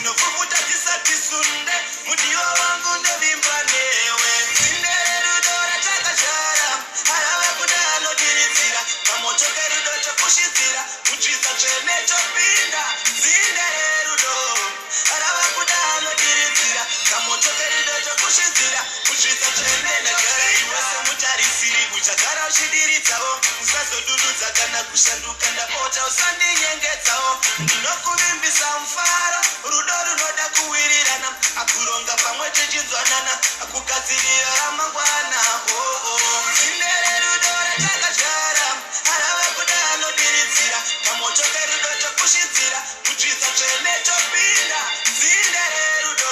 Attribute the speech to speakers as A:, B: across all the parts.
A: dzinopfupfuta dzisatisunde. Mudiwa wangu, ndovimba newe. Dzinde rerudo ratakazvara arava kuda anodiridzira kamoto kerudo chokushidzira kutsvisa tsvene chopinda. Dzinde rerudo rava kuda anodiridzira kamoto kerudo chokushidzira kutsvisa tsvene. Ndagara iwe semutarisiri, uchagara uchidiridzawo. Usazodududza kana kushanduka, ndapota usandinyengedzawo. Ndinokuvimbisa mufaro, rudo runoda kuwirirana, akuronga pamwe tichinzwanana, akugadzirira ramangwana. Oh. Dzinde rerudo ratakazvara arava kuda anodiridzira kamoto kerudo chokushidzira kutsvisa tsvene chopinda. Dzinde rerudo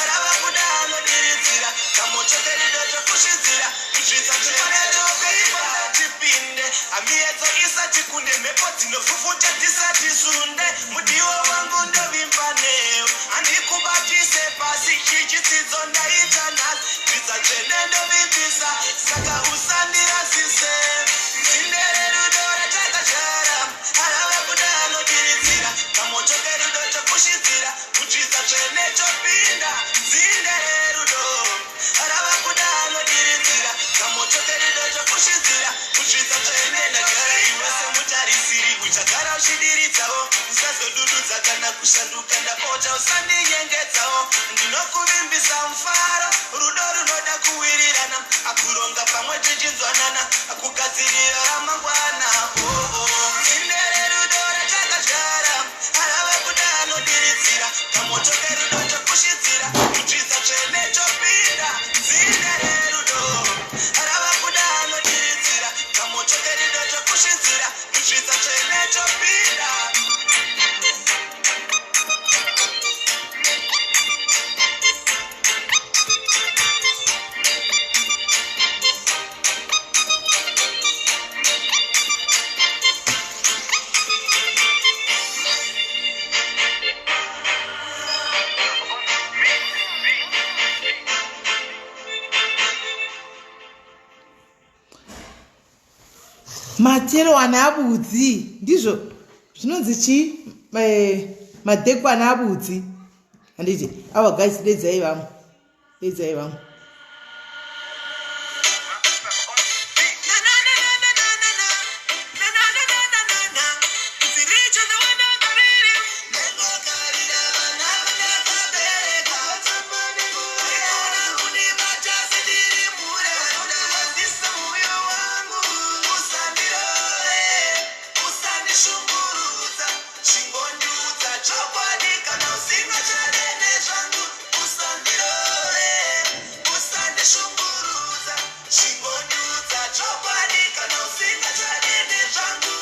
A: rava kuda anodiridzira kamoto kerudo chokushidzira kutsvisa tsvene chopinda. Tipinde amiedzo isati kunde, mhepo dzinofufuta dzisati sunde. Mudiwa wangu, ndovimba newe, handikubatise pasi. Chichitsidzo ndaita nhasi, bvisa tsvene ndovimbisa, saka usandirasise. Dzinde rerudo ratakazvara arava kuda anodiridzira kamoto kerudo chokushidzira kutsvisa tsvene chopinda. Dzinde rerudo rava kuda anodiridzira kamoto kerudo chokushidzira kutsvisa tsvene. Ndagara iwe semutarisiri, uchagara uchidiridzawo. Usazodududza kana kushanduka, ndapota usandinyengedzawo. Ndinokuvimbisa mufaro, rudo runoda kuwirirana, akuronga pamwe tichinzwanana, akugadzirira ramangwana. Oh. Dzinde rerudo ratakazvara arava kuda anodiridzira kamoto kerudo chokushidzira kutsvisa tsvene chopinda. Dzinde rerudo rava kuda anodiridzira kamoto kerudo chokushidzira kutsvisa tsvene chopinda.
B: Matero ana abudzi, ndizvo zvinonzi chii? Madhekwa ana abudzi, handiti? Awa guys, dedzai vamwe, dedzai vamwe.
A: Chingondiudza chokwadi kana usingachadene zvangu. Usandirove, usandishungurudza. Chingondiudza chokwadi kana usingachadene zvangu.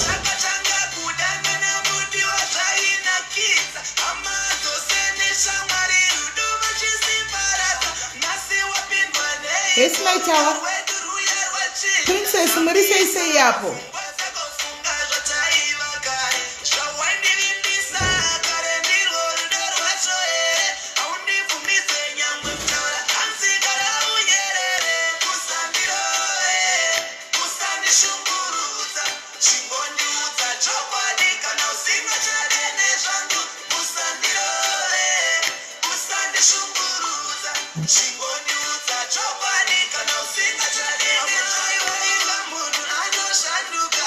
A: Chakatanga kudanana, mudiwa, zvainakidza. Hama dzose neshamwari, rudo vachisimbaradza. Nhasi wapindwa nei?
B: Hesi maitawa.
A: Rwedu ruya rwachinja.
B: Princess, muri sei sei apo?
A: Funga zvataiva kare, zvawaindivimbisa kare, ndirwo rudo rwacho here? Haundibvumidze nyangwe kutaura, hanzi gara unyerere. Usandirove, usandishungurudza. Chingondiudza chokwadi kana usingachadene zvangu. Usandirove, usandishungurudza. Chingondiudza chokwadi kana usingachadene zvangu. Munhu anoshanduka,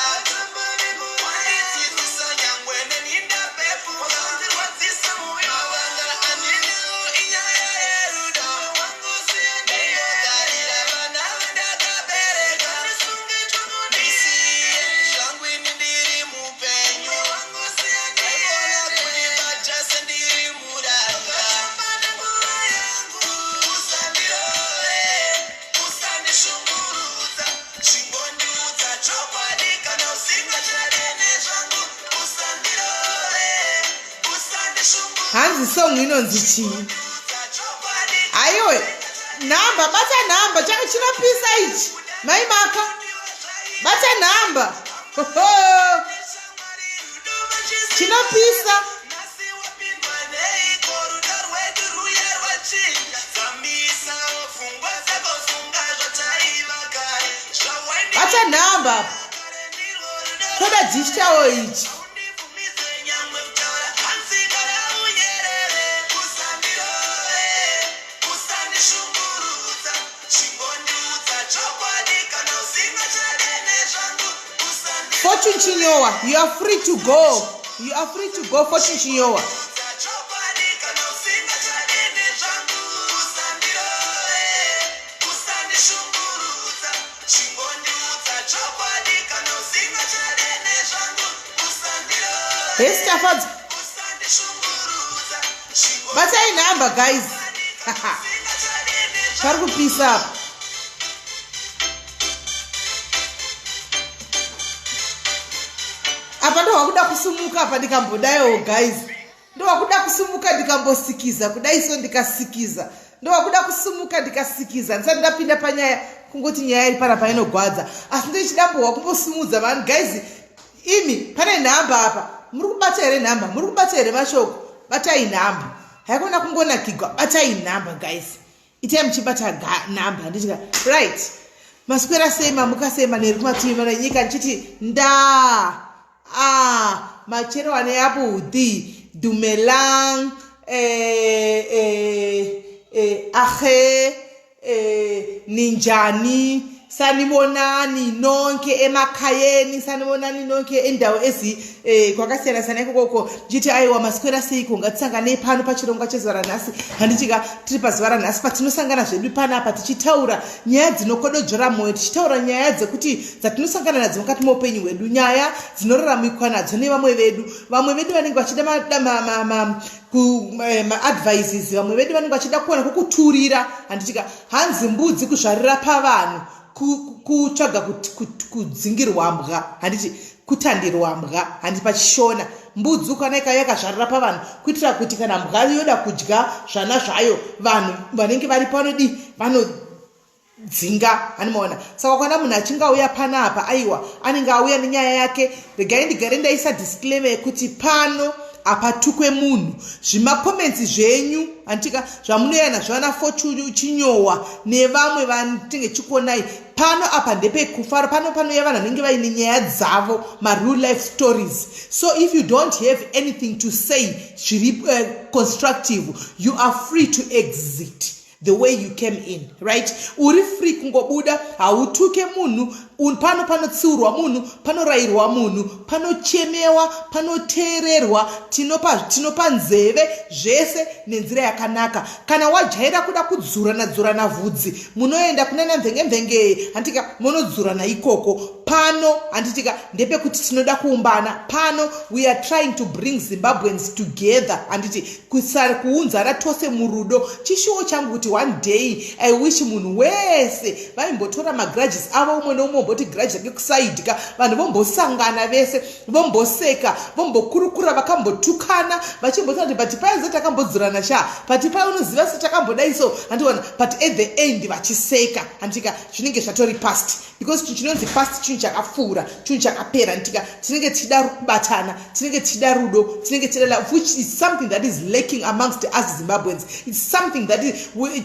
A: wandidzidzisa nyangwe neni ndapepuka. Wandirwadzisa moyo wanga andinawo, inyaya yerudo. Wangu siyandiyogarira vana vandakabereka. Ndisiye zvangu ini ndiri mupenyu. Wangu siyandiona kunibata sendiri muranda. Nguva yangu, usandirove, usandishungurudza. Chingondiudza chokwadi kana usingachadene zvangu. Usandirove, usandishungurudza.
B: Hanzi song inonzi chii? Aiwe, nhamba, bata nhamba. Chaka chinopisa ichi, mai Maka, bata nhamba. Hoho. Chinopisa.
A: Neiko rudo rwedu ruya rwachinja? Dzamisa pfungwa dzako, funga zvataiva kare.
B: Bata nhamba apa, toda digital ichi.
A: Haundibvumidze nyangwe kutaura, hanzi gara unyerere.
B: Fortune Chinyowa, you are free to go. You are free to go, Fortune Chinyowa. Hesi Tafadzwa. Batai nhamba guys. Pari kupisa apa. Apa ndohwakuda kusumuka apa ndikambodaiwo guys. Ndohwakuda kusumuka ndikambosikiza kudai so ndikasikiza. Ndohwakuda kusumuka ndikasikiza ndisati ndapinda panyaya kungoti nyaya iri panapa inogwadza. Asi ndichidambohwa kumbosimudza vanhu guys. Imi pane nhamba apa muri kubata here nhamba muri kubata here mashoko batai nhamba haikona kungonakigwa batai nhamba guys itai muchibata nhamba handitika right maswera sei mamuka sei manheru kumativi mana nyika ndichiti ndaa a machero ane abudhi dumelang eh, eh, eh, ahe Eh, ninjani sanibonani nonke emakhayeni sanibonani nonke endawo ezi eh, kwakasiyana siyana ikokoko ndichiti aiwa maswera seiko ngatisanganei pano pachirongwa chezuva ranhasi handitika tiri pazuva ranhasi patinosangana zvedu panapa tichitaura nyaya dzinokododzvora mwoyo tichitaura nyaya dzekuti dzatinosangana nadzo mukati meupenyu hwedu nyaya dzinoraramikwa nadzo nevamwe vedu vamwe vedu vanenge vachida maadvices eh, vamwe vedu vanenge vachida kuwana kwokuturira handitika hanzi mbudzi kuzvarira pavanhu kutsvaga kudzingirwa mbwa handiti kutandirwa mbwa handiti pachishona mbudzi ukana ikauya yakazvarira pavanhu kuitira kuti kana mbwa yoda kudya zvana zvayo vanhu vanenge varipo vanodii vano dzinga hanimaona saka kana munhu achinge auya panapa aiwa anenge auya nenyaya yake regai ndigare ndaisa disclaimer yekuti pano hapatukwe munhu zvimacomments zvenyu handitika zvamunoya nazvo ana fortune chinyowa nevamwe vantinge chikonai pano apa ndepekufara pano panouya vanhu vanenge vaine nyaya dzavo mareal life stories so if you don't have anything to say zviri constructive you are free to exit the way you came in right uri free kungobuda hautuke munhu pano panotsiurwa munhu panorayirwa munhu panochemewa panoteererwa tinopa tinopa nzeve zvese nenzira yakanaka kana wajaira kuda kudzurana dzurana vhudzi munoenda kunana mvenge mvenge handitika munodzurana ikoko pano handitika ndepekuti tinoda kuumbana pano we are trying to bring Zimbabweans together handiti kusara kuunzana tose murudo chishuwo changu kuti one day I wish munhu wese vaimbotora magrudges avo umwe neumwe omboti grudge rake kusaidika vanhu vombosangana vese vomboseka vombokurukura vakambotukana vachimbotaura kuti but paya ze takambodzurana sha but paya unoziva se takambodai so handiona but at the end vachiseka handika zvinenge zvatori past because chinhu chinonzi past chinhu chakapfuura chinhu chakapera ntika tinenge tichida kubatana tinenge tichida rudo tinenge tichida love which is something that is lacking amongst us Zimbabweans. It's something that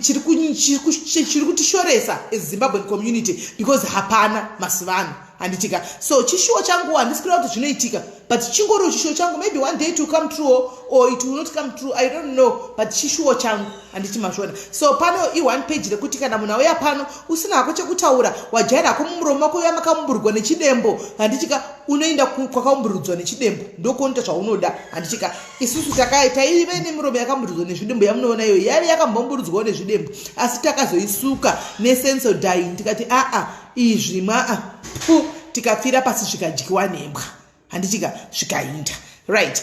B: chiri kutishoresa as Zimbabwean community because hapana mazuva handitika so chishuwo changu handisi kureva kuti zvinoitika but chingoriwo chishuwo changu maybe one day it will come true or it will not come true I don't know but chishuwo changu handiti mazviona so pano ione page rekuti kana munhu auya pano usina hako chekutaura wajaira hako mumuromo wako uya makaumburugwa nechidembo handitika unoenda kwakaumburudzwa nechidembo ndokuonoita zvaunoda handitika isusu taive nemiromo yakamburudzwa nezvidembo yamunoona iyoyo yaive yakambomburudzwawo nezvidembo asi takazoisuka neSensodyne tikati aa izvi maa pu tikapfira pasi zvikadyiwa nembwa handitika zvikainda right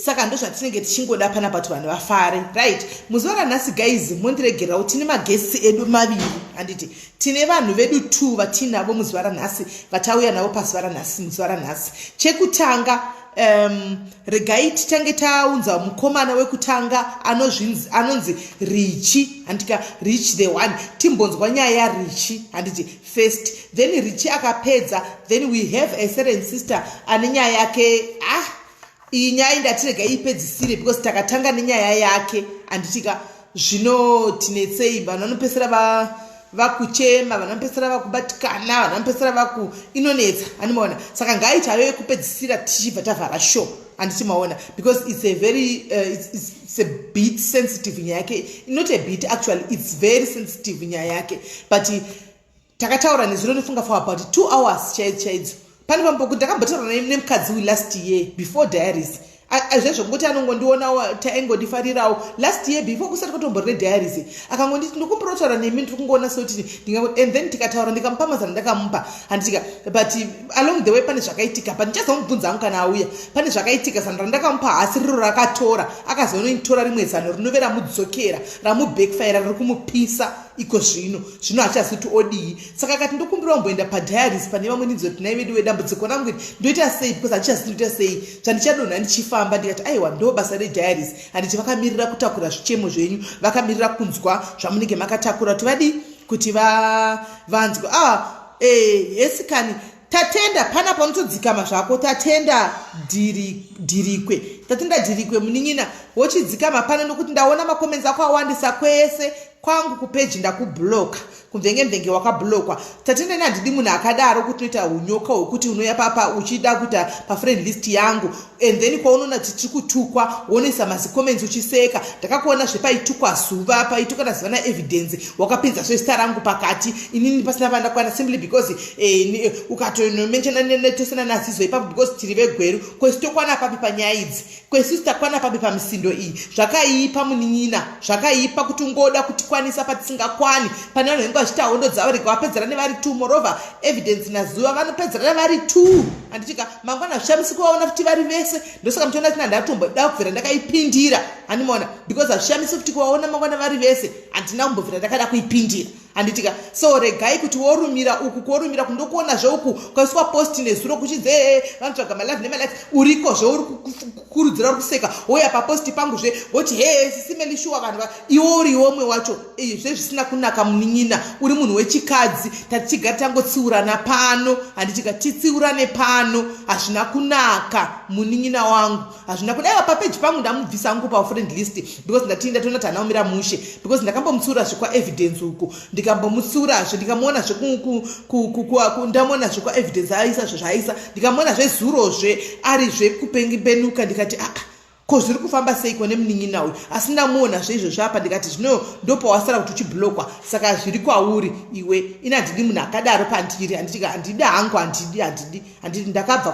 B: saka ndozvatinenge tichingoda panapa kuti vanhu vafare right muzuva ranhasi guys mondiregererawo tine maguests edu maviri handiti tine vanhu vedu two vatinavo muzuva ranhasi vatauya navo pazuva ranhasi muzuva ranhasi chekutanga regai titange taunza mukomana wekutanga anonzi Richi handika Rich the one timbonzwa nyaya yaRichi handiti first then Richi akapedza then we have a certain sister ane nyaya yake ah iyi nyaya indatirega ipedzisire because takatanga nenyaya yake handitika zvinotinetsei vanhu vanopedzisira vakuchema vanhu vanopedzisira vakubatikana vanhu vanopedzisira vaku inonetsa handimaona saka ngaaiti ayo yekupedzisira tichibva tavhara show handiti maona because it's a very it's a bit sensitive nyaya yake not a bit actually it's very sensitive nyaya yake but takataura nezuro ndifunga for about 2 hours chaidzo chaidzo. Pane pambo ndakambotaura nemukadzi uyu last year before diaries. Zvezvongoti anongondionawo, taingondifarirawo last year before kusati kwatombori nediaries. Akangonditi, "Ndikumbira kutaura nemi, ndiri kungoona sekuti." And then tikataura, ndikamupa mazana, ndakamupa, handitika? But along the way pane zvakaitika, but ndichazomubvunza hangu kana auya. Pane zvakaitika, zano randakamupa hasi riro rakatora, akazonoitora rimwe zano rinove ramudzokera, ramubackfire, riri kumupisa iko zvino. Zvino hachazi kuti odii. Saka akati, "Ndokumbira kumboenda padiaries pane vamwe, ndinzoti nai vedu wedambudziko rangu iri ndoita sei, because handichazi ndoita sei, zvandichadonha ndichifamba." Ndikati, "Aiwa, ndo basa rediaries, handiti? Vakamirira kutakura zvichemo zvenyu, vakamirira kunzwa zvamunenge makatakura kuti vadii, kuti vanzwe." Ah, hesi kani Tatenda, pana paunotodzikama zvako. Tatenda Dhirikwe, Tatenda Dhirikwe, munin'ina, wochidzikama pano nokuti ndaona macomments ako awandisa kwese kwangu kupeji. Ndakubloka kumvenge mvenge, wakablockwa, Tatenda. Ini handidi munhu akadaro, kuti unoita unyoka hwekuti unoya papa uchida kuita pafriend list yangu, and then kwaunoona kuti tiri kutukwa wonoisa mazicomments uchiseka. Ndakakuona zvepaitukwa zuva, paitukwa nazuva naEvidence, wakapinza zvezita rangu pakati, inini pasina pandakwana, simply because ukatonomentiona tosena nazizo ipapo, because tiri vegweru. Kwesi tokwana papi panyaya idzi? Kwesisi takwana papi pamisindo iyi? Zvakaipa, munin'ina, zvakaipa kuti ungoda kutikwanisa patisingakwani. Pane vanhu vanenge vachiita hondo dzavo, rega vapedzerane vari two. Moreover, Evidence naZuva vanopedzerana vari two, handitika? Mangwana hazvishamisi kuvaona futi vari vese. Ndosaka muchiona tina ndatomboda kubvira ndakaipindira, handimaona? Because hazvishamisi futi kuvaona mangwana vari vese. Handina kumbobvira ndakada kuipindira, handitika? So regai kuti worumira uku, kworumira kundokuonazve uku kwaiswa post nezuro kuchinzi ee, vanotsvaga malove nemalikes. Urikozve, uri kukurudzira, uri kuseka, wouya papost pangu zve woti, "He, Sis Melly, shuwa vanhu." Iwe uri iwomwe wacho zve zvisina kunaka, munin'ina. Uri munhu wechikadzi, tatichigara tangotsiurana pano, handitika? Titsiurane pano, hazvina kunaka, munin'ina wangu, hazvina kudaiwa. Papeji pangu ndamubvisa hangu pafriend list because ndati ndatoona kuti hana mushe, because ndakambomutsiurazve kwaEvidence uku, ndikambomutsiurazve, ndikamuonazve, ndamuonazve kwaEvidence aisa zvezvaaisa, ndikamuonazve zurozve arizve kupengenuka. Ndikati, "Aa, ko zviri kufamba seiko nemunin'ina uyu?" Asi ndamuonazve izvozvo apa, ndikati, "Zvino ndopawasara kuti uchiblockwa, saka zviri kwauri iwe." Ini handidi munhu akadaro pandiri, handiti? Handidi hangu, handidi, handidi, handidi. Ndakabva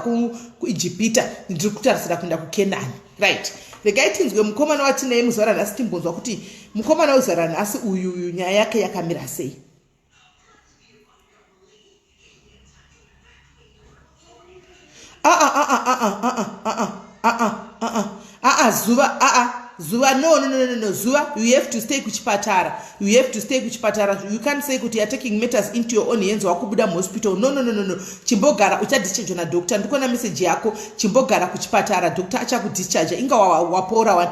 B: kuIjipita, ndiri kutarisira kuenda kuKenani. Right, regai tinzwe mukomana watinaye muzuva ranhasi, timbonzwa kuti mukomana wezuva ranhasi uyuyu nyaya yake yakamira sei. Aa, aa, aa, Zuva, aa, Zuva, no, no, no, no, no. Zuva, you have to stay kuchipatara, you have to stay kuchipatara. You can't say kuti you are taking matters into your own hands wakubuda muhospital. No, no, no, no, no. Chimbogara, uchadischargwa nadoctor. Ndikuona message yako. Chimbogara kuchipatara, doctor achakudischarge. Inga wapora wani,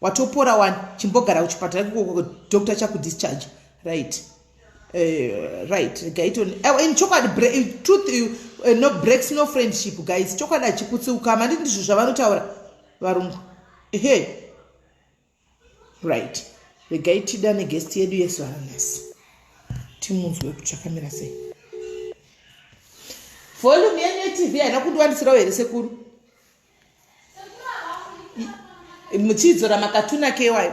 B: watopora wani. Chimbogara kuchipatara ikoko, doctor achakudischarge. Right, right, gaitoni in chokwadi, truth no breaks no friendship, guys. Chokwadi hachiputsi ukama, handiti? Ndizvo zvavanotaura varungu. Ehe, right, regai tidane guest yedu yezuva ranhasi, timunzwe kuti chakamira sei. Volume yenyu yeTV haina kundiwandisirawo here, sekuru? Muchidzora makatuna kewayo.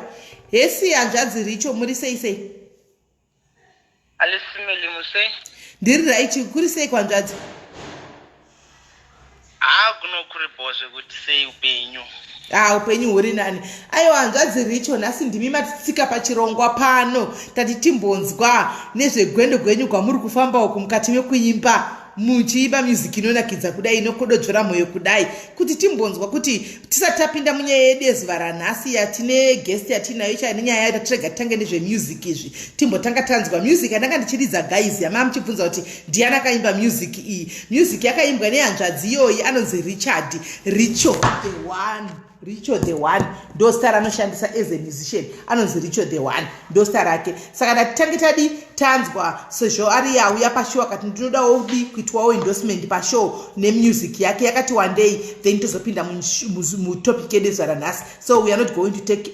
B: Hesi, hanzvadzi Richo, muri sei sei?
C: Hello Sis Melly, musei?
B: Ndiri right. Kuri sei kwanzvadzi?
C: Haa, kuno kuripo zvekuti sei, upenyu.
B: Ah, upenyu huri nani. Aiwa, hanzvadzi Richo, nhasi ndimi matitsika pachirongwa pano. Tati timbonzwa nezvegwendo gwenyu gwamuri kufamba uku mukati mekuimba, muchiimba music inonakidza kudai, inokododzvora mwoyo kudai, kuti timbonzwa kuti tisati tapinda munyaya yedu yezuva ranhasi yatine guest yatinayo icha nenyaya yayo, tatirega titange nezvemusic izvi. Timbotanga tanzwa music yandanga ndichiridza, guys, yamaa muchibvunza kuti ndiani akaimba music iyi. Music yakaimbwa nehanzvadzi iyoyi anonzi Richard Richo the One. Richo the One ndo star anoshandisa as a musician, anonzi Richo the One, ndo star rake. Saka ndatitange tadi tanzwa, sezvo ari yauya pashow akati ndinodawo di kuitwawo endorsement pashow nemusic yake yakati wandei, then tozopinda mutopic yedu yezuva ranhasi. So we are not going to take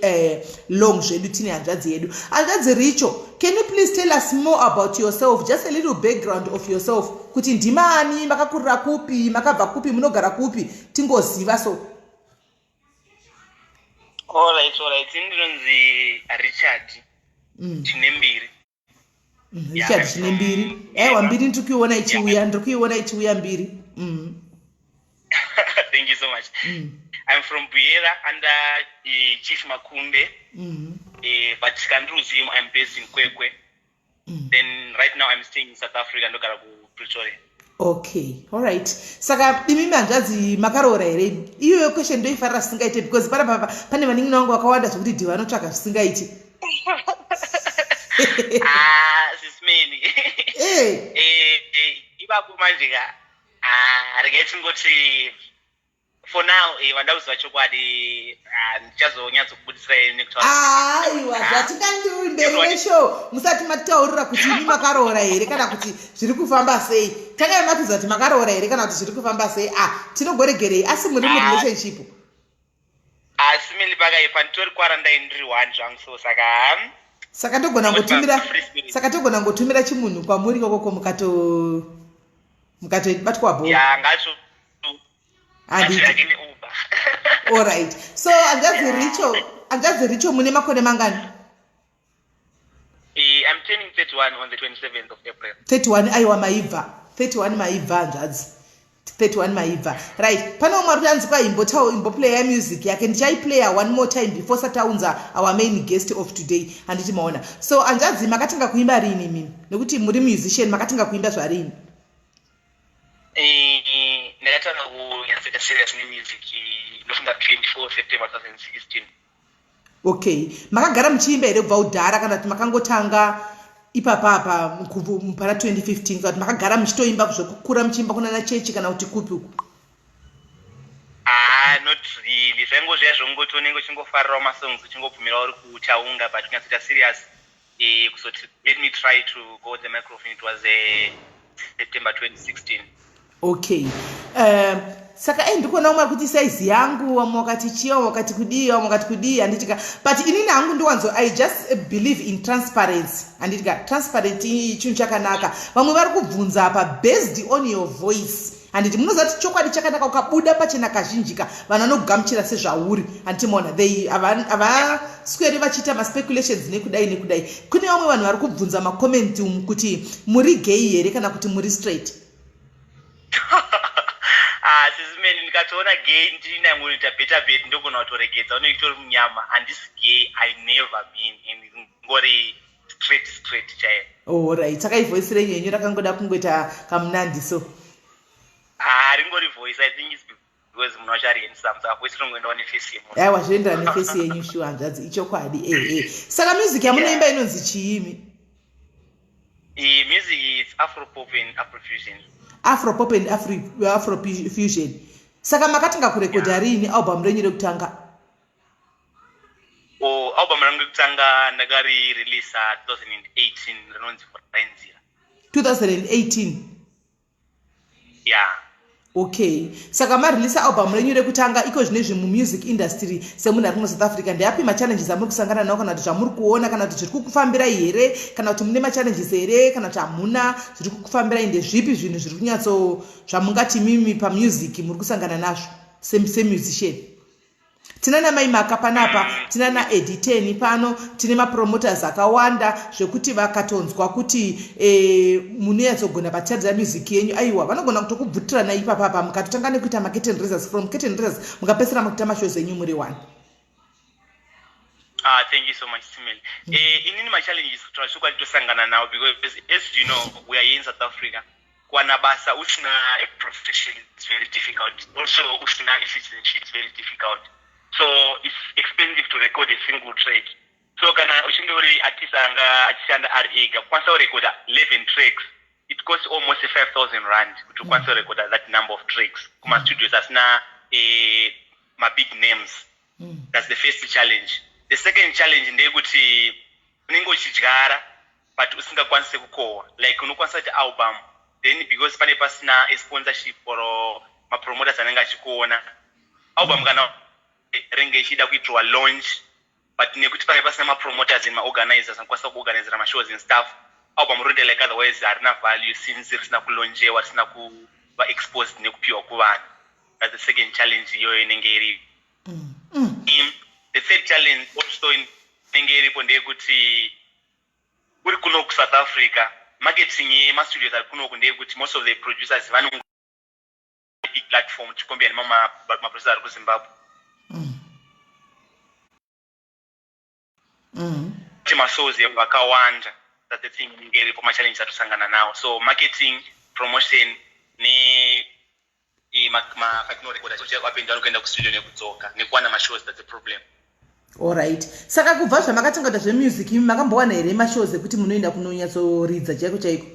B: long zvedu. Tine hanzvadzi yedu. Hanzvadzi Richo, can you please tell us more about yourself, just a little background of yourself, kuti ndimani, makakurira kupi, makabva kupi, munogara kupi, tingoziva so.
C: Alright, ndinonzi Richard Tine Mbiri.
B: Richard Tine Mbiri. Aiwa, mbiri ndiri kuiona ichiuya, ndiri kuiona ichiuya mbiri.
C: Thank you so much. I'm from Buhera under Chief Makumbe. But Kandruzimu, I'm based in Kwekwe. Then right now I'm staying in South Africa, ndogara kuPretoria.
B: Okay, alright. Saka imi hanzvadzi, makaroora here? Iyoyo question ndoifarira zvisingaite, because panapa pane vanin'ina vangu vakawanda zvokuti dhi vanotsvaga zvisingaiti.
C: Ah, Sis Melly.
B: Eh.
C: Ipapo manje ka, ah, regai tingoti for now, vanda kuziva chokwadi, ah, ndichazonyatsokubudisirai nekutaura.
B: Aiwa, zvatingandiri mberi neshow musati matitaurira kuti imi makaroora here kana kuti zviri kufamba sei. Tangai matiudza kuti makaroora here kana kuti zviri kufamba sei. Ah, tinogoregerei, asi muri murelationship?
C: Asi Melly, pakaipa, nditori quarantine, ndiri one zvangu, so saka
B: Saka togona ngotumira
C: Free spirit.
B: Saka togona ngotumira chimunhu kwamuri ikokoko, mukatobatwa bho.
C: Ya, ngacho.
B: Handiti?
C: Yake neUber.
B: Alright, so hanzvadzi Richo, mune makore mangani?
C: I'm turning 31 on the 27th of April.
B: 31, aiwa, maibva. 31 maibva, hanzvadzi, 31 maibva. Right, pane umwe ari kuti anzi kwaimboplaya music yake. Ndichaiplaya one more time before sataunza our main guest of today, handiti maona? So hanzvadzi, makatanga kuimba rini mimi? Nekuti muri musician, makatanga kuimba zvarini?
C: Ndakatanga kunyatsoita serious nemusic, ndofunga 24 September 2016.
B: Okay, makagara muchiimba here kubva kudhara, kana kuti makangotanga ipapapa pana 2015, kana kuti makagara muchitoimba zvekukura, muchiimba kunana chechi kana kuti kupi uku?
C: Ah, not really. Zvaingo zviya zvongoti unenge uchingofarirawo masongs, uchingobvumira uri kuchaunga, but kunyatsoita serious, kuzoti let me try to go the microphone, it was September 2016.
B: Okay, saka ei, ndikuona umwe ari kuti saizi yangu, vamwe wakati chiya, vamwe wakati kudii, vamwe wakati kudii, handitika? But inini hangu ndiwanzo, I just believe in transparency, handitika? Transparency chinhu chakanaka. Vamwe vari kubvunza apa based on your voice, handiti? Munoziva kuti chokwadi chakanaka, ukabuda pachena kazhinjika vanhu vanogamuchira sezvauri, handiti maona? They havasweri vachiita maspeculations nekudai nekudai. Kune vamwe vanhu vari kubvunza macomments umu kuti muri gay here kana kuti muri straight.
C: Ah, Sis Melly, ndikatoona gay ndinangonoita better bet, ndogona kutoregedza, unenge itori munyama. Handisi gay, I never been, and ngori straight straight chaiyo.
B: Alright, saka ivoice renyu henyu rakangoda kungoita kamunandiso?
C: Ah, ringori voice. I think it's because munhu wacho ari handsome, saka voice ringoendawo neface yemunhu.
B: Aiwa, zvinoenderana neface yenyu, shuwa, hanzvadzi, ichokwadi. Ehe, saka music yamunoimba inonzi chiimi?
C: Music is afropop and afrofusion.
B: Afropop and afrofusion. Saka makatanga kurekodha riini album renyu rekutanga?
C: O, album rangu rekutanga ndakarireleasa 2018, rinonzi Vhurai Nzira.
B: 2018?
C: Yeah.
B: Okay, saka mareleasa album renyu rekutanga iko zvinezvi mumusic industry, semunhu ari kuno South Africa, ndeapi machallenges amuri kusangana nawo, kana kuti zvamuri kuona, kana kuti zviri kukufambirai here, kana kuti mune machallenges here, kana kuti hamuna, zviri kukufambirai ndezvipi? Zvinhu zviri kunyatso zvamungati mimi pamusic muri kusangana nazvo semusician? Tina namai Maka panapa, tina naediten pano, tine mapromoters akawanda zvekuti vakatonzwa kuti munonyatsogona patiadzira music yenyu, aiwa, vanogona kutokubvutirana ipapapa, mukatotanga nekuita macurtain raisers, from curtain raisers mukapedzisira makuita mashows enyu muri one.
C: Ah, thank you so much, Sis Melly. Inini machallenges, kutaura chokwadi, tosangana nawo because, as you know, we are here in South Africa. Kuwana basa usina a profession is very difficult. Also, usina a citizenship is very difficult. So it's expensive to record a single track. So kana uchinge uri artist anga achishanda ari ega, kukwanisa kurekoda 11 tracks, it costs almost 5000 rand kuti ukwanise kurekoda that number of tracks kumastudios asina mabig names. That's the first challenge. The second challenge ndeyekuti unenge uchidyara but usingakwanisi kukohwa. Like unokwanisa kuita album, then because pane pasina a sponsorship or mapromoters anenge achikuona, album kana ringe ichida kuitirwa launch, but nekuti pane pasina mapromoters and maorganizers anokwanisa kuorganizera mashows and stuff, album roenda like otherwise harina value since risina kulaunchewa, risina kuva exposed nekupiwa kuvanhu. That's the second challenge iyoyo inenge iripo. The third challenge also inenge iripo ndeyekuti uri kuno kuSouth Africa, marketing yemastudios ari kunoku ndeyekuti most of the producers vanongo big platform ticompare nemamwe maproducer ari kuZimbabwe. Kuti masouls vakawanda, that's the thing inenge iripo, machallenges atosangana nawo. So marketing, promotion ne patinorekoda apinda kuenda kustudio nekudzoka nekuwana mashows, that's the problem.
B: Alright, saka kubva zvamakatanga kuita zvemusic, imi makambowana here mashows ekuti munoenda kunonyatsoridza chaiko chaiko?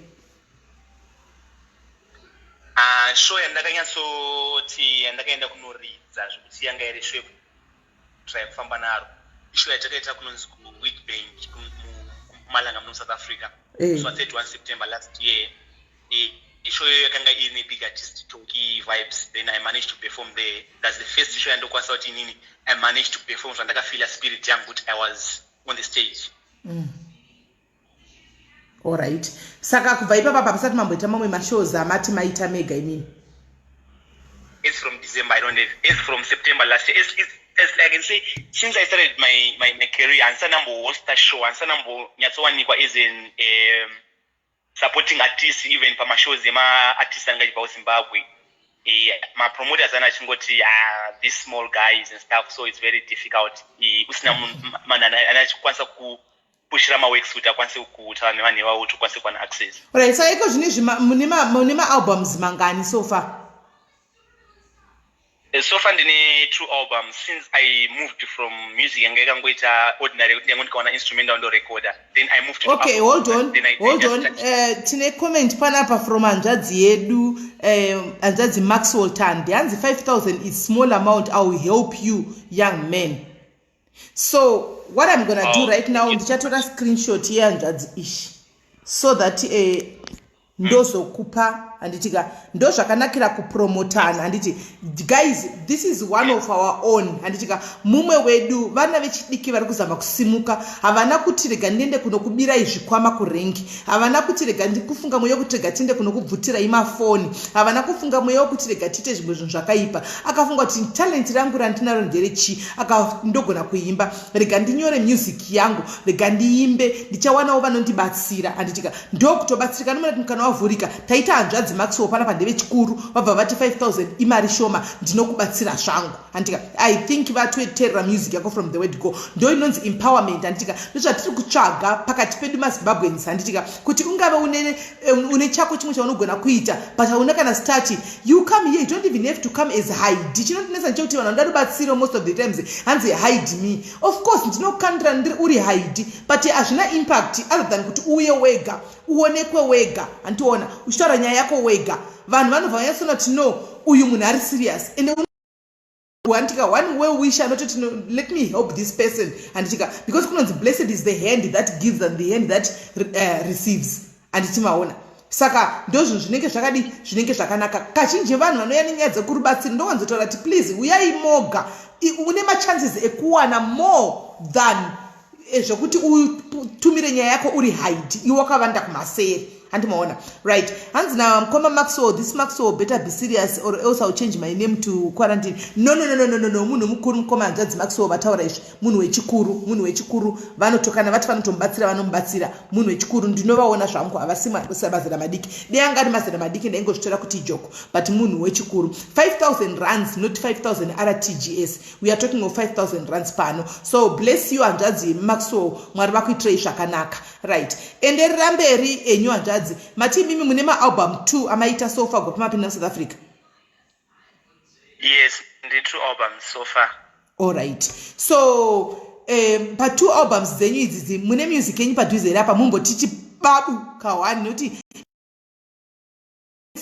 C: Ah, show yandakanyatsoti yandakaenda kunoridza zvekuti yanga iri show yekutry kufamba naro, ishow yatakaita kunonzi kuWitbank, kuMpumalanga muno South Africa. So 31 September last year, show iyoyo yakanga ine big artist Toki Vibes. Then I managed to perform there. That's the first show yandokwanisa kuti inini I managed to perform zvandakafeela spirit yangu kuti I was on the stage.
B: Alright, saka kubva ipapa pamusati mamboita mamwe mashows amati maita mega imini?
C: It's from December, I don't have. It's from September last year. It's like I can say, since I started my career, handisana show, handisana nyatsowanikwa as an supporting artist, even pamashows ema-artist anga achibva kuZimbabwe. Mapromoters ana achingoti, "Ah, these small guys" and stuff, so it's very difficult. Usina munhu ane achikwanisa kupushira maworks kuti akwanise kutaura nevanhu ivavo kuti ukwanise kuwana access.
B: Alright, saka iko zvino izvi mune maalbums mangani so far?
C: So far ndine two albums since I moved from music yanga ikangoita ordinary kuti ndango ndikawana instrumental ndorecorda. Then I moved to
B: Okay, hold on.
C: Then
B: Hold
C: I
B: on. Tine comment panapa from hanzvadzi yedu, hanzvadzi Maxwell Tandi. Hanzi 5000 is small amount, I will help you, young man. So what I'm gonna do
C: Oh,
B: right now,
C: thank you.
B: ndichatora screenshot yehanzvadzi ishi so that ndozokupa, handitika? Ndo zvakanakira kupromotana, handiti? Guys, this is one of our own, handitika? Mumwe wedu, vana vechidiki vari kuzama kusimuka. Havana kuti rega ndiende kunokubirai zvikwama kurengi, havana kuti rega ndikufunga mweya wekuti rega tiende kunokubvutirai mafoni, havana kufunga mweya wekuti rega tiite zvimwe zvinhu zvakaipa. Akafunga kuti talent rangu randinaro nderechii? Ndogona kuimba, rega ndinyore music yangu, rega ndiimbe, ndichawanawo vanondibatsira, handitika? Ndokutobatsirika. Nomuna kuti mukana wavhurika. Taita hanzvadzi Maxwell panapa ndevechikuru, vabva vati 5000 imari shoma, ndinokubatsira zvangu, handitika? I think vatoteerera music yako from the word go. Ndo inonzi empowerment, handitika? Ndozvatiri kutsvaga pakati pedu maZimbabweans, handitika? Kuti ungave une chako chimwe chaunogona kuita but hauna kana start, you come here. You don't even have to come as hide. Chinondinetsa ndechekuti vanhu vanoda rubatsiro most of the times hanzi hide me. Of course ndinokandira ndiri uri hide, but hazvina impact other than kuti uye wega, uonekwe wega, handiona uchitaura nyaya yako wega. Vanhu vanobva vanyatsona kuti no, uyu munhu ari serious. Ende handitika, one well wish anototi, "No, let me help this person," handitika? Because kunonzi blessed is the hand that gives and the hand that receives, handiti maona? Saka ndo zvinhu zvinenge zvakadi, zvinenge zvakanaka. Kazhinji vanhu vanouya nenyaya dzekurubatsiro, ndowanzotaura kuti please uyai moga. Une machances ekuwana more than zvokuti utumire nyaya yako uri hide, iwe wakavanda kumaseri, handimaona? Right, hanzi namukoma Maxwell, "This Maxwell better be serious or else I'll change my name to quarantine." No, no, no, no, no, no, no. Munhu mukuru, mukoma hanzvadzi Maxwell vataura izvi, munhu wechikuru, munhu wechikuru. Vanotokana vati vanotomubatsira, vanomubatsira. Munhu wechikuru, ndinovaona zvangu, havasi mazera madiki. Dei anga ari mazera madiki ndaingozvitora kuti ijoke, but munhu wechikuru. 5000 rands, not 5000 RTGS. We are talking of 5000 rands pano. So bless you, hanzvadzi Maxwell, Mwari vakuitirei zvakanaka. Right, enderera mberi enyu, hanzvadzi. Mati imimi mune maalbum 2 amaita so far kubva pamapinda muSouth Africa?
C: Yes, ndi two albums so far.
B: Alright, so pa2 albums dzenyu idzidzi, mune music yenyu padhuze here apa? Mumbotiti babu ka1, nekuti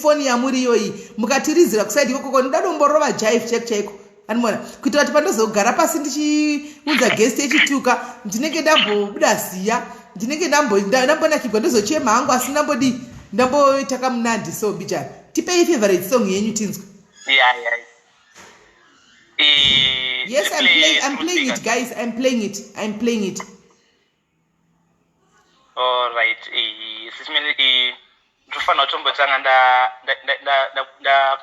B: foni yamuri iyoyi mukatirizira kuside ikokoko, ndadomborova jive chaiko chaiko, animona, kuitira kuti pandozogara pasi ndichiunza guest yechituka, ndinenge ndambobuda ziya, ndinenge ndambonakirwa, ndozochema hangu, asi ndambodi ndamboita kamunandi. So bijana, tipei favorite song yenyu tinzwe.
C: Yeah.
B: Yes, I'm playing it, guys. I'm playing it, I'm playing it.
C: All right, sisimele ndofanira kutombotanga nda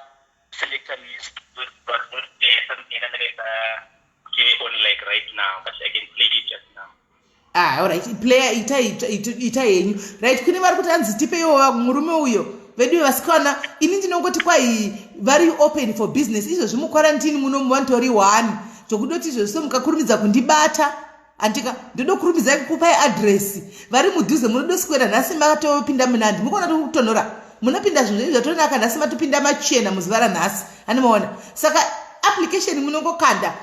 C: selecta music, but not something yandakaisa give on like right now, but I can play it just now.
B: Ah, alright, playa, ita ita henyu. Right, kune vari kuti hanzi tipeiwo murume uyo. Veduwe vasikana, ini ndinongoti kwai vari open for business. Izvozvi mukwarantini muno muvantori one zvokudoti izvozvi so mukakurumidza kundibata andika ndodokurumidzai kukupai address vari mudhuze munodoswera nhasi matopinda munandi mukuona tokutonhora munopinda zvinhu zvenyu zvatonaka nhasi matopinda machena muzuva ranhasi animaona saka application munongokanda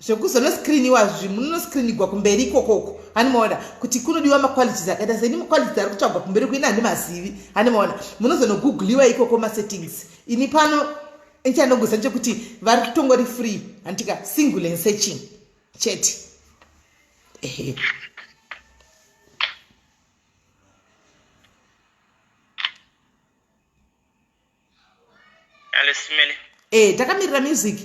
B: zvekuzonoscreeniwa zvi munonoscreenigwa kumberi ikokoko animaona kuti kunodiwa maqualities akaita sei nemaqualities ari kutsvagwa kumberi kuini handimazivi animaona munozonogugliwa ikoko masettings ini pano ichandongoziva nchekuti vari kutongori free handitika single and searching chete ehe. Eh, takamirira music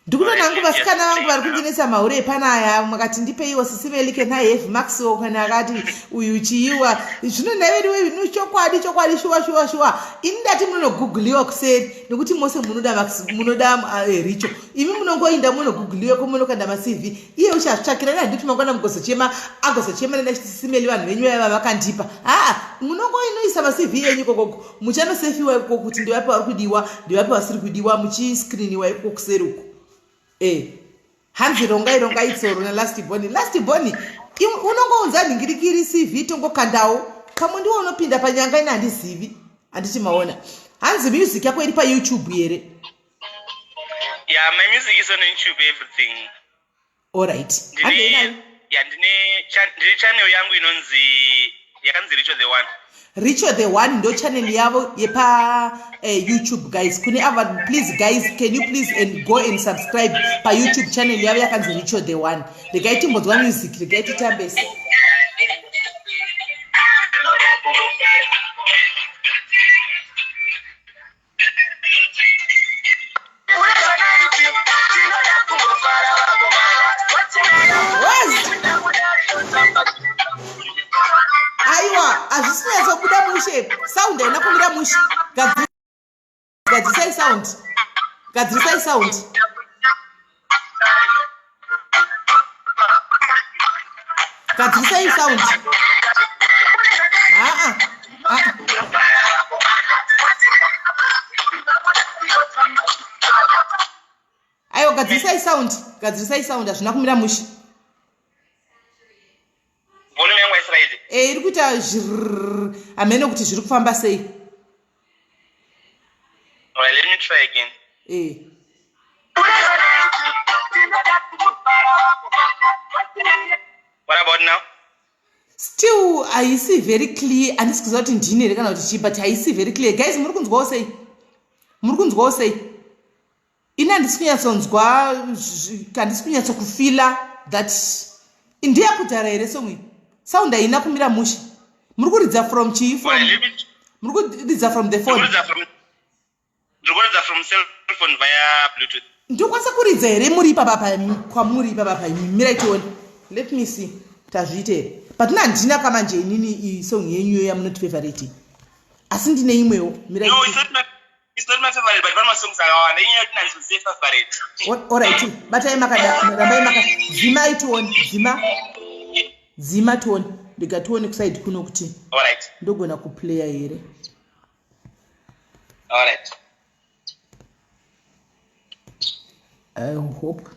B: ndikutoona hangu vasikana vangu vari kundinetsa mahure epanaya makati ndipeiwo sisi veli can I have maxwell kana akati uyu chiiwa zvino naiveduwe inu chokwadi chokwadi shuwa shuwa shuwa ini ndati munonogugliwa kuseri nekuti mose munoda munoda eh, richo imi munongoinda munogugliwa ko munokanda macv iye uchazvitsvakira ne handiti mangwana mugozochema agozochema nena chiti simeli vanhu venyu vaiva vakandipa haa munongoinoisa macv enyu ikokoko muchanosefiwa ikoko kuti ndevapi vari kudiwa ndevapi vasiri kudiwa muchiscreeniwa ikoko kuseri uko e eh. Hanzi rongai rongai tsoro na last born. Last born unongounza nhingirikiri CV tongokandawo. Pamwe ndiwo unopinda panyanga ina handizivi. Handiti maona. Hanzi music yako iri pa YouTube here?
C: Yeah, my music is on YouTube everything.
B: All right.
C: Ndine yeah, ndine ndine channel yangu inonzi yakanzi Richo the One.
B: Richo the One ndo channel yavo yepa YouTube guys. Kune ava please guys can you please and go and subscribe pa YouTube channel yavo yakanzi Richo the One. Regai timbonzwa music, regai titambese. Aiwa, hazvisi kunyatsobuda mushe. Sound haina kumira mushe. Gadzirisai sound. Gadzirisai sound. Gadzirisai sound. Haa. Haa. Aiwa, gadzirisai sound. Gadzirisai sound, hazvina kumira mushe.
C: Volume yangu haisi right.
B: Eh, iri kuita zvirr hameno kuti zviri kufamba sei.
C: Alright, let me try again.
B: Eh.
C: What about now?
B: Still haisi very clear. Handisi kuziva kuti ndini here kana kuti chii but haisi very clear. Guys, muri kunzwawo sei? Muri kunzwawo sei? Ini handisi kunyatsonzwa, handisi kunyatsokufila that ndeyakudhara here song iyi. Sound haina kumira mushe. Muri kuridza from chii? From muri kuridza from the phone.
C: Ndiri kuridza from cell phone via Bluetooth.
B: Ndokwanisa kuridza here muri ipapa pa kwamuri ipapa pa mirai tione. Let me see. Tazviite here? But ini handina kamanje inini song yenyu yamunoti favorite. Asi ndine imwewo. Mirai.
C: No, it's not my, it's not my favorite, but pane masongs akawanda. Inyaya yekuti handizosiye favorite.
B: Alright, batai makada, rambai maka. Dzimai tione, dzima. Dzima tione. Ndega tione kuside kuno kuti.
C: Alright.
B: Ndogona kuplayer here.
C: Alright.
B: I hope.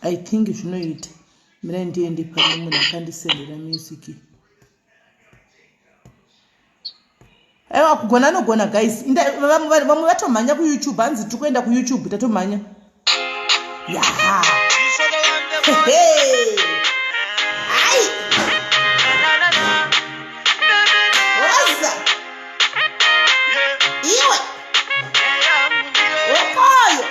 B: I think zvinoita. Mina ndiende pane munhu akandisendera music. Aiwa kugona anogona guys. Vamwe vatomhanya kuYouTube, hanzi tiri kuenda kuYouTube tatomhanya. Yaha. Hey. Ai. Waza. Iwe. Okoyo.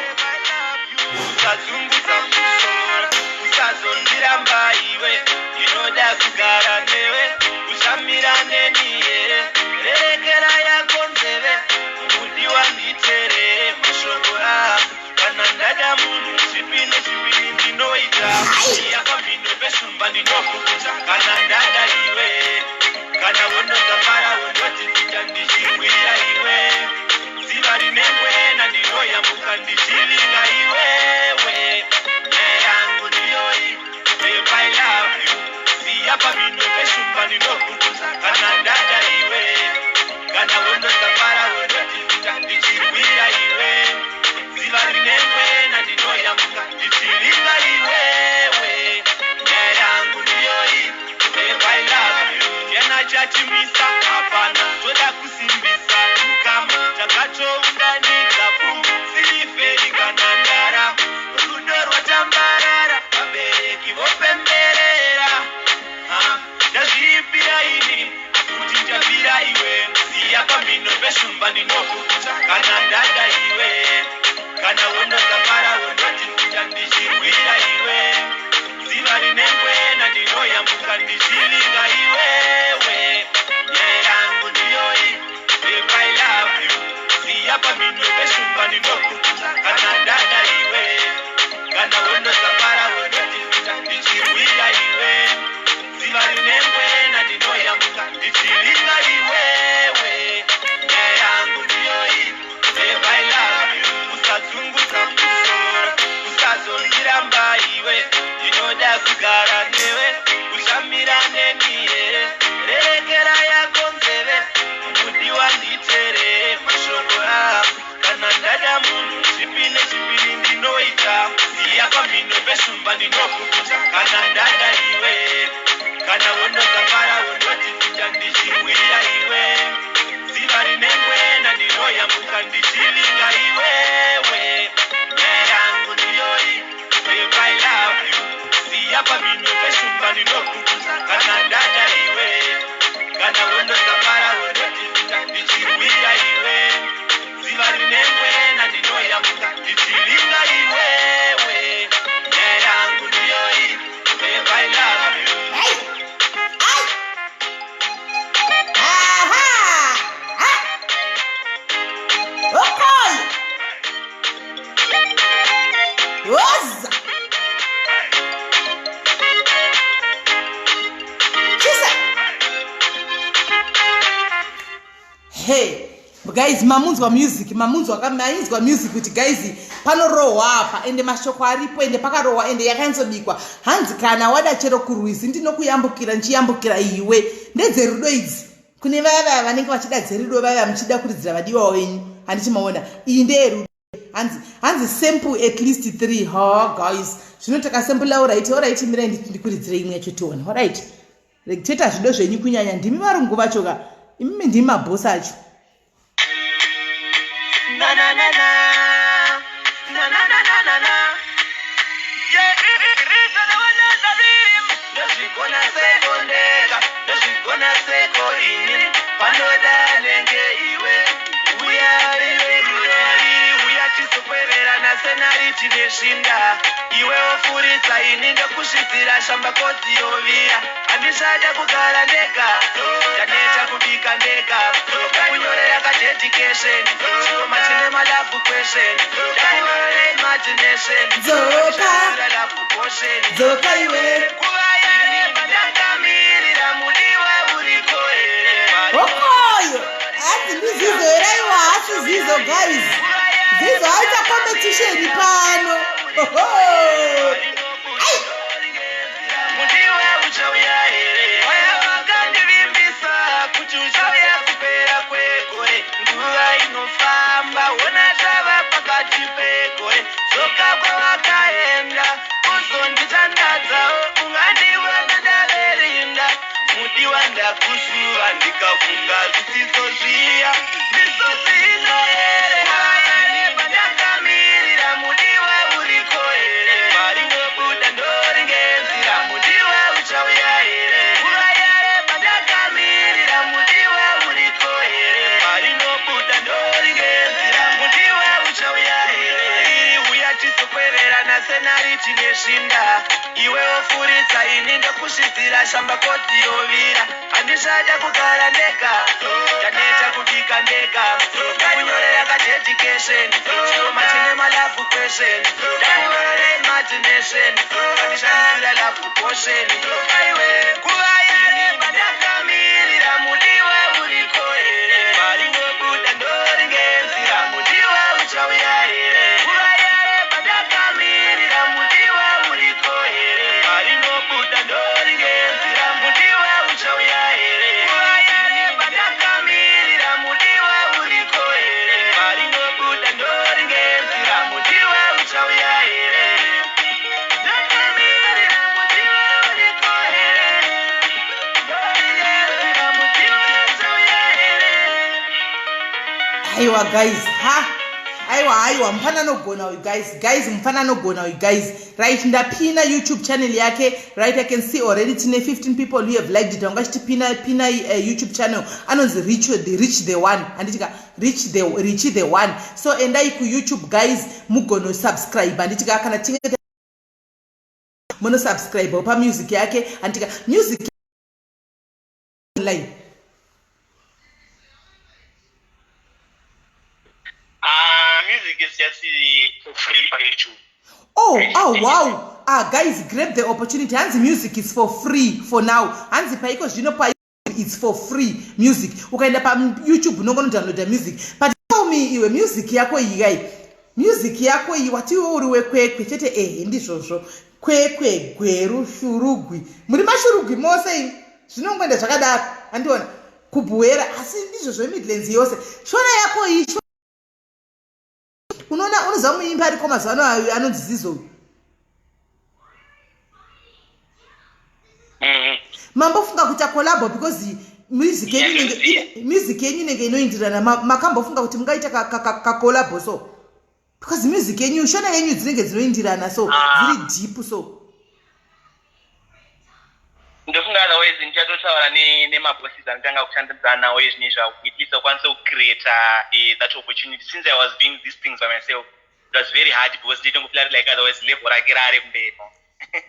A: Usazunguza musoro, usazondiramba iwe, ndinoda kugara newe, ushamira neni here, rerekera yako nzeve, mudiwa nditerere mashoko angu, kana ndada munhu zvipi nezvipi ndinoita, yapamhino peshumba ndinopukuta, kana ndada iwe, kana wondodzafara wondotidzita ndichirwira iwe, ziva rine ngwena ndinoyambuka ndichivinga iwewe, nyaya yangu ndiyoyi, babe I love you, siya pamhino ndinokukuta kana ndada iwe. Kana hondo dzafara wondotifuta ndichirwira iwe. Dziva rine ngwena ndinoyambuka ndichivinga iwewe. Nyaya yangu ndiyoyi, babe, I love you. Chena chatimisa hapana, toda kusimbisa ukama. Takatounganidza sirivheri kana ndara. Rudo rwatambarara, vabereki vopemberera. Ha, ndazvipira ini kuti ndafira iwe. Siya pamhino peshumba ndinokukuta kana ndada iwe. Kana hondo dzafara wondotifuta ndichirwira iwe. Dziva rine ngwena ndinoyambuka ndichivinga iwewe. Nyaya yangu ndiyoyi, babe, I love you. Siya pamhino peshumba ndinokukuta kana ndada iwe. Kana hondo dzafara wondotifuta ndichirwira iwe. Dziva rine ngwena ndinoyambuka ndichivinga iwewe. Nyaya yangu ndiyoyi, babe, I love you. Usadzunguza musoro, usazondiramba iwe. Ndinoda kugara newe, ushamira neni here. Rerekera yako nzeve, mudiwa nditerere mashoko ako. Kana ndada munhu chipi nechipiri ndinoita. Siya pamhino peshumba ndinokukuta kana ndada iwe. Kana hondo dzafara wondotifuta ndichirwira iwe. Dziva rine ngwena ndinoyambuka ndichivinga iwewe. Nyaya yangu ndiyoyi, babe, I love you. Siya pamhino peshumba ndinokukuta kana ndada iwe. Kana hondo dzafara wondotifuta ndichirwira iwe. Dziva rine ngwena ndinoyambuka ndichivinga iwewe. Nyaya yangu ndiyoyi, babe, I love you.
B: Ai! Ai! Aha! Ah! Okay! Oza! Chisa! Hey, guys, mamunzwa music, mamunzwa, mainzwa music kuti guys, panorohwa apa, ende mashoko aripo, ende pakarohwa, ende yakanyatsobikwa. Hanzi kana wada chero kurwizi ndinokuyambukira, ndichiyambukira iwe. Ndedzerudo idzi. Kune vaya vaya vanenge vachida dzerudo, vaya muchida kuridzira vadiwa venyu, handiti maona? Iyi ndeyerudo. Hanzi sample at least 3. Ha, guys, zvino takasembula. Alright, alright, mirai ndikuridzire imwe yacho tione. Alright, toita zvido zvenyu, kunyanya ndimi varungu vacho ka, imimi ndimi mabhosi acho.
A: Na na na na na na na na na na, yeah. Ndozvigona seko ndega, ndozvigona seko ini. Panoda nenge iwe, uya uya tisokwererana senari tine shinda. Iwe wofuridza, ini ndokusvidzira shambakoti yovira. Handichada kugara ndega, ndaneta kubika ndega. Ndakunyorera kadedication, chingoma chine malove question. Ndakunyorera imagination.
B: Dzoka.
A: Love potion.
B: Dzoka iwe.
A: Nguva yareba ndakamirira mudiwa, uriko here?
B: Okoyo, hanzi ndiZizo here? Aiwa, hasi Zizo, guys. Zizo aita competition pano. Oho. Ai!
A: Mudiwa uchauya here? Waya wakandivimbisa kuti uchauya kupera kwegore. Nguva inofamba, ona tava pakati pegore. Dzoka kwawakaenda kuzonditandadzawo, ungandiwana ndaverinda. Mudiwa, ndakusuva, ndikafunga zvitsidzo zviya, misodzi inoyerera. Ndakamirira mudiwa, uriko here? Marinobuda ndoringenzira, mudiwa uchauya here? Nguva yareba ndakamirira mudiwa, uriko here? Marinobuda ndoringenzira, mudiwa uchauya here? Uya tisokwererana senari tine shinda. Iwe wofuridza, ini ndokusvidzira shambakoti yovira. Handichada kugara ndega, ndaneta kubika ndega. Ndakunyorera kadedication, chingoma chine malove question. Ndakunyorera imagination, andishandisira love potion. Aiwe, nguva yareba ndakamirira mudiwa, uriko here? Marinobuda ndoringenzira, mudiwa uchauya here? Nguva yareba ndakamirira mudiwa, uriko here? Marinobuda ndoringenzira, mudiwa uchauya.
B: Aiwa guys, ha aiwa aiwa, mufana anogona uyu guys. Guys, mufana anogona uyu guys. Right, ndapina YouTube channel yake. Right, I can see already tine 15 people who have liked it. Vanga chitipina pina YouTube channel anonzi Rich the, Rich the One, handitika? Rich the, Rich the One. So endai kuYouTube guys, mugonosubscribe, handitika? Kana tinge munosubscribe pamusic yake, handitika? Music online.
C: Music is just free pa YouTube.
B: Oh wow. Ah guys, grab the opportunity. Hanzi music is for free for now. Hanzi paiko zvino pa it's for free music. Ukaenda pa YouTube unongonodownloada music. But tell me iwe, music yako iyi kai, music yako iyi, wati iwe uri weKwekwe chete? Ehe, ndizvozvo, Kwekwe, Gweru, Shurugwi, muri maShurugwi mose imi, zvinongoenda zvakadaro. Handiona kuBuhera, asi ndizvo zveMidlands yose. Shona yako iyi, unoona, unoziva muimbi ariko mazuva ano ayo anonzi Zizo? Mambofunga kuita collabo? Because music yenyu music yenyu inenge inoindirana. Makambofunga kuti mungaita kacollabo so? Because music yenyu, shona yenyu dzinenge dzinoindirana so.
C: Ah.
B: Dziri deep so.
C: Ndofunga otherwise ndichatotaura nemabosses anotanga kushandidzana nawo izvinezvi, at least akwanise kucreata that opportunity. Since I was doing these things by myself, it was very hard because nditongofila like otherwise level rake rari kumberi.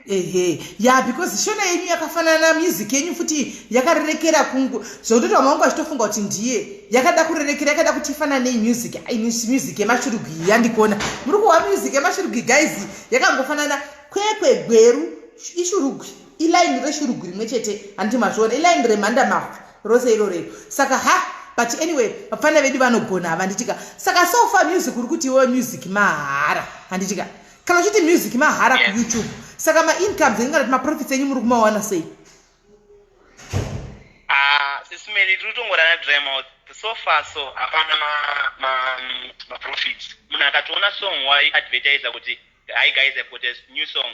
B: Ehe, ya, because shona yenyu yakafanana, music yenyu futi yakarerekera kungu zvekutoti vamwe vangu vachitofunga kuti ndiye yakada kurerekera, yakada kuti ifanane music. Ai, music yemaShurugwi iyi yandikona. Muri kuhwa music yemaShurugwi guys, yakangofanana. Kwekwe, Gweru, iShurugwi, iline reShurugwi rimwe chete, handiti mazviona? Iline remhandamahwe rose irorero. Saka ha, but anyway, vapfana vedu vanogona, havanditika? Saka so far music uri kuti iwewe music mahara, handitika? Kana uchiti music mahara
C: Yes.
B: kuYouTube, saka maincomes enyu kana kuti maprofits enyu muri kumawana sei?
C: Ah, Sis Melly, tiri kutongorana dry mouth. So far so hapana maprofits. Munhu akatoona song waiadvertisa kuti, "Hi guys, I've got a new song,"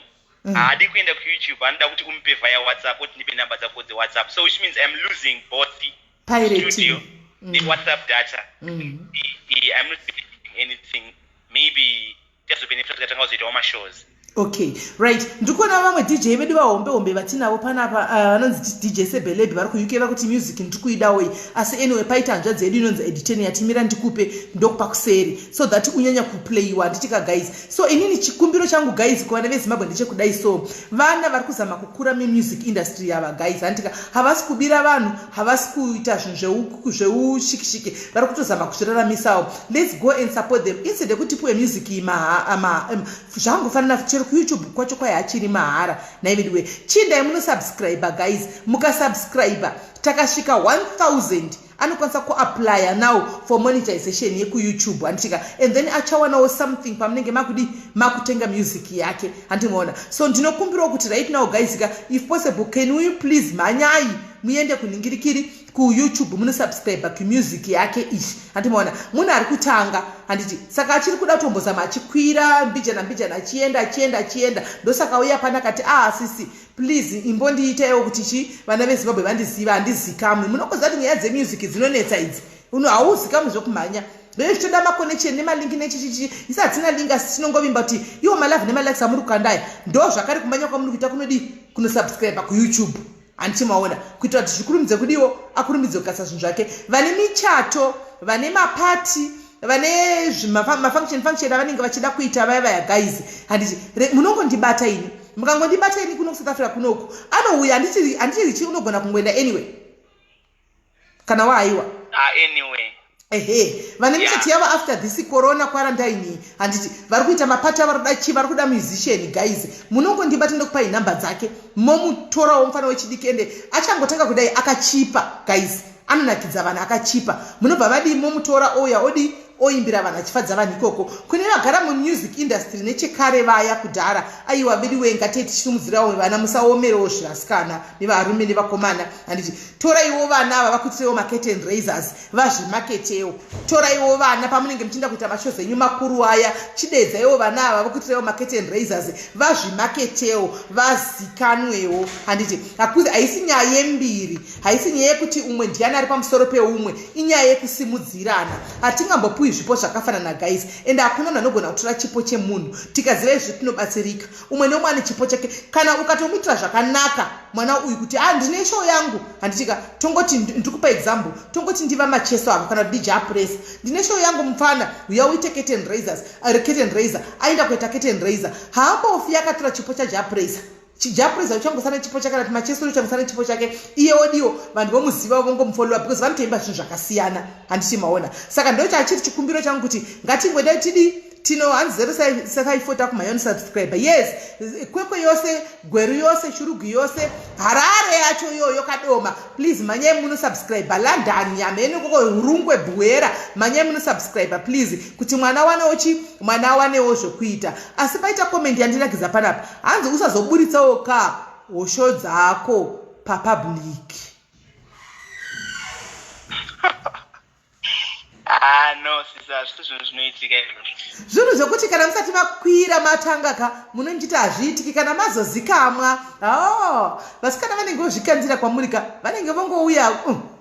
C: haadi kuenda kuYouTube, anoda kuti umupe via WhatsApp, kuti ndipe namba dzako dzeWhatsApp. So which means I'm losing both
B: pirating
C: studio newhatsapp data. I'm not benefiting anything. Maybe tichazobenefita tikatanga kuzoitawo mashows.
B: Okay, right, ndikuona vamwe DJ vedu vahombe hombe vatinavo panapa, vanonzi DJ Sebelebi vari kuUK, vakuti music ndiri kuidawo iyi. Asi anyway, paita hanzvadzi yedu inonzi Editen yatimira, ndikupe ndokupa kuseri so that unyanya kuplayiwa, handitika guys? So inini chikumbiro changu guys kuvana veZimbabwe ndechekudai so: vana vari kuzama kukura memusic industry yava guys, handitika? Havasi kubira vanhu, havasi kuita zvinhu zveushikishiki, vari kutozama kuzviraramisawo. Let's go and support them instead yekuti tipiwe music iyi zvangofanana chero kuYouTube kwacho kwai hachiri mahara. Naiveduwe, chindai munosubscribe guys. Mukasubscribe, takasvika 1000, anokwanisa kuapplya now for monetization yekuYouTube, handitika? And then achawanawo something pamunenge makudi makutenga music yake, handimaona? So ndinokumbirawo kuti right now guys ka, if possible, can you please mhanyai muende kunhingirikiri kuYouTube munosubscribe kumusic yake ishi, handimaona? Munhu ari kutanga, handiti? Saka achiri kuda kutombozama achikwira mbijana mbijana, achienda, achienda, achienda. Ndosaka uya pana akati, "Ah sisi, please imbondiitaiwo kuti chi vana veZimbabwe vandiziva, handizikamwi." Munokoziva kuti nyaya dzemusic dzinonetsa idzi, hauzikamwi zvokumhanya. Zvichitoda maconnection nemalinki nechichichi. Isi hatina link, asi tinongovimba kuti iwo malove nemalikes amuri kukandaya ndo zvakare kumanya kwamuri kuita kunodi kunosubscribe kuYouTube, handiti maona? Kuitira kuti zvikurumidze kudiwo, akurumidze kugasa zvinhu zvake. Vane michato, vane mapati, vane mafunction function avanenge vachida kuita vaya vaya guys, handiti munongondibata ini? Mukangondibata ini kuno kuSouth Africa kunoku, anouya, handiti? Handiti unogona kungoenda anyway kana waaiwa?
C: Ah, anyway.
B: Ehe, vane michato yavo after this corona quarantine, handiti vari kuita mapati avari kuda chi, vari kuda musician guys, munongondibata, ndokupai nhamba dzake, momutorawo. Mufana wechidiki, ende achangotanga kudai, akachipa guys, anonakidza vanhu, akachipa. Munobva vadii, momutora, ouya, odi Oimbira vanhu achifadza vanhu ikoko. Kune vagara mumusic industry nechekare vaya kudhara, aiwa veduwee, ngatei tichisimudzirawo vana. Musaomerewo zvivasikana nevarume nevakomana, handiti? Toraiwo vana ava vakuitirewo macurtain raisers, vazvimaketewo. Toraiwo vana pamunenge muchienda kuita mashows enyu makuru aya, chidedzaiwo vana ava vakuitirewo macurtain raisers, vazvimaketewo, vazikanwewo, handiti? Hakuzi, haisi nyaya yembiri, haisi nyaya yekuti umwe ndiani ari pamusoro peumwe, inyaya yekusimudzirana. Hatingambopiwi zvipo zvakafanana, guys, and hakuna munhu anogona kutora chipo chemunhu. Tikaziva izvi tinobatsirika. Umwe neumwe ane chipo chake. Kana ukatomuitira zvakanaka mwana uyu kuti a ah, ndine show yangu, handitika? Tongoti ndiri kupa example, tongoti ndiva Macheso avo kana kuti Jah Prayzah, "Ndine show yangu mupfana, uya uite curtain raisers." Curtain raiser aenda kuita curtain raiser, haambofi akatora chipo chaJah Prayzah. Jah Prayzah uchangosana chipo chake, kana kuti Macheso uchangosana chipo chake, iye odiwo vanhu vomuziva, vongomufollowa because vanotoimba zvinhu zvakasiyana, handiti maona? Saka ndo chachiri chikumbiro changu kuti ngatingodai tidi tino hanzi 054 takumhanya nosubscribe. Yes, Kwekwe yose, Gweru yose, Shurugwi yose, Harare yacho iyoyo, Kadoma, please mhanyai munosubscribe. London, yamhene koko, Hurungwe, Buhera, mhanyai munosubscribe please, kuti mwana wanewo chi mwana awanewo zvokuita. Asi paita comment yandinakidza panapa, hanzi usazoburitsawo ka hosho dzako papublic.
C: Ah, no sisi, hazvisi zvinhu zvinoitika izvozvo.
B: Zvinhu zvekuti kana musati makwira matanga ka, munonjiti hazviitiki. Kana mazozikamwa, oh, vasikana vanenge vozvikandira kwamuri ka, vanenge vongouya,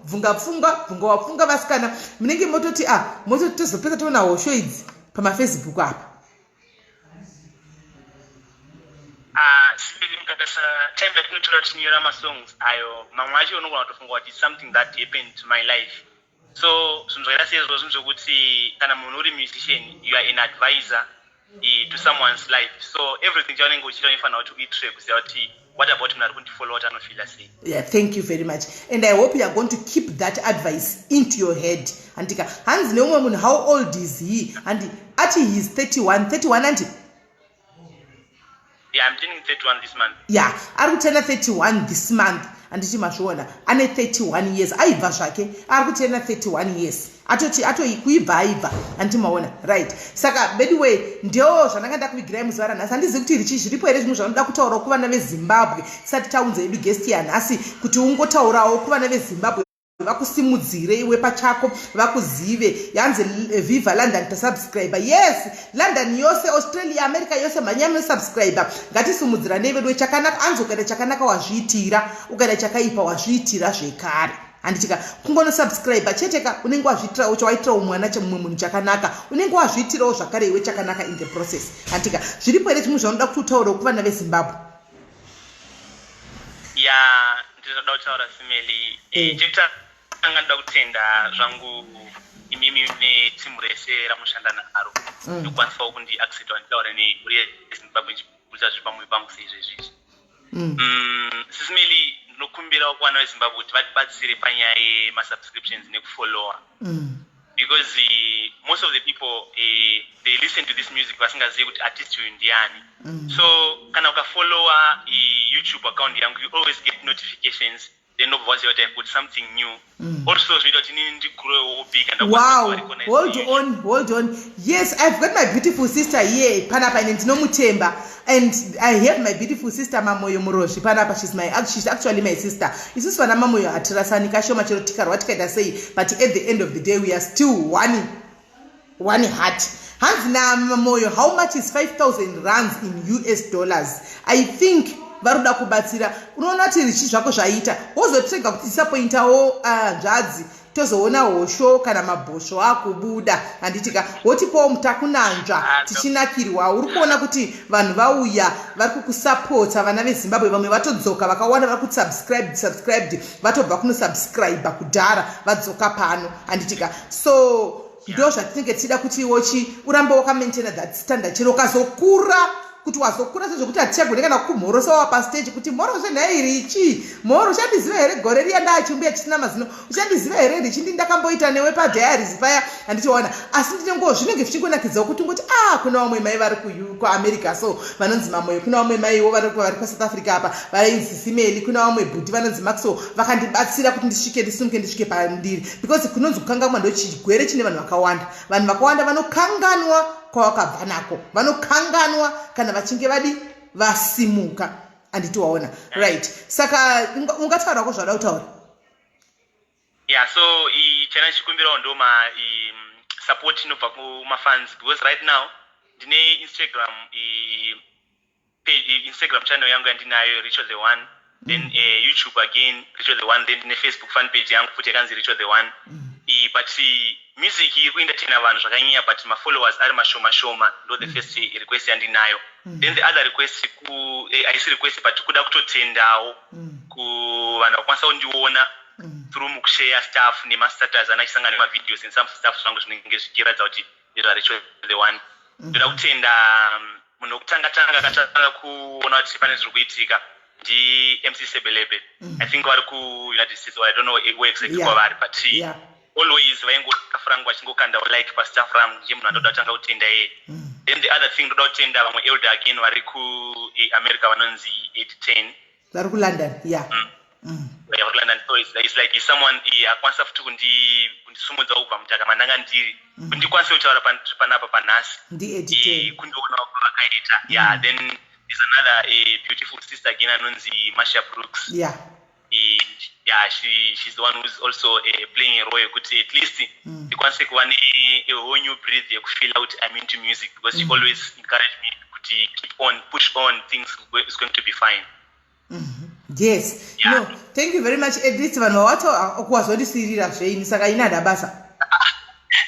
B: bvunga pfungwa, bvunga wapfunga. Vasikana munenge mototi ah, mototi tozopedza toona hosho idzi pamafacebook apa.
C: Ah, sibili mukatarisa time yatinotora tichinyora masongs ayo, mamwe acho unogona kutofunga kuti something that happened to my life. So zvinhu zvakaita seizvo, zvinhu zvokuti kana munhu uri musician, you are an advisor to someone's life. So everything chaunenge uchiita unofanira kuti uitire kuziva kuti what about munhu ari kundifollow, kuti anofeela sei.
B: Yeah, thank you very much, and I hope you are going to keep that advice into your head, handika? Hanzi neumwe munhu, "How old is he?" Handi ati he is 31, 31, andi?
C: Yeah, I'm turning 31 this month.
B: Yeah, ari kuturna 31 this month, handiti mazviona? Ane 31 years, aibva zvake, ari kuturna 31 years, atoti atoi kuibva, aibva, handiti maona? Right, saka anyway, ndio zvandanga ndakuvigirai muzuva ranhasi. Handizivi kuti richi zviripo here zvimwe zvanoda kutaurawo kuvana veZimbabwe tisati taunza yedu guest yanhasi, kuti ungotaurawo kuvana veZimbabwe vakusimudzire iwe pachako, vakuzive. Yanzi viva London, tasubscribe. Yes, London yose, Australia, America yose, mhanyai munosubscribe. Ngatisimudziranei vedu. Chakanaka, anzi ukaita chakanaka wazviitira, ukaita chakaipa wazviitira zvekare, handitika? Kungonosubscribe chete ka, unenge wazviitirawo chawaitirawo mwana chemumwe munhu chakanaka, unenge wazviitirawo zvakare iwe chakanaka in the process, handitika? Zviripo here zvimwe zvaunoda kuti utaurewo kuvana veZimbabwe?
C: Ya, ndinoda kutaura, Simeli. Chekutanga ndoda kutenda zvangu imimi netimu rese ramushanda naro, ndokwanisawo kundiaccepta nditaure nemhuri yeZimbabwe ndichiburitsa zviri pamwoyo pangu seizvezvizvi. Sisimeli, ndinokumbirawo kuvana veZimbabwe kuti vatibatsire panyaya yemasubscriptions nekufollowa, because most of the people, they listen to this music vasingazivi kuti artist uyu ndiani. So kana ukafollowa YouTube account yangu, you always get notifications, then nobva waziva kuti I've got something new. Also zvinoita kuti inini ndigrowewo big.
B: Wow, hold on, hold on. Yes, I've got my beautiful sister here panapa, ine ndinomutemba, and I have my beautiful sister Mamoyo Murozvi panapa. She's actually my sister. Isusu vana Mamoyo hatirasani kashoma, chero tikarwa tikaita sei, but at the end of the day we are still one heart. Hanzi naMamoyo, "How much is 5000 rands in US dollars?" I think vari kuda kubatsira. Unoona kuti richi zvako zvaita, wozotirega kuti tisapointawo hanzvadzi, tozoona hosho kana mabhosvo akubuda, handitika? Wotipawo mutakunanzva tichinakirwa. Uri kuona kuti vanhu vauya vari kukusapota, vana veZimbabwe vamwe vatodzoka vakawanda, vari kusubscribed subscribed, vatobva kunosubscribe kudhara, vadzoka pano, handitika? So ndo zvatinenge tichida kuti wochi urambe wakamaintaina that standard chero ukazokura. Kuti wazokura sezvekuti hatichagone kana kukumhorosa wava pastage kuti mhoro zvenhai Richi, mhoro, uchandiziva here gore riya ndaachimbuya chisina mazino? Uchandiziva here, Richi, ndi ndakamboita newe padiaries paya? Handichiona, asi ndinengo zvinenge zvichingonakidzawo kuti ngoti a ah, kuna vamwe mai vari kuAmerica so vanonzi Mamoyo, kuna vamwe maiwo vari kwaSouth Africa apa vainzi Simeli, kuna vamwe bhuti vanonzi Maxwell vakandibatsira kuti ndisvike, ndisimuke, ndisvike pandiri, because kunonzi kukangamwa ndochigwere chine vanhu vakawanda. Vanhu vakawanda vanokanganwa kwavakabva nako, vanokanganwa kana vachinge vadi vasimuka, anditi waona? Right, saka ungataurako zvauda kutaura.
C: Yeah, so chana chikumbirawo ndo ma support inobva kumafans, because right now ndine Instagram page, Instagram channel yangu yandinayo, Richo the One, then YouTube again, Richo the One, then ndine Facebook fan page yangu futi yakanzi Richo the One. But music iri kuentertaina vanhu zvakanyanya, but mafollowers ari mashoma shoma. Ndo the first request yandinayo. Then the other request ku haisi request, but kuda kutotendawo kuvanhu vakwanisa kundiona through mukushare stuff nemastatus ana achisangana nemavideos and some stuff zvangu zvinenge zvichiratidza kuti ndezvaRicho the One. Ndoda kutenda munhu wekutanga tanga akatanga kuona kuti pane zviri kuitika, ndiMC Sebelebe. I think vari kuUnited States or I don't know where exactly kwavari, but always vaingostaff rangu vachingokandawo like pastaff rangu. Ndiye munhu andoda kutanga kutenda iye. Then the other thing, ndoda kutenda vamwe elder again vari kuAmerica vanonzi 810.
B: Vari kuLondon, ya.
C: Yeah, vari kuLondon. So it's like is someone akwanisa futi kundisumudza kubva mutaka mandanga ndiri kuti ndikwanise kutaura panapa panhasi.
B: Ndi
C: Kundionawo kwavakaita, yeah. Then there's another beautiful sister again anonzi Masha Brooks. Yeah, she's the one who's also playing a role yekuti at least ndikwanise kuva ne a whole new breath yekufeela kuti I'm into music, because she always encouraged me kuti keep on, push on, things is going to be fine.
B: Yes. No, thank you very much. At least vanhu vawato kuwazondisirira zveini, saka ini hada basa.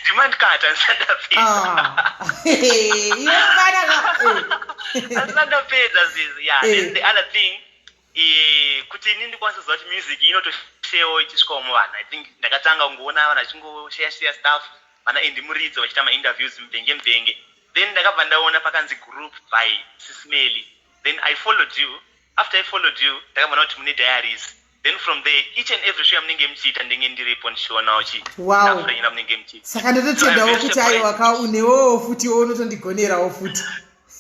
C: Ndimandikata ndisandapedza.
B: Ah. Iwe mfana.
C: Andisandapedza zizi, yeah. Then the other thing, kuti ini ndikwanise kuziva kuti music inotosharewo ichisvikawo muvanhu, I think ndakatanga kungoona vanhu vachingoshare share stuff, vana Andy Muridzo vachiita mainterviews mubvenge mubvenge, then ndakabva ndaona pakanzi group by Sismely. Then I followed you. After I followed you, ndakabva kuti mune diaries. Then from there, each and every show yamunenge muchiita ndenge ndiripo ndichionawo chi
B: Wow.
C: Munenge muchiita.
B: Saka ndototendawo kuti aiwa ka, unewowo futi unotondigonerawo futi.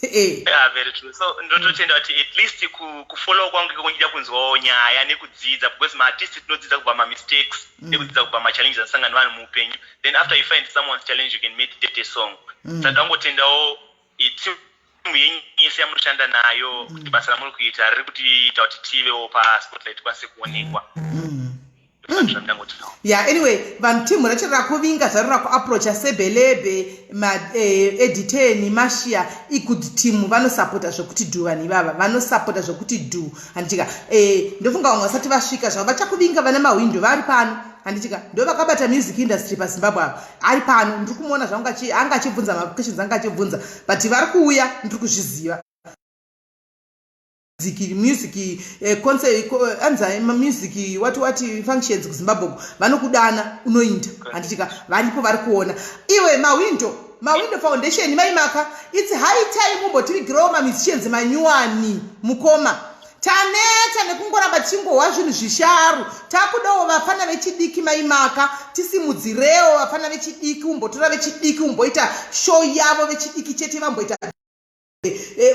C: Yeah, very true. So ndototenda kuti at least kufollow kwangu iko ndichida kunzwawo nyaya nekudzidza, because maartist tinodzidza kubva mamistakes nekudzidza kubva machallenges asangana nevanhu muupenyu. Then after you find someone's challenge, you can meditate a song. Saka ndangotendawo timu yenyu yese yamunoshanda nayo kuti basa ramuri kuita riri kutiita kuti tivewo paspotlight, tikwanise kuonekwa. Zvandangotinawo.
B: Yeah, anyway, vanhu, timu racho rakuvinga zvaro rakuapproacha Sebelebe, Editen, Mashia, igood team. Vanosapota zvokuti dhu. Vanhu ivava vanosapota zvokuti dhu, handitika? Ndofunga vamwe vasati vasvika zvavo vachakuvinga. Vana Mahwindo vari pano, handitika? Ndo vakabata music industry paZimbabwe ava. Ari pano, ndiri kumuona zvangu anga achibvunza maquestions, anga achibvunza, but vari kuuya, ndiri kuzviziva. Music concert, anzai music wati wati functions kuZimbabwe uku vanokudana, unoinda, handitika? Varipo vari kuona iwe. Mawindo Foundation, maimaka, it's high time umbotivigirawo mamusicians manyuwani, mukoma. Taneta nekungoramba tichingohwa zvinhu zvisharu. Takudawo vafana vechidiki, maimaka. Tisimudzirewo vafana vechidiki, umbotora vechidiki, umboita show yavo vechidiki chete, vamboita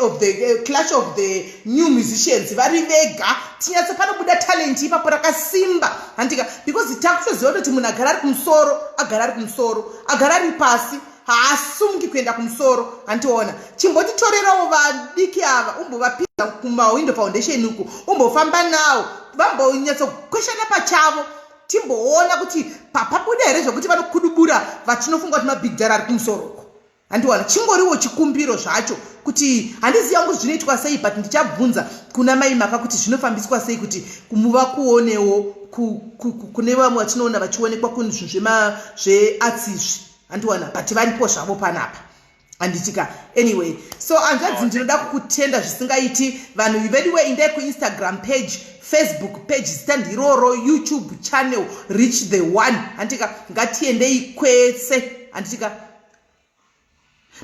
B: of the clash of the new musicians vari vega, tinyatso panobuda talent ipapo rakasimba, handika? Because takutoziva kuti munhu agara ari kumusoro, agara ari kumusoro, agara ari pasi haasungi kuenda kumusoro, handiona? Chimbotitorerawo vadiki ava, umbovapinza kumaWindow Foundation uku, umbofamba nawo, vambonyatsokweshana pachavo, timboona kuti papabuda here zvokuti vanokudubura vatinofunga kuti mabhigdara ari kumusoro uko, handiwana? Chingoriwo chikumbiro zvacho kuti handiziva kuti zvinoitwa sei, but ndichabvunza kuna mai Maka kuti zvinofambiswa sei kuti muva kuonewo kune vamwe vatinoona vachionekwa kunzvinhu zvearts izvi, handiwana? But varipo zvavo panapa, handitika? Anyway, so hanzvadzi, ndinoda kukutenda zvisingaiti. Vanhu veduwe, indai kuInstagram page, Facebook page, zita ndiroro, YouTube channel, Reach the One, handitika? Ngatiendei kwese, handitika?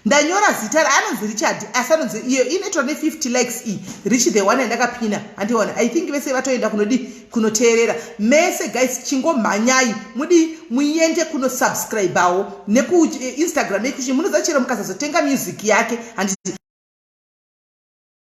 B: Ndanyora zita raanonzi Richard, asi anonzi iyo inoitwa ne50 likes iyi, Rich the One yandakapina. Handiona, I think vese vatoenda kunodi kunoteerera mese. Guys, chingomhanyai mudi muende kunosubscribewo nekuInstagram nekuchi. Munoziva, chero mukasazotenga music yake, handiti,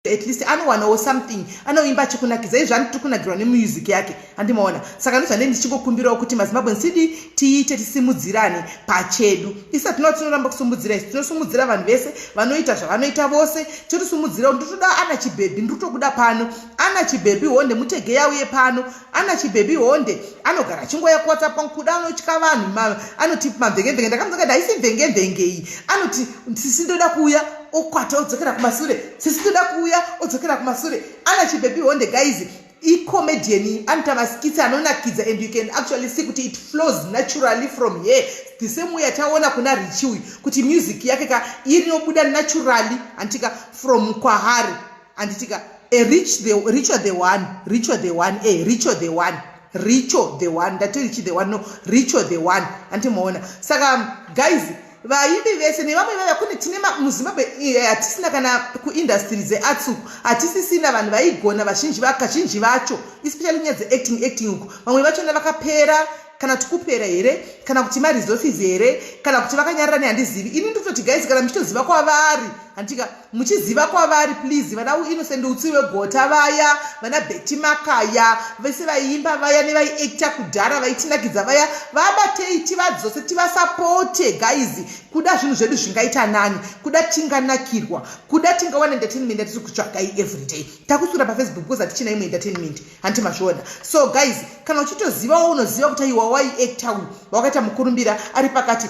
B: at least anowanawo something. Anoimba achikunakidza izvo, anotiri kunakirwa nemusic yake, handimaona? Saka ndozvandei ndichingokumbirawo kuti maZimbabwe sidi tiite tisimudzirane pachedu. Isi hatinova tinoramba kusimudzira, isi tinosimudzira vanhu vese vanoita zvavanoita vose, totisimudzirawo. Nditoda Ana Chibhebhi, ndiri kutokuda pano. Ana Chibhebhi Honde, mutege yauye pano. Ana Chibhebhi Honde anogara achingoya kuWhatsApp kwangu. Kuda anotya vanhu, anoti mamvhengemvhenge. Ndakamudza kuti haisi mvhengemvhenge iyi. Anoti, "Sisi, ndoda kuuya," okwata odzokera kumasure. "Sisi, ndoda kuuya," odzokera kumasure. Ana Chibhebhi Honde, guys, icomedian, anoita maskits anonakidza, and you can actually see kuti it flows naturally from here, the same way ataona kuna Richi uyu kuti music yake ka inobuda naturally, handitika, from kwahari, handitika? Rich the, Richo the One, Richo the One, Richo the One, Richo the One. Ndati Richi the One, no, Richo the One, handimaona? Saka guys, vaimbi vese nevamwe vaya, kune tine muZimbabwe hatisina kana kuindustry dzearts uku, hatisisina vanhu vaigona vazhinji, kazhinji vacho, especially nyaya dzeacting, acting uku, vamwe vachona vakapera, kana kuti kupera here, kana kuti maresources here, kana kuti vakanyarara nehandizivi. Ini ndototi guys, kana muchitoziva kwavari, handitika, muchiziva kwavari, please, vana Innocent Utsi wegota vaya, vana Beti Makaya vese vaiimba vaya nevaiacta kudhara vaitinakidza vaya, vabatei tivadzose, tivasapote guys. Kuda zvinhu zvedu zvingaita nani, kuda tinganakirwa, kuda tingawana entertainment yatiri kutsvagai everyday. Takuswira paFacebook because hatichina imwe entertainment, handiti mazviona? So guys, kana uchitozivawo, unoziva kuti aiwa, waiacta uyu wakaita mukurumbira ari pakati,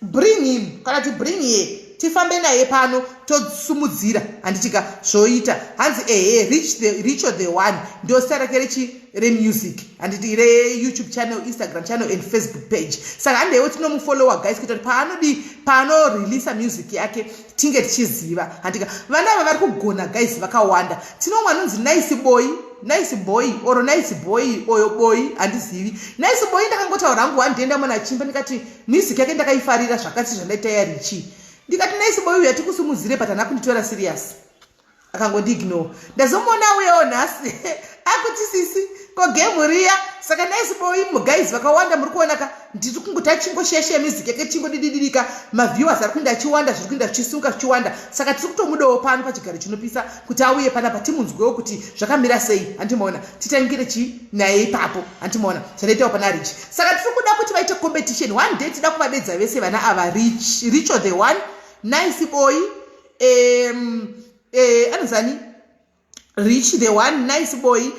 B: bring him kana kuti bring ye, tifambe naye pano, tosumudzira, handitika? Zvoita. Hanzi ehe, Richo the One ndo zita rake rechi remusic, handiti, reYouTube channel, Instagram channel and Facebook page. Saka handeiwo tinomufollowa guys, kuita kuti paanodi paanoreleasa music yake tinge tichiziva, handika? Vana ava vari kugona guys, vakawanda. Tino mwe anonzi Nice Boy, Nice Boy or Nice Boy oyo boy, handizivi. Nice Boy ndakangotaura hangu one day, ndamona achimba, ndikati music yake ndakaifarira zvakati zvandaita yaRichi. Ndikati, "Nice Boy uyu atikusumudzire," but hana kunditora serious, akangondiignore. Ndazomuona uyewo nhasi akuti, "Sisi, kogemu riya." Saka Nice Boy, guys, vakawanda muri kuona ka, ndiri kungoti achingosheshe music yake chingodidididika, maviewers ari kuenda achiwanda, zviri kuenda zvichisunga zvichiwanda. Saka tiri kutomudawo pano pachigaro chinopisa kuti auye panapa timunzwewo kuti zvakamira sei, handimaona? Titangire chi naye ipapo, handimaona zvanoitawo pana Rich? Saka tiri kuda kuti vaite competition one day. Tida kuvadedza vese vana ava, Rich, Richo the One, Nice Boy, anozani Rich the One, Nice Boy,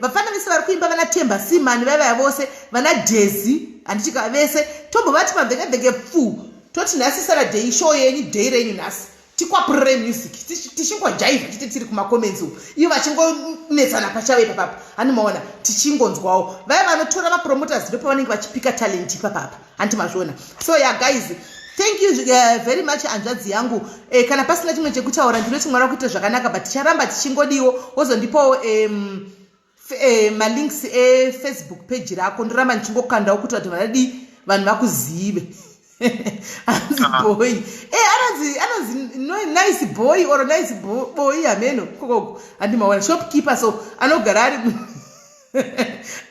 B: vafana vese vari kuimba, vana Temba Simani vaivaya vose, vana Dezi, handitika, vese tombovati mabvengabvenge pfu. Toti nhasi Saturday, show yenyu, day renyu nhasi, tikwapurire music, tichingojaivha chite tiri kumacomments uku, ivo vachingonetsana pachavo ipapapa, handimaona? Tichingonzwawo vaya vanotora mapromoters, ndo pavanenge vachipika talent ipapapa, handi mazviona? So yeah guys, thank you very much, hanzvadzi yangu. Kana pasina chimwe chekutaura, ndinoti Mwari wakuita zvakanaka, but ticharamba tichingodiwo. Wozondipawo malinks eFacebook page rako, ndoramba ndichingokandawo kuti vanhu vanadi, vanhu vakuzive. Hanzi boy, anonzi no, Nice Boy or Nice Boy, hameno kokoko, handimaona? Shopkeeper, so anogara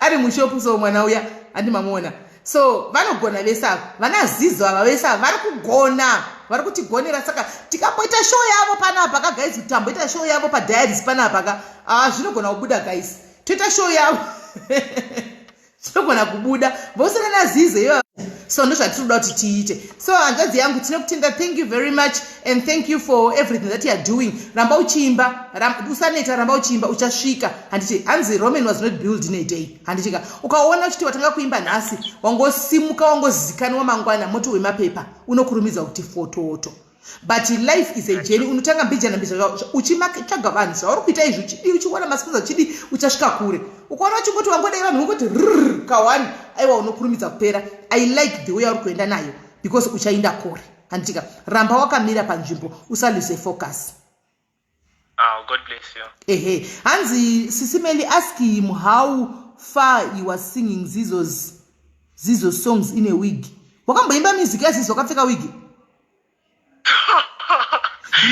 B: ari mushopu, so mwana uya, handimamuona? So vanogona vese ava, vana Zizo ava, vese ava vari kugona, vari kutigonera. Saka tikamboita show yavo panapa ka guys, tamboita show yavo padiaries panapa ka, ah, zvinogona kubuda guys. Toita show yavo, zvinogona kubuda vose nanaZizo iva. So ndozvatiri kuda kuti tiite. So hanzvadzi yangu, tinokutenda. Thank you very much and thank you for everything that you are doing. Ramba uchiimba, usaneta, ramba uchiimba, uchasvika, handiti? Hanzi Roman was not built in a day, handitika? Ukaona uchiti watanga kuimba nhasi, wangosimuka, wangozikanwa mangwana, moto wemapepa unokurumidza kuti fototo. But life is a journey. Unotanga mbijana mbijana uchitsvaga vanhu, zvauri kuita izvi, uchidi uchiwana masponsor, uchidi uchasvika kure. Ukaona uchingoti wangodai, vanhu vongoti rrr kawani, aiwa, unokurumidza kupera. I like the way auri kuenda nayo because uchaenda kure, handitika? Ramba wakamira panzvimbo, usalose focus.
C: Oh, God bless you.
B: Ehe, hanzi, "Sisi Meli, ask him how far he was singing Zizo songs in a wig." Wakamboimba music yaZizo wakapfeka wigi?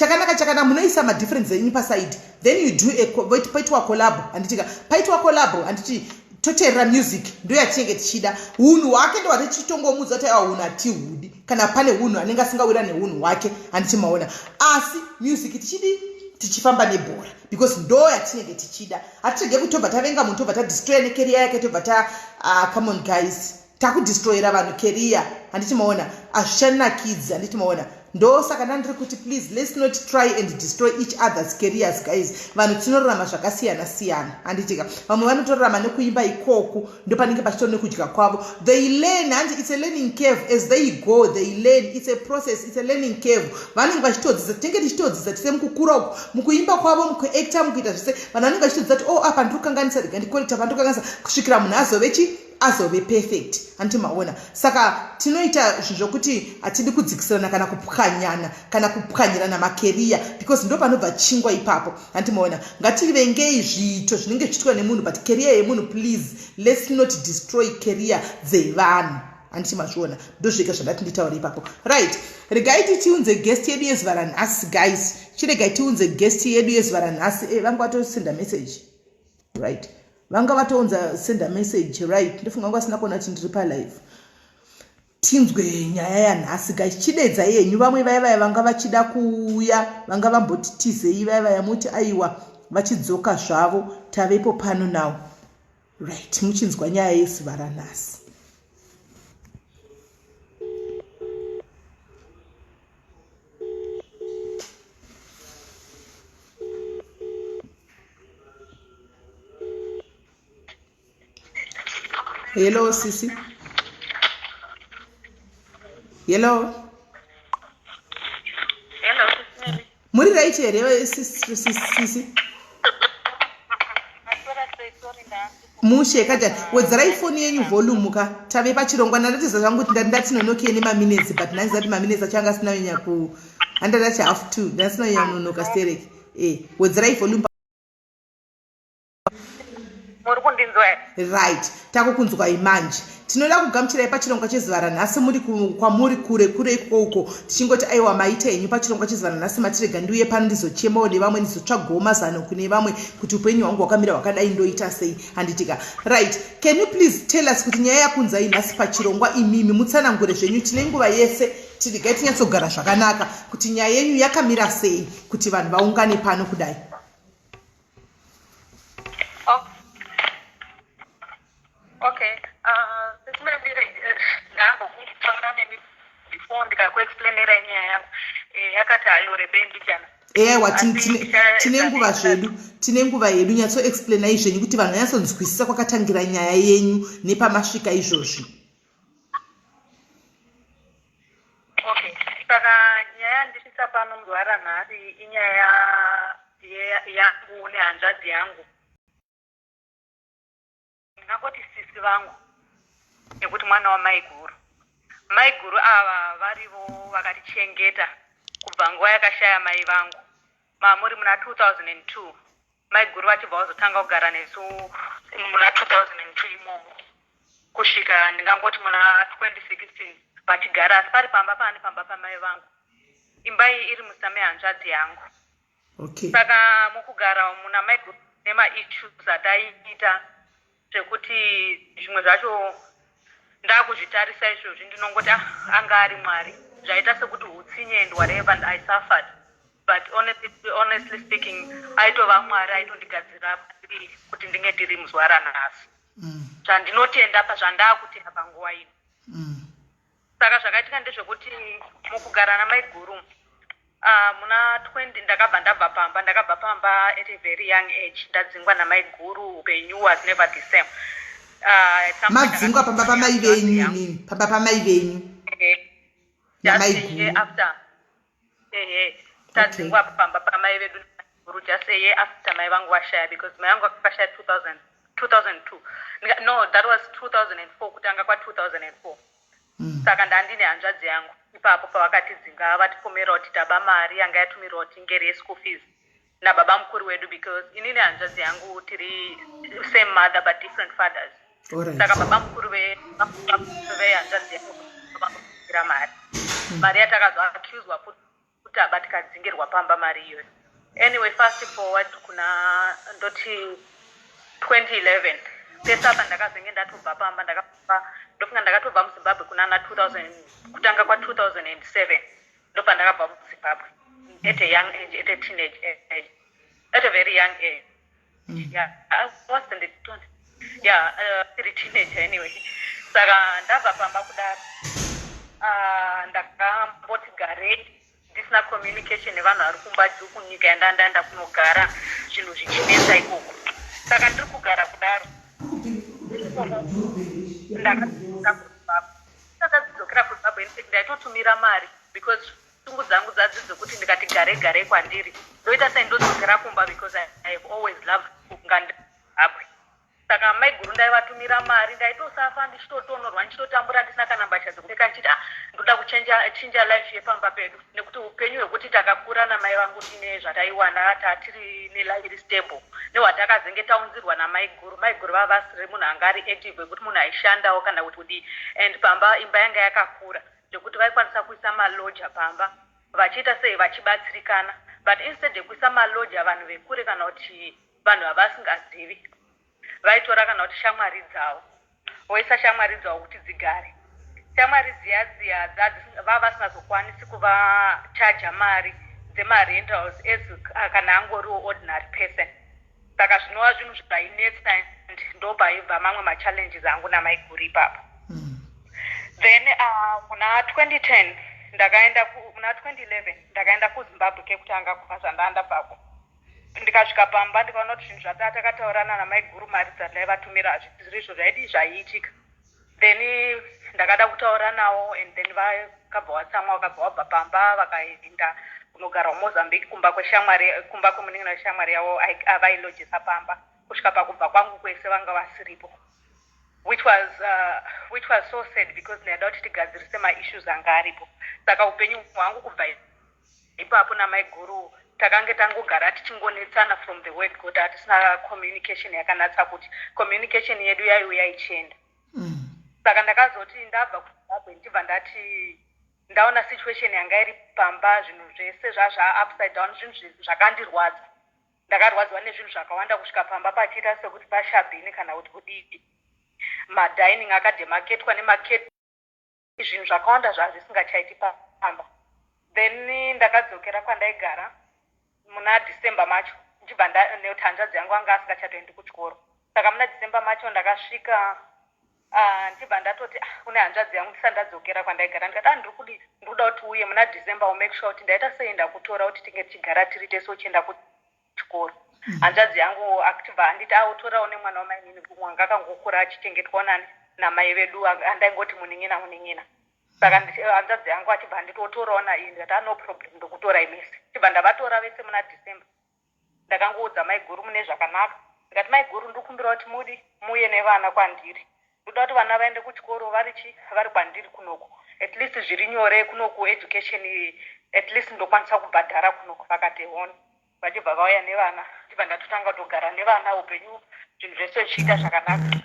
B: Chakanaka chakanaka munoisa madifference enyu paside, then you do a paitwa collab, handitika? Paitwa collab, handiti? Toteerera music, ndo yatinenge tichida. Unhu hwake ndo hwatichitongomuudza kuti aiwa, unhu hatihudi, kana pane unhu anenge asingawira neunhu hwake, handiti maona? Asi music tichidi tichifamba nebhora because ndo yatinenge tichida. Hatirege kuti tobva tavenga munhu, tobva tadestroya necareer yake, tobva ta come on guys, takudestroyera vanhu career, handiti maona? Hazvichanakidzi, handiti maona? Ndosaka ndandiri kuti please, let's not try and destroy each other's careers, guys. Vanhu tinorarama zvakasiyana siyana, handitika? Vamwe vanotorarama nekuimba ikoku, ndo panenge pachitori nekudya kwavo. They learn, handi? It's a learning curve. As they go they learn. It's a process, it's a learning curve. Vanenge vachitodzidza, tinenge tichitodzidza tise mukukura uku, mukuimba kwavo, mukuacta, mukuita zvese. Vanhu vanenge vachitodzidza kuti oh, apa ndiri kukanganisa, rega ndicorrecta, apa ndiri kukanganisa, kusvikira munhu azove chi azove perfect, handiti maona? Saka tinoita zvinhu zvokuti hatidi kudzikisirana kana kupwanyana kana kupwanyirana macareer, because ndo panobva chingwa ipapo, handiti maona? Ngativengei zviito zvinenge zvichiitwa nemunhu, but career yemunhu, please, let's not destroy career dzevanhu, handiti mazviona? Ndozvega zvandati nditaura ipapo. Right, regai titiunze guest yedu yezuva ranhasi. Guys, chiregai tiunze guest yedu yezuva ranhasi. Vanga vatosenda message, right? Vanga vatounza, senda message, right? Ndofunga vanga vasina kuona kuti ndiri palive. Tinzwe nyaya yanhasi, guys. Chidedzai yenyu vamwe vaya vaya vanga vachida kuuya, vanga vamboti tizei, vaya vaya muti aiwa, vachidzoka zvavo. Tavepo pano now, right? Muchinzwa nyaya yezuva ranhasi. Hello sisi, hello.
D: Hello, Sis Mary.
B: Muri right here, sisi?
D: Maswera sei? Sorry, ndandi.
B: Mushe kajani. Wedzerai foni yenyu volume ka. Tave pachirongwa. Ndandatidza zvangu kuti ndati nonokei nemaminutes, but ndanziva kuti maminutes acho anga asina kunyanya ku handandati half two, ndasina kunyanya kunonoka stereki. Wedzerai volume.
D: Muri kundinzwa here?
B: Right, takukunzwai manje. Tinoda kugamuchirai pachirongwa chezuva ranhasi. Muri kwamuri kure kure ikoko uko, tichingoti aiwa, maita henyu pachirongwa chezuva ranhasi. Matirega ndiuye pano ndizochemawo nevamwe, ndizotsvagawo mazano kune vamwe kuti upenyu hwangu hwakamira hwakadai, ndoita sei, handitika? Right, can you please tell us kuti nyaya yakunzai nhasi pachirongwa, imimi mutsanangure zvenyu. Tine nguva yese, tirigai tinyatsogara zvakanaka kuti nyaya yenyu yakamira sei kuti vanhu vaungane pano kudai.
D: Oh. Okay. Sis Mary, ndambokutaura nemi before ndikakuexplainera nyaya yangu. Yakati hayo mbijana.
B: Ewa, tine nguva zvedu, tine nguva yedu. Nyatsoexplainai zvenyu kuti vanhu vanyatsonzwisisa kwakatangira nyaya yenyu nepamasvika izvozvi.
D: Okay. Saka nyaya yandisvitsa pano muzuva ranhasi inyaya yangu nehanzvadzi yangu. Ndingangoti sisi vangu nekuti mwana wamaiguru. Maiguru ava varivo vakatichengeta kubva nguva yakashaya mai vangu. Mamuri muna 2002, maiguru vachibva vazotanga kugara nesu muna 2002 imomo kusvika ndingangoti muna 2016 vachigara, asi pari pamba paani, pamba pamai vangu. Imba iyi iri musame hanzvadzi yangu. Saka mukugara muna maiguru nemaissues ataiita zvekuti zvimwe zvacho ndakuzvitarisa izvozvi ndinongoti, ah, anga ari Mwari. Zvaita sekuti utsinye and whatever, and I suffered, but honestly speaking, aitova Mwari aitondigadzira kuti ndinge ndiri muzuva ranhasi. Zvandinotenda pazvandakutenda panguva ino. Saka zvakaitika ndezvekuti mukugara namaiguru muna 20 ndakabva ndabva pamba. Ndakabva pamba at a very young age, ndadzingwa namaiguru. Upenyu was never the same.
B: Madzingwa pamba pamai venyu imimi, pamba pamai venyu?
D: Namaiguru after, ehe, tadzingwa pamba pamai vedu guru just a year after mai vangu vashaya, because mai vangu vakashaya 2000 2002. No, that was 2004, kutanga kwa2004. Saka ndandine hanzvadzi yangu ipapo pavakatidzinga, vatipomera kuti taba mari yanga yatumirwa kuti ingeri yeschool fees nababa mukuru wedu, because inini hanzvadzi yangu tiri same mother but different fathers. Saka baba mukuru vehanzvadzi yangu vaira mari, mari yatakazoaccuswa futi. kuti aba tikadzingirwa pamba mari iyoyo. Anyway, fast forward kuna ndoti 2011, pese apa ndakazenge ndatobva pamba. Ndakabva, ndofunga ndakatobva muZimbabwe kunana 2000, kutanga kwa2007. Ndobva ndakabva muZimbabwe at a young age, at a teenage age, at a very young age. Yeah, I wasn't 20, yeah, tiri teenager anyway. Saka ndabva pamba kudaro, ndakamboti garei ndisina communication nevanhu vari kumba juu kunyika yandandaenda kunogara, zvinhu zvichinetsa ikoko. Saka ndiri kugara kudaro, ndakadzokera kuZimbabwe. Ndakadzokera kuZimbabwe, in fact ndaitotumira mari because shungu dzangu dzadzi dzekuti ndikati gare gare kwandiri ndoita sei, ndodzokera kumba, because I have always loved kunga Zimbabwe. Saka maiguru ndaivatumira mari, ndaitosafa ndichitotonorwa, ndichitotambura, ndisina kana mbatya dzekupfeka, ndichiti, ah, ndoda kuchenja chinja life yepamba pedu, nekuti upenyu hwekuti takakura namai vangu tine zvataiwana, tatiri nelife iri stable, nehwatakazenge taunzirwa namaiguru. Maiguru vava vasiri munhu anga ari active wekuti munhu aishandawo kana kuti kudii, and pamba imba yanga yakakura zvekuti vaikwanisa kuisa malodger pamba, vachiita sei, vachibatsirikana. But instead yekuisa malodger, vanhu vekure kana kuti vanhu vavasingazivi, vaitora kana kuti shamwari dzavo, voisa shamwari dzavo kuti dzigare. Shamwari dziya dziya vava vasingazokwanisi kuvachaja mari dzemarentals as kana angoriwo ordinary person. Saka zvinova zvinhu zvainetsa, and ndopaibva mamwe machallenges angu namaiguru ipapo. Then muna 2010 ndakaenda, muna 2011 ndakaenda kuZimbabwe kekutanga kubva zvandandabvako. Ndikasvika pamba, ndikaona kuti zvinhu zvataa takataurana namaiguru, mari dzandaivatumira, hazvisiri izvo zvaidi zvaiitika. Then ndakada kutaura navo and then vakabva watsamwa, vakabva wabva pamba, vakaenda kunogara kuMozambique, kumba kweshamwari, kumba kwemunin'ina weshamwari yavo availojesa pamba. Kusvika pakubva kwangu kwese vanga vasiripo, which was so sad because ndaida kuti tigadzirise maissues anga aripo. Saka upenyu hwangu kubva ipapo namaiguru, takange tangogara tichingonetsana from the word go. Hatisina communication yakanatsa, kuti communication yedu yaiuya ichienda. Saka ndakazoti ndabva kuZimbabwe, ndichibva ndati ndaona situation yanga iri pamba, zvinhu zvese zvazva upside down, zvinhu zvakandirwadza. Ndakarwadziwa nezvinhu zvakawanda, kusvika pamba pachiita sekuti pashabhini kana kuti kudii, madining akademarketwa nemaket, zvinhu zvakawanda zvazvisingachaiti pamba. Then ndakadzokera kwandaigara muna December macho, ndichibva nekuti hanzvadzi yangu anga asingachatoendi kuchikoro. Saka muna December macho ndakasvika, ndichibva ndatoti, ah, kune hanzvadzi yangu, ndisati ndadzokera kwandaigara, ndikati, ah, ndiri kudi, ndiri kuda kuti uye muna December, umake sure kuti ndaita sei, ndakutora kuti tinge tichigara tiri tese uchienda kuchikoro. Hanzvadzi yangu achibva anditi autorawo nemwana wamainini wanga akangokura achichengetwa nani, namai vedu, andaingoti munin'ina, munin'ina. Saka hanzvadzi yangu achibva anditi otorawo naiye. Ndikati, ah, no problem, ndokutorai mese. Chibva ndavatora vese muna December. Ndakangoudza maiguru mune zvakanaka, ndikati, maiguru, ndikumbira kuti mudi muuye nevana kwandiri. Ndoda kuti vana vaende kuchikoro vari chi vari kwandiri kunoku, at least zviri nyore kunoku, education at least ndokwanisa kubhadhara kunoku. Vakati honi. Vachibva vauya nevana, chibva ndatotanga kutogara nevana, upenyu zvinhu zvese zvichiita zvakanaka.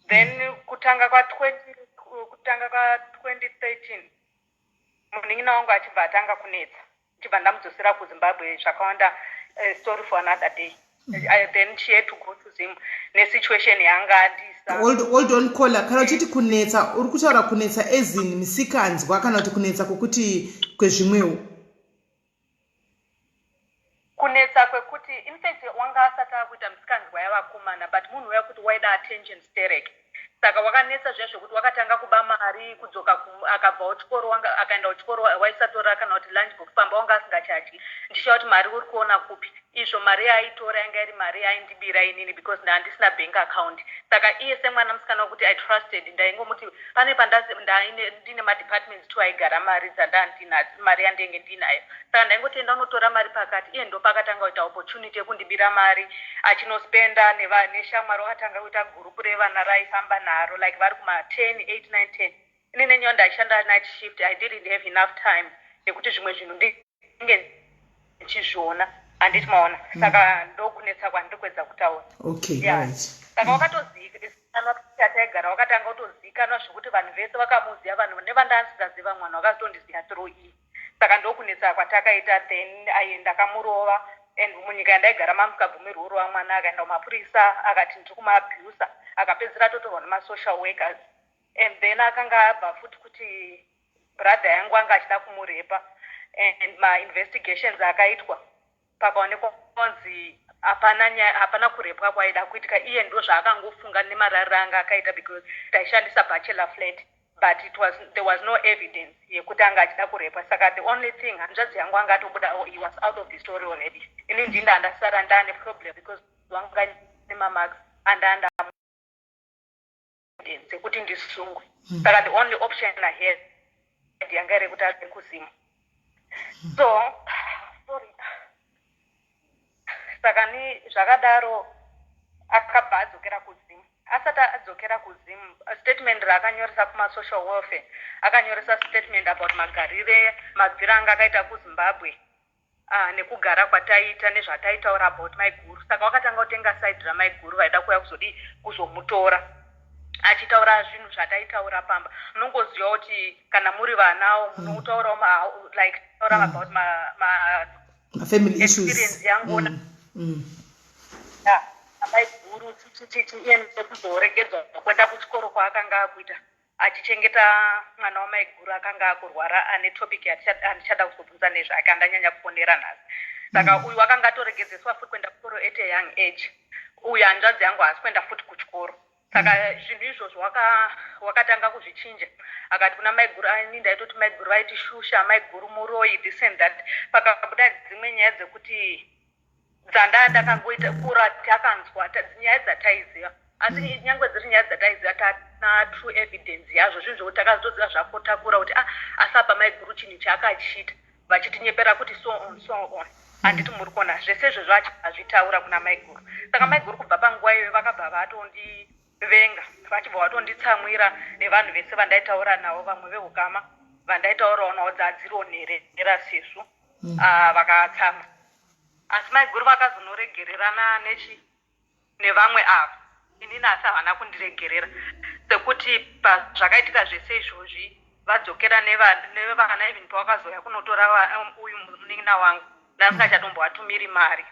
D: Then kutanga kwa2013 munin'ina wangu achibva atanga kunetsa, chibva ndamudzosera kuZimbabwe. Zvakawanda, story for another day. Then she had to go to Zim nesituation yanga andisa.
B: Hold on, caller. Kana uchiti kunetsa, uri kutaura kunetsa as in misikanzwa kana kuti kunetsa kwokuti kwezvimwewo?
D: Kunetsa kwekuti, in fact, wanga asati akuita misikanzwa yavakomana, but munhu uya kuti waida attention sterek. Saka wakanetsa zviya zvekuti wakatanga kuba mari, kudzoka, akabva kuchikoro, akaenda kuchikoro waisatora kana kuti lunch box pamba, wanga asingachadyi. Ndichiva kuti mari uri kuona kupi? Izvo mari yaaitora yanga iri mari yaindibira inini because ndandisina bank account. Saka iye semwana musikana wekuti I trusted, ndaingomuti pane ndine madepartments two aigara mari dzandandinadzo, mari yandenge ndinayo. Saka ndaingoti enda unotora mari pakati. Iye ndopakatanga kuita opportunity yekundibira mari, achinospenda neshamwari. Wakatanga kuita gurupu revana raifamba naro, like vari kuma10, 8, 9, 10. Ini nenyewo ndaishanda night shift, I didn't have enough time yekuti zvimwe zvinhu ndinge ndichizviona, handiti maona? Saka ndokunetsa kwandiri kuedza kutaura.
B: Okay, right.
D: Saka wakatozikanwa taigara, wakatanga kutozikanwa zvekuti vanhu vese vakamuziva, vanhu nevandasingaziva, mwana wakazotondiziva through iyi. Saka ndokunetsa kwatakaita. Then ai ndakamurova, and munyika yandaigara mamusingabvumirwi kurova mwana. Akaenda kumapurisa, akati ndiri kumuabusa, akapedzisira atotorwa nemasocial workers. And then akanga abva futi kuti brother yangu anga achida kumurepa, and mainvestigations akaitwa, pakaonekwa kunzi hapana nyaya, hapana kurepwa kwaida kuitika. Iye ndo zvaakangofunga nemarariro anga akaita, because taishandisa bachelor flat, but there was no evidence yekuti anga achida kurepwa. Saka the only thing, hanzvadzi yangu anga atobuda, oh, he was out of the story already. Ini ndinda ndasara ndaane problem, because wanga nemamarks andanda evidence yekuti ndisungwe. Saka the only option I had yanga iri yekuti abve kuZimu. So sorry, saka ni zvakadaro akabva adzokera kuZimu. Asati adzokera kuZimu, statement raakanyoresa kumasocial welfare, akanyoresa statement about magarire, mabviro anga akaita kuZimbabwe, nekugara kwataiita nezvataitaura about maiguru. Saka wakatanga kutenga side ramaiguru vaida kuuya kuzodii, kuzomutora, achitaura zvinhu zvataitaura pamba. Munongoziva kuti kana muri vanawo munotaurawo like taura about ma
B: mafamily issues.
D: Experience yangu amaiguru chichichichi, iye nekuzoregedzwa kuenda kuchikoro kwaakanga akuita, achichengeta mwana wamaiguru akanga akurwara, ane topic handichada kuzobvunza nezvake, andanyanya kufonera nhasi. Saka uyu akanga atoregedzeswa futi kuenda kuchikoro at a young age. Uyu hanzvadzi yangu haasi kuenda futi kuchikoro. Saka zvinhu izvozvo wakatanga kuzvichinja, akati kuna maiguru, ani ndaitoti maiguru vaitishusha, maiguru muroi, this and that. Pakabuda dzimwe nyaya dzekuti dzanda ndakangoita kura takanzwa nyaya dzataiziva, asi nyange dziri nyaya dzataiziva, tatina true evidence yazvo. Zvinhu zvokuti takazotoziva zvakotakura kuti ah, asi apa maiguru chinhu chaakachiita, vachitinyepera kuti so on, so on. Handiti muri kuona zvese izvozvo azvitaura kuna maiguru. Saka maiguru kubva panguva iyoyo vakabva vatondivenga, vachibva vatonditsamwira nevanhu vese vandaitaura navo, vamwe veukama vandaitaurawo navo dzadziriwo nherera sesu. Ah, vakatsamwa. Asi maiguru vakazonoregererana nechi nevamwe ava. Inini asi havana kundiregerera, sekuti pazvakaitika zvese izvozvi vadzokera nevana, even pavakazouya kunotora uyu munin'ina wangu, ndasingachatombovatumiri mari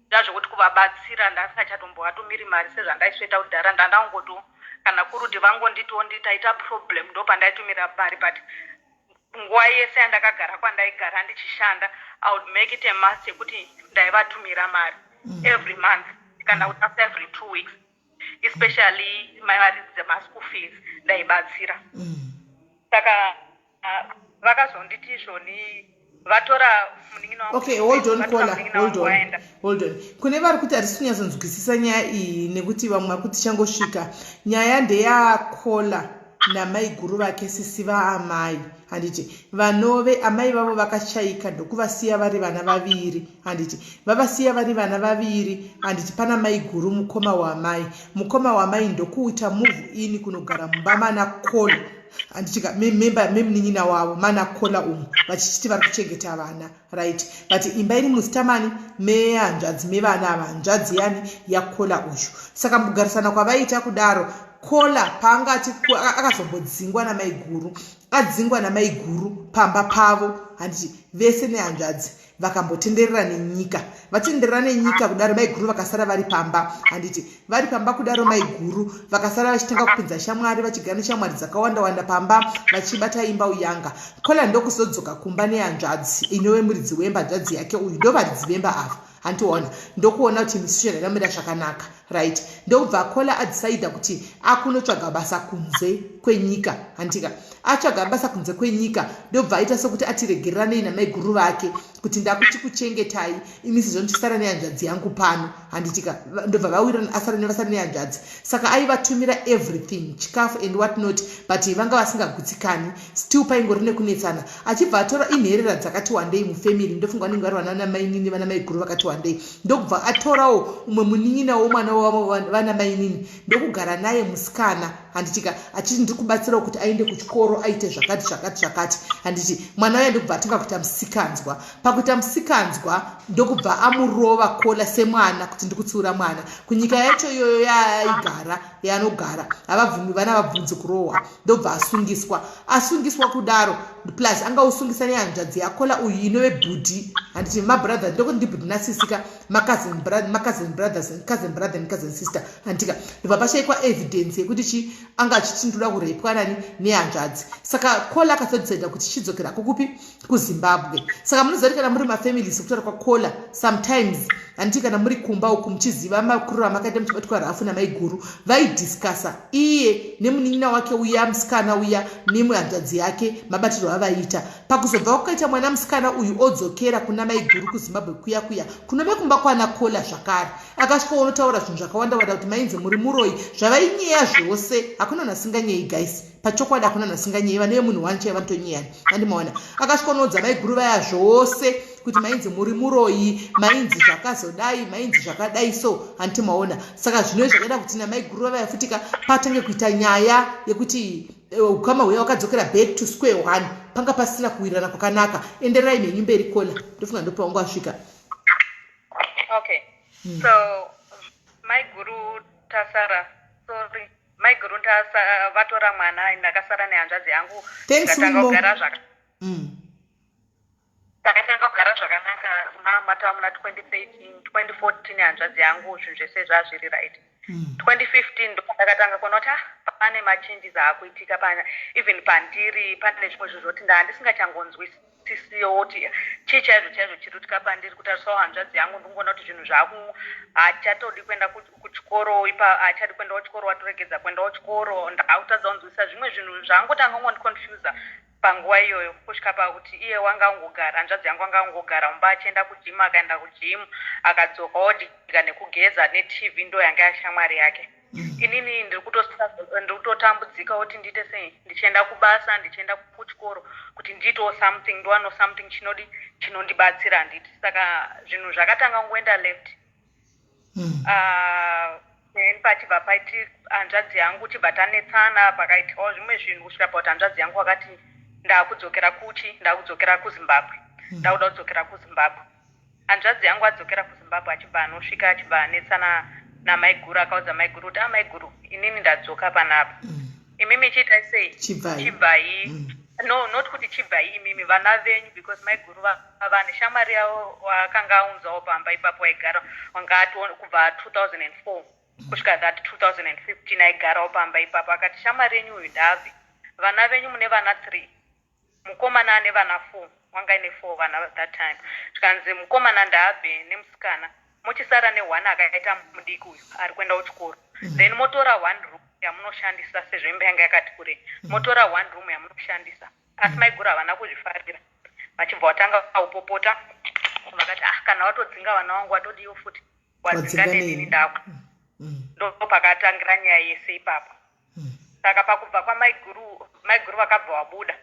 D: ndazvokuti kuvabatsira, ndasingachatombovatumiri mari sezvandaisweta kudhara. Ndandangoto kana kuri kuti vangonditiwo nditaita problem, ndo pandaitumira mari. But nguva yese yandakagara kwandaigara ndichishanda, I would make it a must yekuti ndaivatumira mari every month kana kuti after every 2 weeks, especially mari dzemaschool fees ndaibatsira. Saka vakazonditi izvoni vatora munin'ina wangu.
B: Okay, hold on.
D: Vatora
B: Caller,
D: munin'ina
B: hold
D: wangu
B: on.
D: waenda.
B: Hold on. Kune vari kuti hatisi kunyatsonzwisisa nyaya iyi, nekuti vamwe vari kuti tichangosvika. Nyaya ndeyaCaller namaiguru vake, sisi vaamai, handiti? Vanove amai vavo vakashaika, ndokuvasiya vari vana vaviri, handiti? Vavasiya vari vana vaviri, handiti? Pana maiguru mukoma waamai. Mukoma waamai ndokuita move in kunogara mumba mana Caller, handitika? Memba memunin'ina wavo mana Caller umu, vachichiti vari kuchengeta vana, right? But imba iri muzita mani? Mehanzvadzi, mevana ava, hanzvadzi yani yaCaller uyu. Saka mukugarisana kwavaita kudaro, Caller paangati akazombodzingwa namaiguru, adzingwa namaiguru pamba pavo, handiti? Vese nehanzvadzi vakambotenderera nenyika. Vatenderera nenyika kudaro, maiguru vakasara vari pamba, handiti? Vari pamba kudaro, maiguru vakasara vachitanga kupinza shamwari, vachigara neshamwari dzakawanda wanda pamba, vachibata imba uyanga. Caller ndokuzodzoka kumba nehanzvadzi inove muridzi wemba, hanzvadzi yake uyu, ndo varidzi vemba ava, handiona? Ndokuona kuti situation yakamira zvakanaka, right? Ndokubva Caller adecider kuti akunotsvaga basa kunze kwenyika, handika? Atsvaga basa kunze kwenyika, ndobva aita sekuti atiregereranei namaiguru vake kuti ndakuti kuchengetai imi sezvo ndichisara nehanzvadzi yangu pano, handitika? Ndobva vawirirana, asara nevasara nehanzvadzi. Saka aivatumira everything, chikafu and what not, but vanga vasingagutsikani still, paingori nekunetsana. Achibva atora inherera dzakati wandei mufamily, ndofunga vanenge vari vana namainini, vana maiguru vakati wandei. Ndokubva atorawo umwe munin'ina womwana vana mainini, ndokugara naye musikana. Handitika achiti ndiri kubatsirawo kuti aende kuchikoro, aite zvakati zvakati zvakati, handiti? Mwana uya ndokubva atanga kuita musikanzwa. Pakuita musikanzwa, ndokubva amurova Kola semwana, kuti ndikutsiura mwana. Kunyika yacho iyoyo yaaigara, yaanogara, havabvumi vana vabvunzi kurohwa. Ndobva asungiswa. Asungiswa kudaro, plus anga usungisa nehanzvadzi yaKola uyu inove bhudhi, handiti? Mabrother, ndokuti ndibhudhi nasisika, macousin brothers, cousin brother and cousin sister, handitika? Ndobva pashaikwa evidence yekuti chi anga achiti ndoda kurepwa nani, nehanzvadzi. Saka Kola akazodecida kuti chidzokera kukupi? KuZimbabwe. Saka munoziva kuti kana muri mafamilies, kutaura kwaKola, sometimes, handiti, kana muri kumba uku muchiziva makuriro amakaita muchibatwa rafu namaiguru, vaidiscussa iye nemunin'ina wake uya musikana uya nemwe hanzvadzi yake mabatirwo avaiita. Pakuzobva kwakaita mwana musikana uyu odzokera kuna maiguru kuZimbabwe kuya kuya kunove kumba kwana Kola zvakare, akasvika onotaura zvinhu zvakawanda wanda kuti mainzi muri muroyi, zvavainyeya zvose. Hakuna munhu asinganyeyi, guys, pachokwadi hakuna munhu asinganyeyi. Vane vemunhu wani chaivo vanotonyeyana, andimaona? Akasvika unoudza maiguru vaya zvose kuti mainzi muri muroyi, mainzi zvakazodai, mainzi zvakadai so, handiti maona? Saka zvino zvakaita kuti namaiguru vavaya futika patange kuita nyaya yekuti ukama huya wakadzokera back to square one. Panga pasina kuwirirana kwakanaka. Endererai menyu mberi, Kola. Ndofunga ndopawangu asvika.
D: Okay. So maiguru tasara, sorry, maiguru vatora mwana, ndakasara nehanzvadzi yangu.
B: Thanks.
D: Tikatanga
B: Wimbo.
D: kugara zvaka Takatanga kugara zvakanaka matava muna 2013, 2014, hanzvadzi yangu, zvinhu zvese zvazviri right. 2015 ndopandakatanga kuona kuti ah, pane machanges aakuitika pana even pandiri. Pane zvimwe zvinhu zvoti ndaa ndisingachangonzwisisiwo kuti chii chaizvo chaizvo chiri kuitika pandiri. Kutarisawo hanzvadzi yangu, ndingoona kuti zvinhu zvaku haachatodi kuenda kuchikoro ipa, haachadi kuendawo chikoro, watoregedza kuendawo chikoro. Ndaakutadza kunzwisisa zvimwe zvinhu zvangotanga kungondiconfusa panguva iyoyo, kusvika pakuti iye wanga angogara, hanzvadzi yangu anga angogara mumba achienda kugym. Akaenda kugym, akadzoka, odya nekugeza neTV, ndo yanga yashamwari yake. Inini ndiri kutotambudzika kuti ndiite sei, ndichienda kubasa, ndichienda kuchikoro, kuti ndiitewo something, ndiwanewo something chinodi chinondibatsira, handiti? Saka zvinhu zvakatanga kungoenda left. Then pachibva paiti hanzvadzi yangu chibva tanetsana, pakaitikawo zvimwe zvinhu kusvika pakuti hanzvadzi yangu wakati ndakudzokera kuchi ndakudzokera kuZimbabwe, ndakuda kudzokera kuZimbabwe. Hanzvadzi yangu adzokera kuZimbabwe, achibva anosvika, achibva anetsana namaiguru. Akaudza maiguru kuti, "Amaiguru, inini ndadzoka panapa, imimi chiitai sei?"
B: Chibvai.
D: Chibvai. No, not kuti chibvai imimi, vana venyu, because maiguru vane shamwari yavo wakanga aunzawo pamba ipapo, waigara, wanga kubva 2004 kusvika that 2015 aigarawo pamba ipapo. Akati, "Shamwari yenyu uyu ndabve, vana venyu mune vana 3, mukomana ane vana 4." Wanga ine 4 vana that time. Zvikanzi mukomana ndaabve nemusikana, muchisara neone akaita mudiki uyu ari kuenda kuchikoro. Then motora one room yamunoshandisa, sezvo imba yanga yakati kurei, motora one room yamunoshandisa. Asi maiguru havana kuzvifarira, vachibva vatanga kupopota, vakati, "Ah, kana watodzinga vana vangu, watodiwo futi wadzinga
B: Wadzinga
D: nenini."
B: neni.
D: Ndako ndopakatangira nyaya yese ipapo. Saka pakubva kwamaiguru, maiguru vakabva vabuda,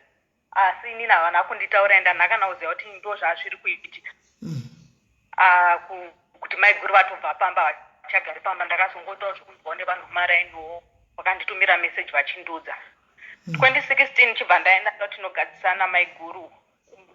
D: asi inini havana kunditaura, enda nhakana kuziva kuti ndo zvazviri kuitika. Ah, kuti maiguru vatobva pamba, vachagari pamba, ndakazongoitawo zvekunzwawo nevanhu kumarainiwo vakanditumira meseji vachindudza. 2016 chibva ndaenda tinogadzisana maiguru.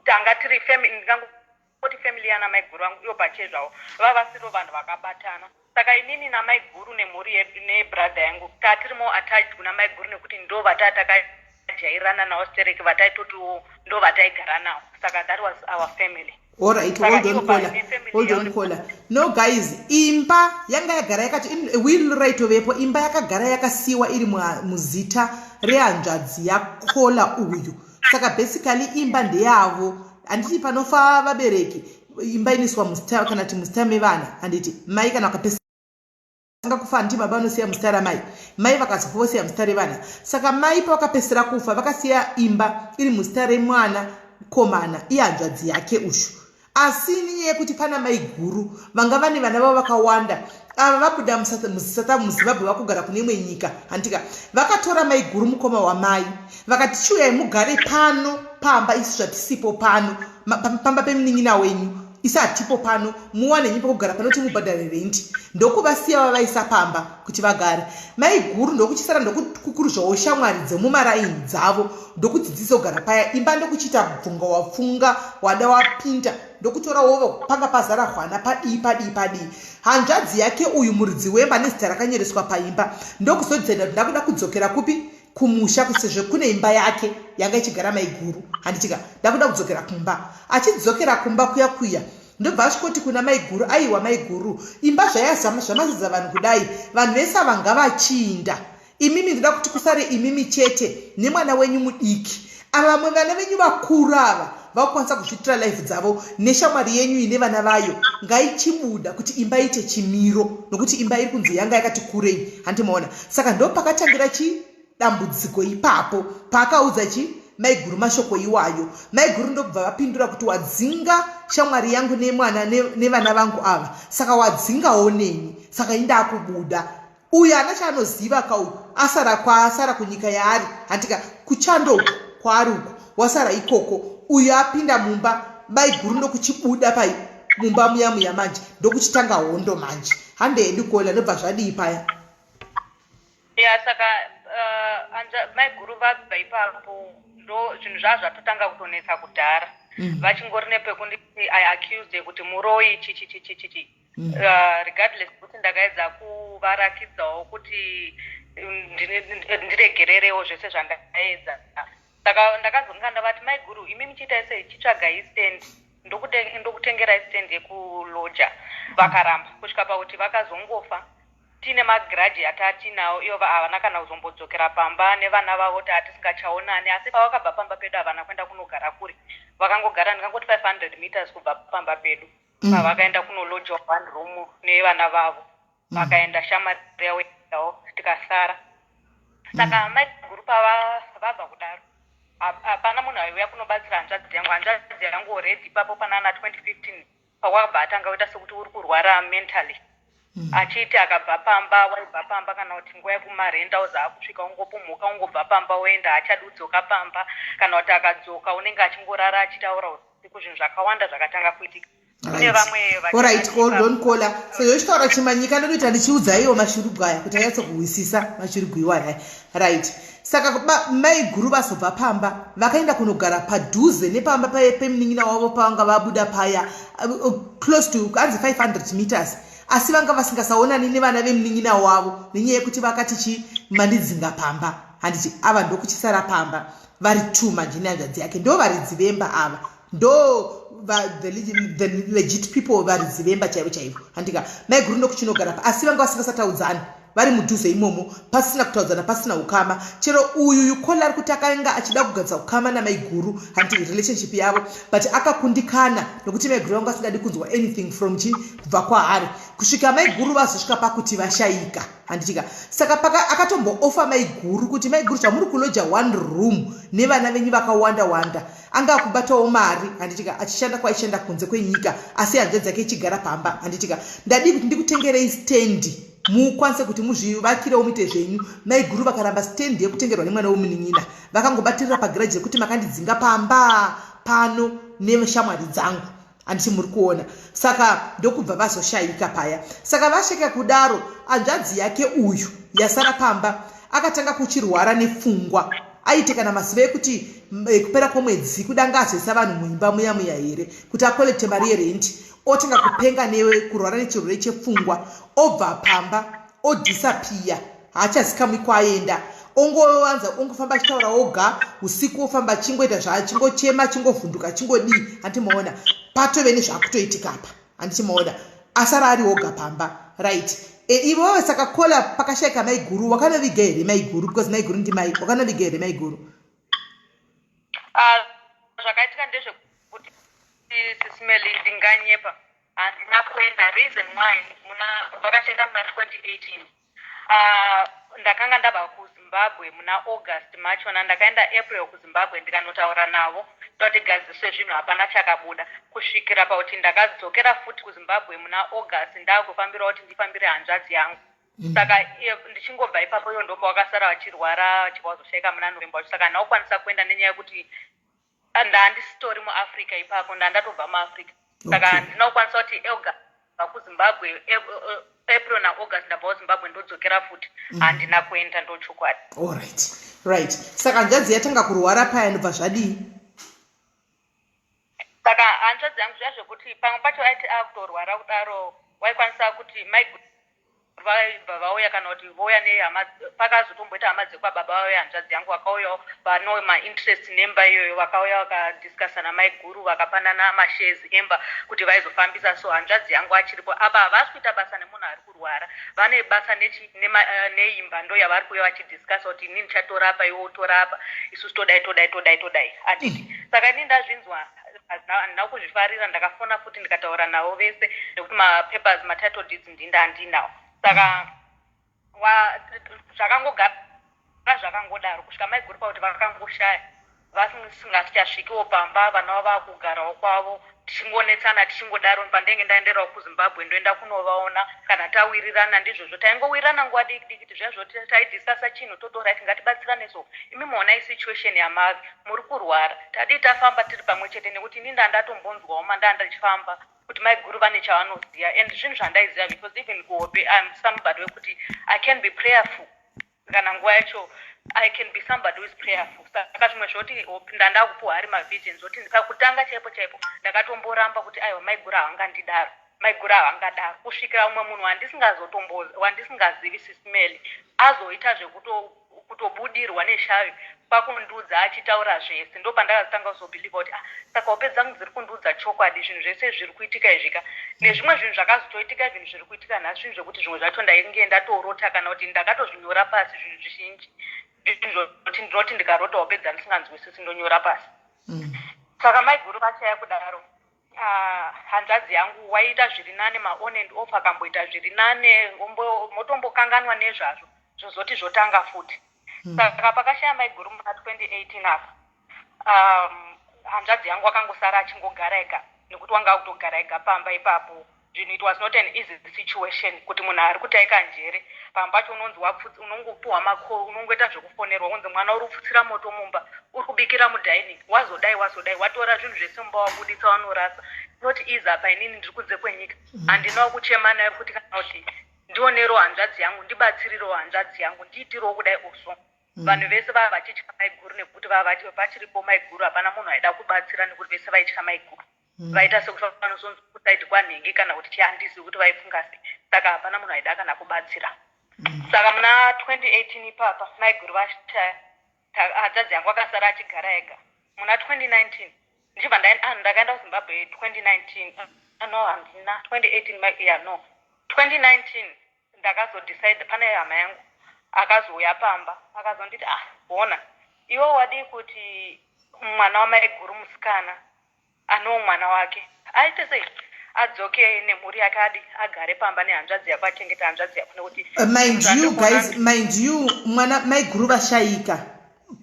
D: Tanga tiri family, ndingangoti family yana maiguru vangu ivo pachezvavo vava vasiro vanhu vakabatana. Saka inini namaiguru nemhuri yedu nebrother yangu tatiri more attached kuna maiguru, nekuti ndo vataa takajairana navo stereki, vataitotiwo ndo vataigara navo. Saka that was our family.
B: Alright.
D: Saka
B: Hold on.
D: Ivo
B: Kola.
D: nefamily
B: Hold on.
D: yavo.
B: Kola, no guys, imba yanga yagara yakati will raitovepo. Imba yakagara yakasiyiwa iri muzita rehanzvadzi yaKola uyu. Saka basically imba ndeyavo, handiti? Panofa vabereki, imba inoiswa muzita, kana kuti muzita mevana, handiti? Mai kana vakapesa kufa, handiti, baba vanosiya muzita ramai, mai vakazofa vosiya muzita revana. Saka mai pavakapesera kufa, vakasiya imba iri muzita remwana komana, ihanzvadzi yake ushu. Asi nenyaya yekuti pana mai guru vanga vane vana vavo vakawanda, ava vabuda muZimbabwe vakugara kune imwe nyika, handika? Vakatora mai guru, mukoma wamai, vakati, "Chiuyai mugare pano pamba, isu zvatisipo pano, pamba pemunin'ina wenyu." Isi hatipo pano, muwane nyi pekugara pano kuti mubhadhare rendi. Ndokuvasiya vavaisa pamba kuti vagare. Maiguru ndokuchisara ndokukukuruzvawo shamwari dzemumaraini dzavo, ndokudzidzisa kugara paya. Imba ndokuchiita bvunga wapfunga, wada wapinda, ndokutorawo panga pazara hwana padii padii padii. Hanzvadzi yake uyu muridzi wemba nezita rakanyoreswa paimba ndokuzodzenda kuti ndakuda kudzokera kupi? Kumusha, sezvo kune imba yake yanga ichigara maiguru, handitika? Ndakuda kudzokera kumba. Achidzokera kumba kuya kuya, ndobva asvikoti kuna maiguru, aiwa maiguru, imba zvayazvamazadza vanhu kudai, vanhu vese ava ngavachiinda, imimi ndoda kuti kusare imimi chete nemwana wenyu mudiki. Ava vamwe vana venyu vakuru ava vakukwanisa kuzviitira life dzavo, neshamwari yenyu ine vana vayo ngaichibuda kuti imba iite chimiro, nokuti imba iri kunzi yanga yakati kurei, handiti maona? Saka ndo pakatangira chi dambudziko ipapo, paakaudza chi maiguru mashoko iwayo. Maiguru ndokubva vapindura kuti wadzinga shamwari yangu nemwana nevana vangu ava, saka wadzingawo neni, saka indakubuda. Uyu haana chaanoziva ka uyu, asara kwaasara kunyika yaari, handika kuchando uku kwaari uku, wasara ikoko. Uyu apinda mumba, maiguru ndokuchibuda pai mumba muya muya manje, ndokuchitanga hondo manje. Hande hedu kola, ndobva zvadii paya?
D: Ya, saka maiguru vabva ipapo, ndo zvinhu zvaa zvatotanga kutonetsa kudhara. Vachingori nepekunditi I accused kuti muroyi, chichichichichichi. Regardless kuti ndakaedza kuvarakidzawo kuti ndiregererewo zvese zvandaedza. Saka ndakazonga ndavati, maiguru, imi muchiita sei, chitsvagai stand, ndokutengerai stand yekuloja. Vakaramba kusvika pakuti vakazongofa tiine magrudge atatinawo. Ivo havana kana kuzombodzokera pamba nevana vavo, taatisingachaonani. Asi pavakabva pamba pedu havana kuenda kunogara kure, vakangogara ndingangoti 500 meters kubva pamba pedu. Pavakaenda kunoloja one room nevana vavo, vakaenda shamwari yavo yawo, tikasara. Saka maiguru pava vabva kudaro, hapana munhu aiuya kunobatsira hanzvadzi yangu. Hanzvadzi yangu already ipapo panana 2015 pakwakabva atanga kuita sekuti uri kurwara mentally, achiiti akabva pamba waibva pamba, kana kuti nguva yekumarentals akusvika, ungopumhuka, ungobva pamba woenda, haachadi kudzoka pamba. Kana kuti akadzoka, unenge achingorara achitaura usiku. Zvinhu zvakawanda zvakatanga kuitika. Kune vamwe
B: Alright, hold on caller. Sezvo chitaura chimanyika, ndotoita ndichiudzaiwo mashurugwi aya kuti anyatsokuhwisisa mashurugwi iwaya. Right, saka maiguru vazobva pamba, vakaenda kunogara padhuze nepamba pemunin'ina wavo pavanga vabuda paya, close to hanzi 500 meters, asi vanga vasingasaonani nevana vemunin'ina wavo nenyaya yekuti vakati chi mandidzinga pamba, handiti? Ava ndokuchisara pamba vari two manje nehanzvadzi yake. Ndo varidzi vemba ava, ndo the legit people, varidzi vemba chaivo chaivo, handika? Maiguru ndokuchinogara pa, asi vanga vasingasataudzani, vari mudhuze imomo pasina kutaudzana, pasina ukama. Chero uyu yukola ari kuti akanga achida kugadza ukama namaiguru, handiti, relationship yavo, but akakundikana nokuti maiguru vanga vasingadi kunzwa anything from chi kubva kwaari, kusvika maiguru vazosvika pakuti vashayika, handitika? Saka paka akatomboofa maiguru kuti, maiguru, zvamuri kuloja one room nevana venyu vakawanda wanda, anga akubatawo mari, handitika, achishanda kwaishanda kunze kwenyika, asi hanzvadzi yake ichigara pamba, handitika? Ndadii kuti ndikutengerei stendi mukwanise kuti muzvivakirewo muite zvenyu. Maiguru vakaramba stendi yekutengerwa nemwana wemunin'ina, vakangobatirira pagrudge yekuti makandidzinga pamba pano neshamwari dzangu, handiti muri kuona? Saka ndokubva vazoshayika paya. Saka vashaika kudaro, hanzvadzi yake uyu yasara pamba akatanga kuchirwara nepfungwa. Aite kana mazuva ekuti kupera kwomwedzi kudanga azoisa vanhu muimba muya muya here kuti akolekte mari yerendi, otanga kupenga nekurwara nechirwere chepfungwa, obva pamba, odisappear, haachazikamwi kwaenda. Ongovanza ongofamba achitaura oga usiku, ofamba achingoita zvaachingochema, achingovhunduka, achingodii, handiti maona? Patove nezvaakutoitika apa, handiti maona? Asara ari oga pamba, right? Ivowe saka caller, pakashayika maiguru, wakanoviga here maiguru? Because maiguru ndimai, wakanoviga here maiguru?
D: Ah, zvakaitika ndezvekuti, Sis Melly, ndinganyepa, handina kuenda. Reason why, muna vakashayika muna 2018. Ndakanga ndabva kuZimbabwe muna August machona. Ndakaenda April kuZimbabwe, ndikanotaura navo toti gadziswe zvinhu. Hapana chakabuda kusvikira pakuti ndakadzokera futi kuZimbabwe muna August, ndakufambirawo kuti ndifambire hanzvadzi yangu. Saka ndichingobva ipapo, ivo ndopa vakasara vachirwara, vachibva vazoshayika muna November wacho. Saka handina kukwanisa kuenda nenyaya yekuti ndandisitori muAfrica ipapo, ndandatobva muAfrica. Saka handina kukwanisa kuti August ndabva kuZimbabwe, April naAugust ndabva kuZimbabwe ndodzokera futi. Handina kuenda, ndochokwadi.
B: Allright, right. Saka hanzvadzi yatanga kurwara paya, ndobva zvadii?
D: Saka hanzvadzi yangu, zviya zvekuti pamwe pacho aiti akutorwara kudaro, waikwanisa kuti mai vaibva vauya kana kuti vouya nehama. Pakazotomboita hama dzekwababa vauya, hanzvadzi yangu vakauyawo, vano mainterest nemba iyoyo, vakauya vakadiscussa namaiguru, vakapanana mashares emba kuti vaizofambisa. So hanzvadzi yangu achiripo apa, havasi kuita basa nemunhu ari kurwara, vane basa neimba, ndo yavari kuuya vachidiscussa kuti inini ndichatorapa, iwe utorapa, isusu todai, todai, todai, todai, handiti? Saka inini ndazvinzwa, handina kuzvifarira. Ndakafona futi ndikataura navo vese nekuti mapapers, matitle deeds ndinda handinawo. Saka zvakangogara zvakangodaro kusvika maiguru pakuti vakangoshaya, vasingachasvikiwo pamba, vana vava kugarawo kwavo, tichingonetsana, tichingodaro. Pandenge ndaenderawo kuZimbabwe, ndoenda kunovaona kana tawirirana. Ndizvozvo, taingowirirana nguva diki diki, ti zviya zvoti taidiscussa chinhu, totoright, ngatibatsirane. So imi maonai situation yamavi, muri kurwara, tadii tafamba tiri pamwe chete? Nekuti ini ndandatombonzwawo mandaa ndichifamba kuti maiguru vane chavanoziva, and zvinhu zvandaiziva, because even kuhope I'm somebody wekuti I can be prayerful. Kana nguva yacho I can be somebody who is prayerful. Saka zvimwe zvoti ndanda kupuhwa ari mavisions, zvoti pakutanga chaipo chaipo ndakatomboramba kuti aiwa, maiguru havangandidaro, maiguru havangadaro, kusvikira umwe munhu wandisingazivi, Sis Melly, azoita zvekutobudirwa neshavi kwakundiudza achitaura zvese. Ndo pandakazotanga kuzobelieva kuti, ah, saka hope dzangu dziri kundiudza chokwadi, zvinhu zvese zviri kuitika izvika nezvimwe zvinhu zvakazotoitika, zvinhu zviri kuitika nhasi, zvinhu zvekuti zvimwe zvacho ndainge ndatorota kana kuti ndakatozvinyora pasi. Zvinhu zvizhinji, zvinhu zvoti ndinoti ndikarota hope dzandisinganzwisisi, ndonyora pasi. Saka maiguru vachaya kudaro, hanzvadzi yangu waiita zviri nane, maon and off, akamboita zviri nane, motombokanganwa nezvazvo, zvozoti zvotanga futi. Saka pakashaya maiguru muna 2018 apa, hanzvadzi yangu akangosara achingogara ega, nekuti wanga akutogara ega pamba ipapo. Zvinhu, it was not an easy situation kuti munhu ari kutaika njere pamba pacho, unonzi unongopiwa mako, unongoita zvekufonerwa unzi mwana uri kupfutsira moto mumba, uri kubikira mudining, wazodai, wazodai, watora zvinhu zvese mumba, wabuditsa, wanorasa. Not easy. Apa inini ndiri kunze kwenyika, handinawo kuchema nayo kuti kana kuti ndionerewo hanzvadzi yangu, ndibatsirirewo hanzvadzi yangu, ndiitirewo kudai oso. Vanhu vese vava vachitya maiguru nekuti vava vachiripo maiguru, hapana munhu aida kubatsira nekuti vese vaitya maiguru. Vaita sekuti vanozonzi kuside kwanhingi kana kuti chihandisi, kuti vaifunga sei. Saka hapana munhu aida kana kubatsira. Saka muna 2018 ipapa maiguru vashaya, hanzvadzi yangu akasara achigara ega. Muna 2019 ndichibva ndakaenda kuZimbabwe 2019. No, handina 2018, yeah, no, 2019 ndakazodecide. Pane hama yangu akazouya pamba, akazonditi, "Ah, bona iwe wadii kuti mwana wamaiguru musikana anewo mwana wake aite sei, adzoke nemhuri yake, adi agare pamba nehanzvadzi yako, achengete hanzvadzi yako?" Nekuti
B: Mind you guys, mind you, mwana maiguru vashayika,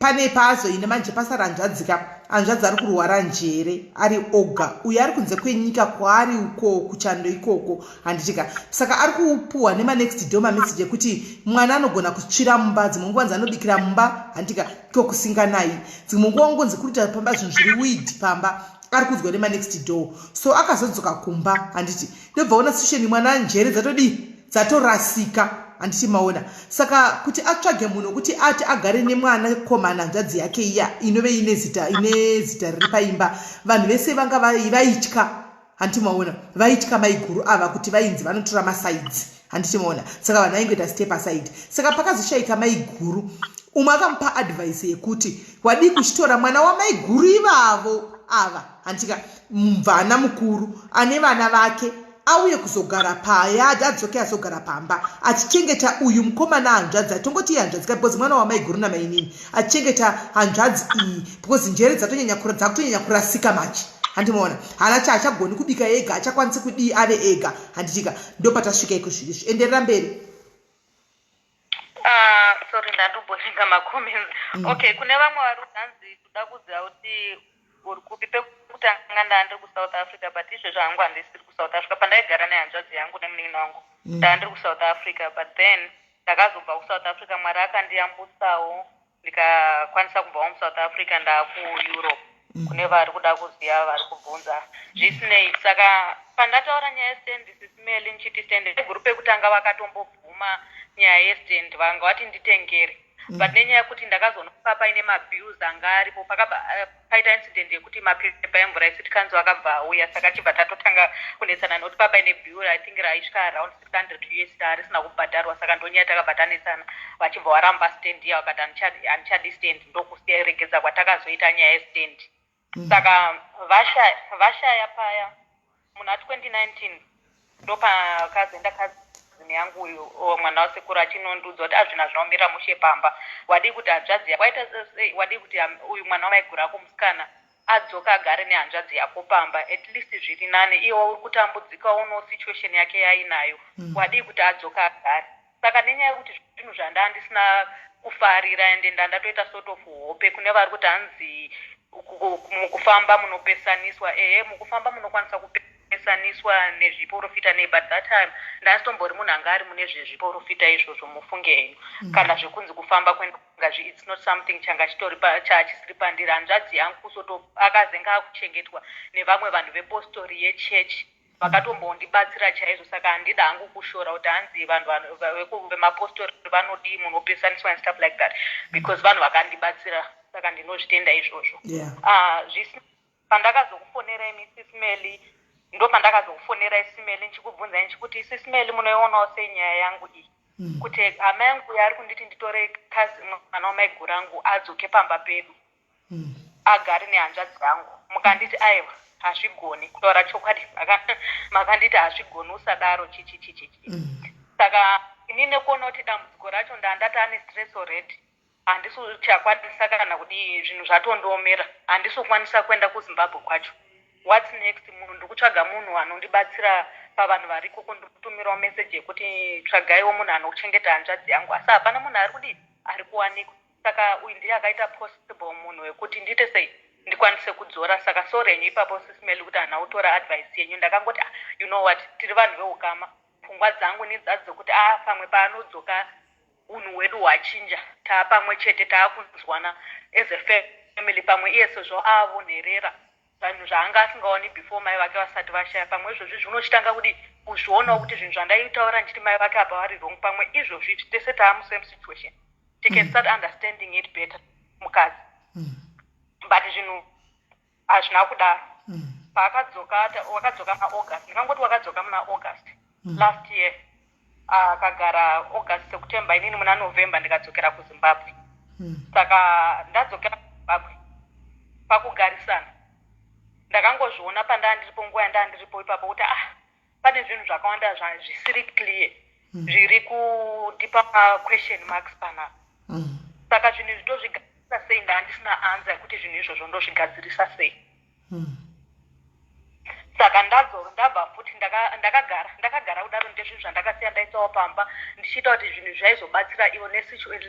B: pane paazoine manje pasara hanzvadzika, hanzvadzi ari kurwara njere ari oga, uyo ari kunze kwenyika kwaari uko kuchando ikoko, handitika? Saka ari kupuhwa nemanext door mameseji ekuti mwana anogona kutsvira mumba, dzimwe nguva nzi anobikira mumba, handitika? Iko kusinganai, dzimwe nguva ungonzi kuita pamba zvinhu zviri weird pamba, ari kuudzwa nemanext door. So akazodzoka kumba, handiti? Ndobva ona situation, mwana njere dzatodii, dzatorasika, handiti maona? Saka kuti atsvage munhu wekuti ati agare nemwana komana, hanzvadzi yake iya inove ine zita, ine zita riri paimba, vanhu vese vanga vaitya, handiti maona? Vaitya maiguru ava kuti vainzi vanotora masides, handiti maona? Saka vanhu vaingoita step aside. Saka pakazoshayika maiguru, umwe akamupa advice yekuti wadii kuchitora mwana wamaiguru ivavo ava, handitika? Mubvana mukuru ane vana vake auye kuzogara paya, adzoke azogara pamba achichengeta uyu mukomana, hanzvadzi, atongoti hanzvadzi ka, because mwana wamaiguru namainini, achichengeta hanzvadzi iyi, because njere dzakutonyanya kurasika manje, handimaona? Haana chaachagoni kubika ega, achakwanisi kudii, ave ega, handitika? Ndopatasvika iko zvirizvi. Enderera mberi.
D: Ah, sorry, ndandomboverenga macomments. Okay, kune vamwe vari kunzi kuda kuziva kuti uri kupi. Pekutanga ndaa ndiri kuSouth Africa, but izvezvo hangu handisiri kuSouth Africa. Pandaigara nehanzvadzi yangu nemunin'ina wangu, ndaa ndiri kuSouth Africa, but then ndakazobva kuSouth Africa. Mwari akandiyambutsawo, ndikakwanisa kubvawo muSouth Africa, ndaakuEurope. Kune vari kuda kuziva, vari kubvunza, zvisinei. Saka pandataura nyaya yestand, Sis Melly, ndichiti stand, group ekutanga vakatombobvuma nyaya yestand, vanga vati nditengere, but nenyaya yekuti ndakazonopa paine mabills anga aripo, pakabva paita incident yekuti mapepa emvura ecity council akabva auya. Saka chibva tatotanga kunetsana nekuti papaine bill, I think raisvika around 600 US, risina kubhadharwa. Saka ndonyaya takabva tanetsana, vachibva varamba stand iya, vakati handichadi stand. Ndokuregedza kwatakazoita nyaya yestand. Saka vashaya paya muna 2019, ndopakazoenda cousin yangu uyu, mwana wasekuru, achinondiudza kuti azvina zvinomira mushe pamba, wadii kuti hanzvadzi yako waita sei, wadii kuti uyu mwana wamaiguru ako musikana adzoka agare nehanzvadzi yako pamba, at least zviri nani, iwe uri kutambudzika, uno situation yake yainayo, wadii kuti adzoka agare. Saka nenyaya yekuti zvinhu zvandaa ndisina kufarira, ende ndandatoita sort of hope kune vari kuti hanzi mukufamba munopesaniswa. Ehe, mukufamba munokwanisa kupesaniswa nezviprofita nei, but that time ndasitombori munhu anga ari mune zvezviprofita izvozvo, mufunge henyu, kana zvekunzi kufamba kwengazvi, it's not something changa chitori chachisiri pandiri. Hanzvadzi yangu kusoto akazenga akuchengetwa nevamwe vanhu vepostori yechechi vakatombondibatsira chaizvo. Saka handida hangu kushora kuti hanzi vanhu vemapostori vanodii, munopesaniswa and stuff like that, because vanhu vakandibatsira, saka ndinozvitenda izvozvo. Ah, pandakazokufonerai Sis Melly, ndo pandakazokufonerai Sis Melly ndichikubvunzai ndichikuti, "Sis Melly, munoionawo sei nyaya yangu iyi, kuti hama yangu yaari kunditi nditore cousin, mwana wamaiguru angu, adzoke pamba pedu, agare nehanzvadzi yangu?" Mukanditi aiwa, hazvigoni. Kutaura chokwadi, makanditi hazvigoni, usadaro, chichi chichichi. Saka ini nekuona kuti dambudziko racho ndandati ane stress already, handisi chakwanisa kana kudii, zvinhu zvatondiomera, handisi kukwanisa kuenda kuZimbabwe kwacho. What's next? Munhu ndiri kutsvaga munhu anondibatsira pavanhu vari ikoko. Ndiri kutumirawo meseji yekuti tsvagaiwo munhu anochengeta hanzvadzi yangu, asi hapana munhu ari kudii, ari kuwanikwa. Saka uyu ndiye akaita possible munhu wekuti ndiite sei, ndikwanise kudzora. Saka sorry henyu ipapo, Sis Melly, kuti handina kutora advice yenyu. Ndakangoti, "Ah, you know what, tiri vanhu veukama." Pfungwa dzangu nedzadzi dzekuti a ah, pamwe paanodzoka unhu hwedu hwachinja, taapamwe chete, taakunzwana as a family. Pamwe iye sezvo aavonherera, zvanhu zvaanga asingaoni before mai vake vasati vashaya, pamwe izvozvi zvinochitanga kudi kuzvionawo kuti zvinhu zvandaitaura ndichiti mai vake apa vari wrong, pamwe izvozvi tese taamusame situation, she can start understanding it better mukadzi. But zvinhu hazvina kudaro. Paakadzoka, wakadzoka muna August, ndingangoti wakadzoka muna August last year, akagara August, September, inini muna November ndikadzokera kuZimbabwe. Saka ndadzokera kuZimbabwe, pakugarisana ndakangozviona pandaa ndiripo, nguva yandaa ndiripo ipapo, kuti ah, pane zvinhu zvakawanda zvisiri clear, zviri kundipa maquestion marks panapa. Saka zvinhu izvi ndozvigadzirisa sei? Ndaa ndisina answer yekuti zvinhu izvozvo ndozvigadzirisa sei. Saka ndabva futi, ndakagara kudaro, ndezvinhu zvandakasiya ndaisawo pamba, ndichiita kuti zvinhu zvaizobatsira ivo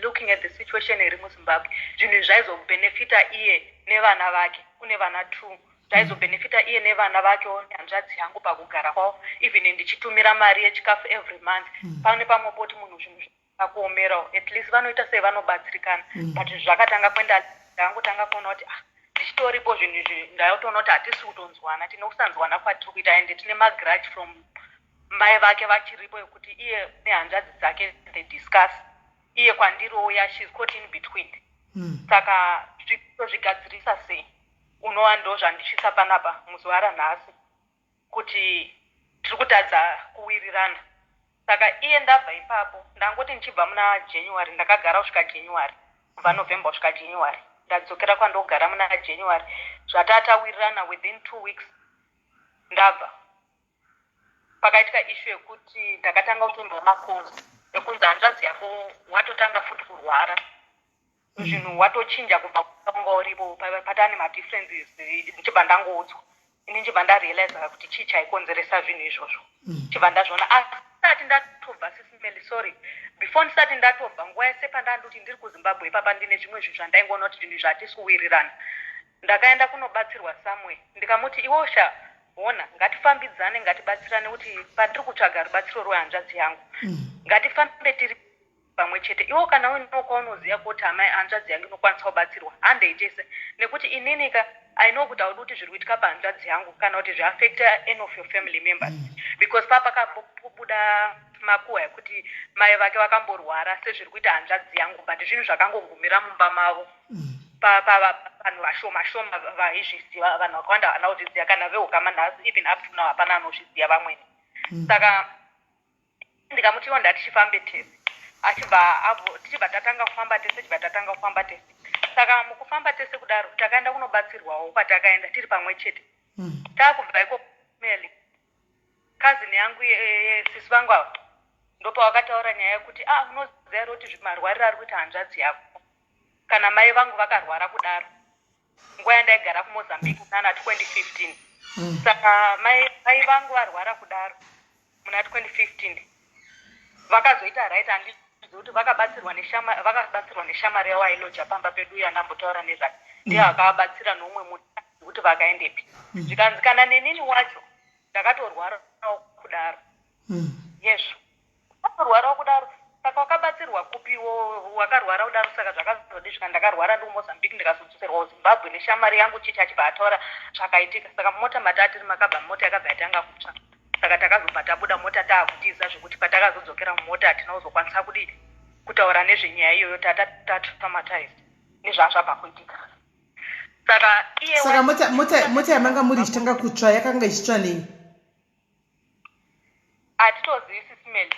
D: looking at the situation iri muZimbabwe, zvinhu zvaizobhenefita iye nevana vake, une vana two, zvaizobhenefita iye nevana vakewo nehanzvadzi yangu pakugara kwavo, even ndichitumira mari yechikafu every month. Pane pamwe poti munhu zvinhu zvakuomerawo, at least vanoita sei, vanobatsirikana. But zvakatanga kuenda, ndangotanga kuona kuti ah, ndichitoripo zvinhu izvi, ndatoona kuti hatisi kutonzwana, tine kusanzwana kwatiri kuita, ende tine magrudge from mai vake vachiripo, yekuti iye nehanzvadzi dzake they discuss, iye kwandiri ouya, she's caught in between. Saka tozvigadzirisa sei? Unova ndo zvandisvitsa panapa muzuva ranhasi, kuti tiri kutadza kuwirirana. Saka iye ndabva ipapo, ndangoti ndichibva muna January, ndakagara kusvika January, kubva November kusvika January, ndadzokera kwandogara muna January, zvatatawirirana within 2 weeks ndabva, pakaitika issue yekuti ndakatanga kutonzwa macalls ekunzi hanzvadzi yako watotanga futi kurwara, zvinhu watochinja kubva kunga uripo, patane madifferences. Ndichibva ndangoudzwa ini, ndichibva ndarealiza kuti chii chaikonzeresa zvinhu izvozvo. Chibva ndazviona asati ndatobva, Sis Melly, sorry, before ndisati ndatobva, nguva yese pandandoti ndiri kuZimbabwe ipapa, ndine zvimwe zvinhu zvandaingoona kuti zvinhu izvi hatisi kuwirirana. Ndakaenda kunobatsirwa somewhere, ndikamuti, "Iwosha ona, ngatifambidzane, ngatibatsirane, kuti pandiri kutsvaga rubatsiro rwehanzvadzi yangu, ngatifambe tiri." Pamwe chete iwo, kana uinewo kwaunoziva kuti amai, hanzvadzi yangu inokwanisa kubatsirwa, handei tese, nekuti ininika I know kuti haudi kuti zviri kuitika pahanzvadzi yangu kana kuti zviaffecta any of your family members, because papakambobuda makuhwa ekuti mai vake vakamborwara sezviri kuita hanzvadzi yangu, but zvinhu zvakangogumira mumba mavo. Vanhu vashoma shoma vaizviziva, vanhu vakawanda havana kuzviziva, kana veukama nhasi, even up to now hapana anozviziva vamweni. Saka ndikamuti iwo ndatichifambe tese, achibva tichibva tatanga kufamba tese, chibva tatanga kufamba tese. Saka mukufamba tese kudaro takaenda kunobatsirwawo. Kwatakaenda tiri pamwe chete, taakubva iko meli, cousin yangu, sisi vangu ava, ndopavakataura nyaya yekuti, "Ah, unoziva here kuti marwariro ari kuita hanzvadzi yako, kana mai vangu vakarwara kudaro nguva yandaigara kuMozambique nana 2015?" Saka mai vangu varwara kudaro muna 2015, vakazoita right. Handizivi kuti vakabatsirwa neshamari yavo ailoja pamba pedu yandambotaura nezvake, ndiye akavabatsira noumwe munhu, kuti vakaendepi. Zvikanzi kana nenini wacho ndakatorwarawo kudaro. Yezvo, watorwarawo kudaro, saka wakabatsirwa kupiwo wakarwara kudaro? Saka zvakazodi svika ndakarwara ndi kuMozambique, ndikazodzoserwa kuZimbabwe neshamari yangu chichi, achibva ataura zvakaitika. Saka mumota matatiri makabva, mota yakabva yatanga kutsva. Saka takazobva tabuda mota taakutiza, zvekuti patakazodzokera mumota hatina kuzokwanisa kudii, kutaura nezvenyaya iyoyo, tata tatraumatized nezvazvabva kuitika. Saka iye
B: Saka mota yamanga muri ichitanga kutsva yakanga ichitsva nei?
D: Hatitozivi, Sis Melly.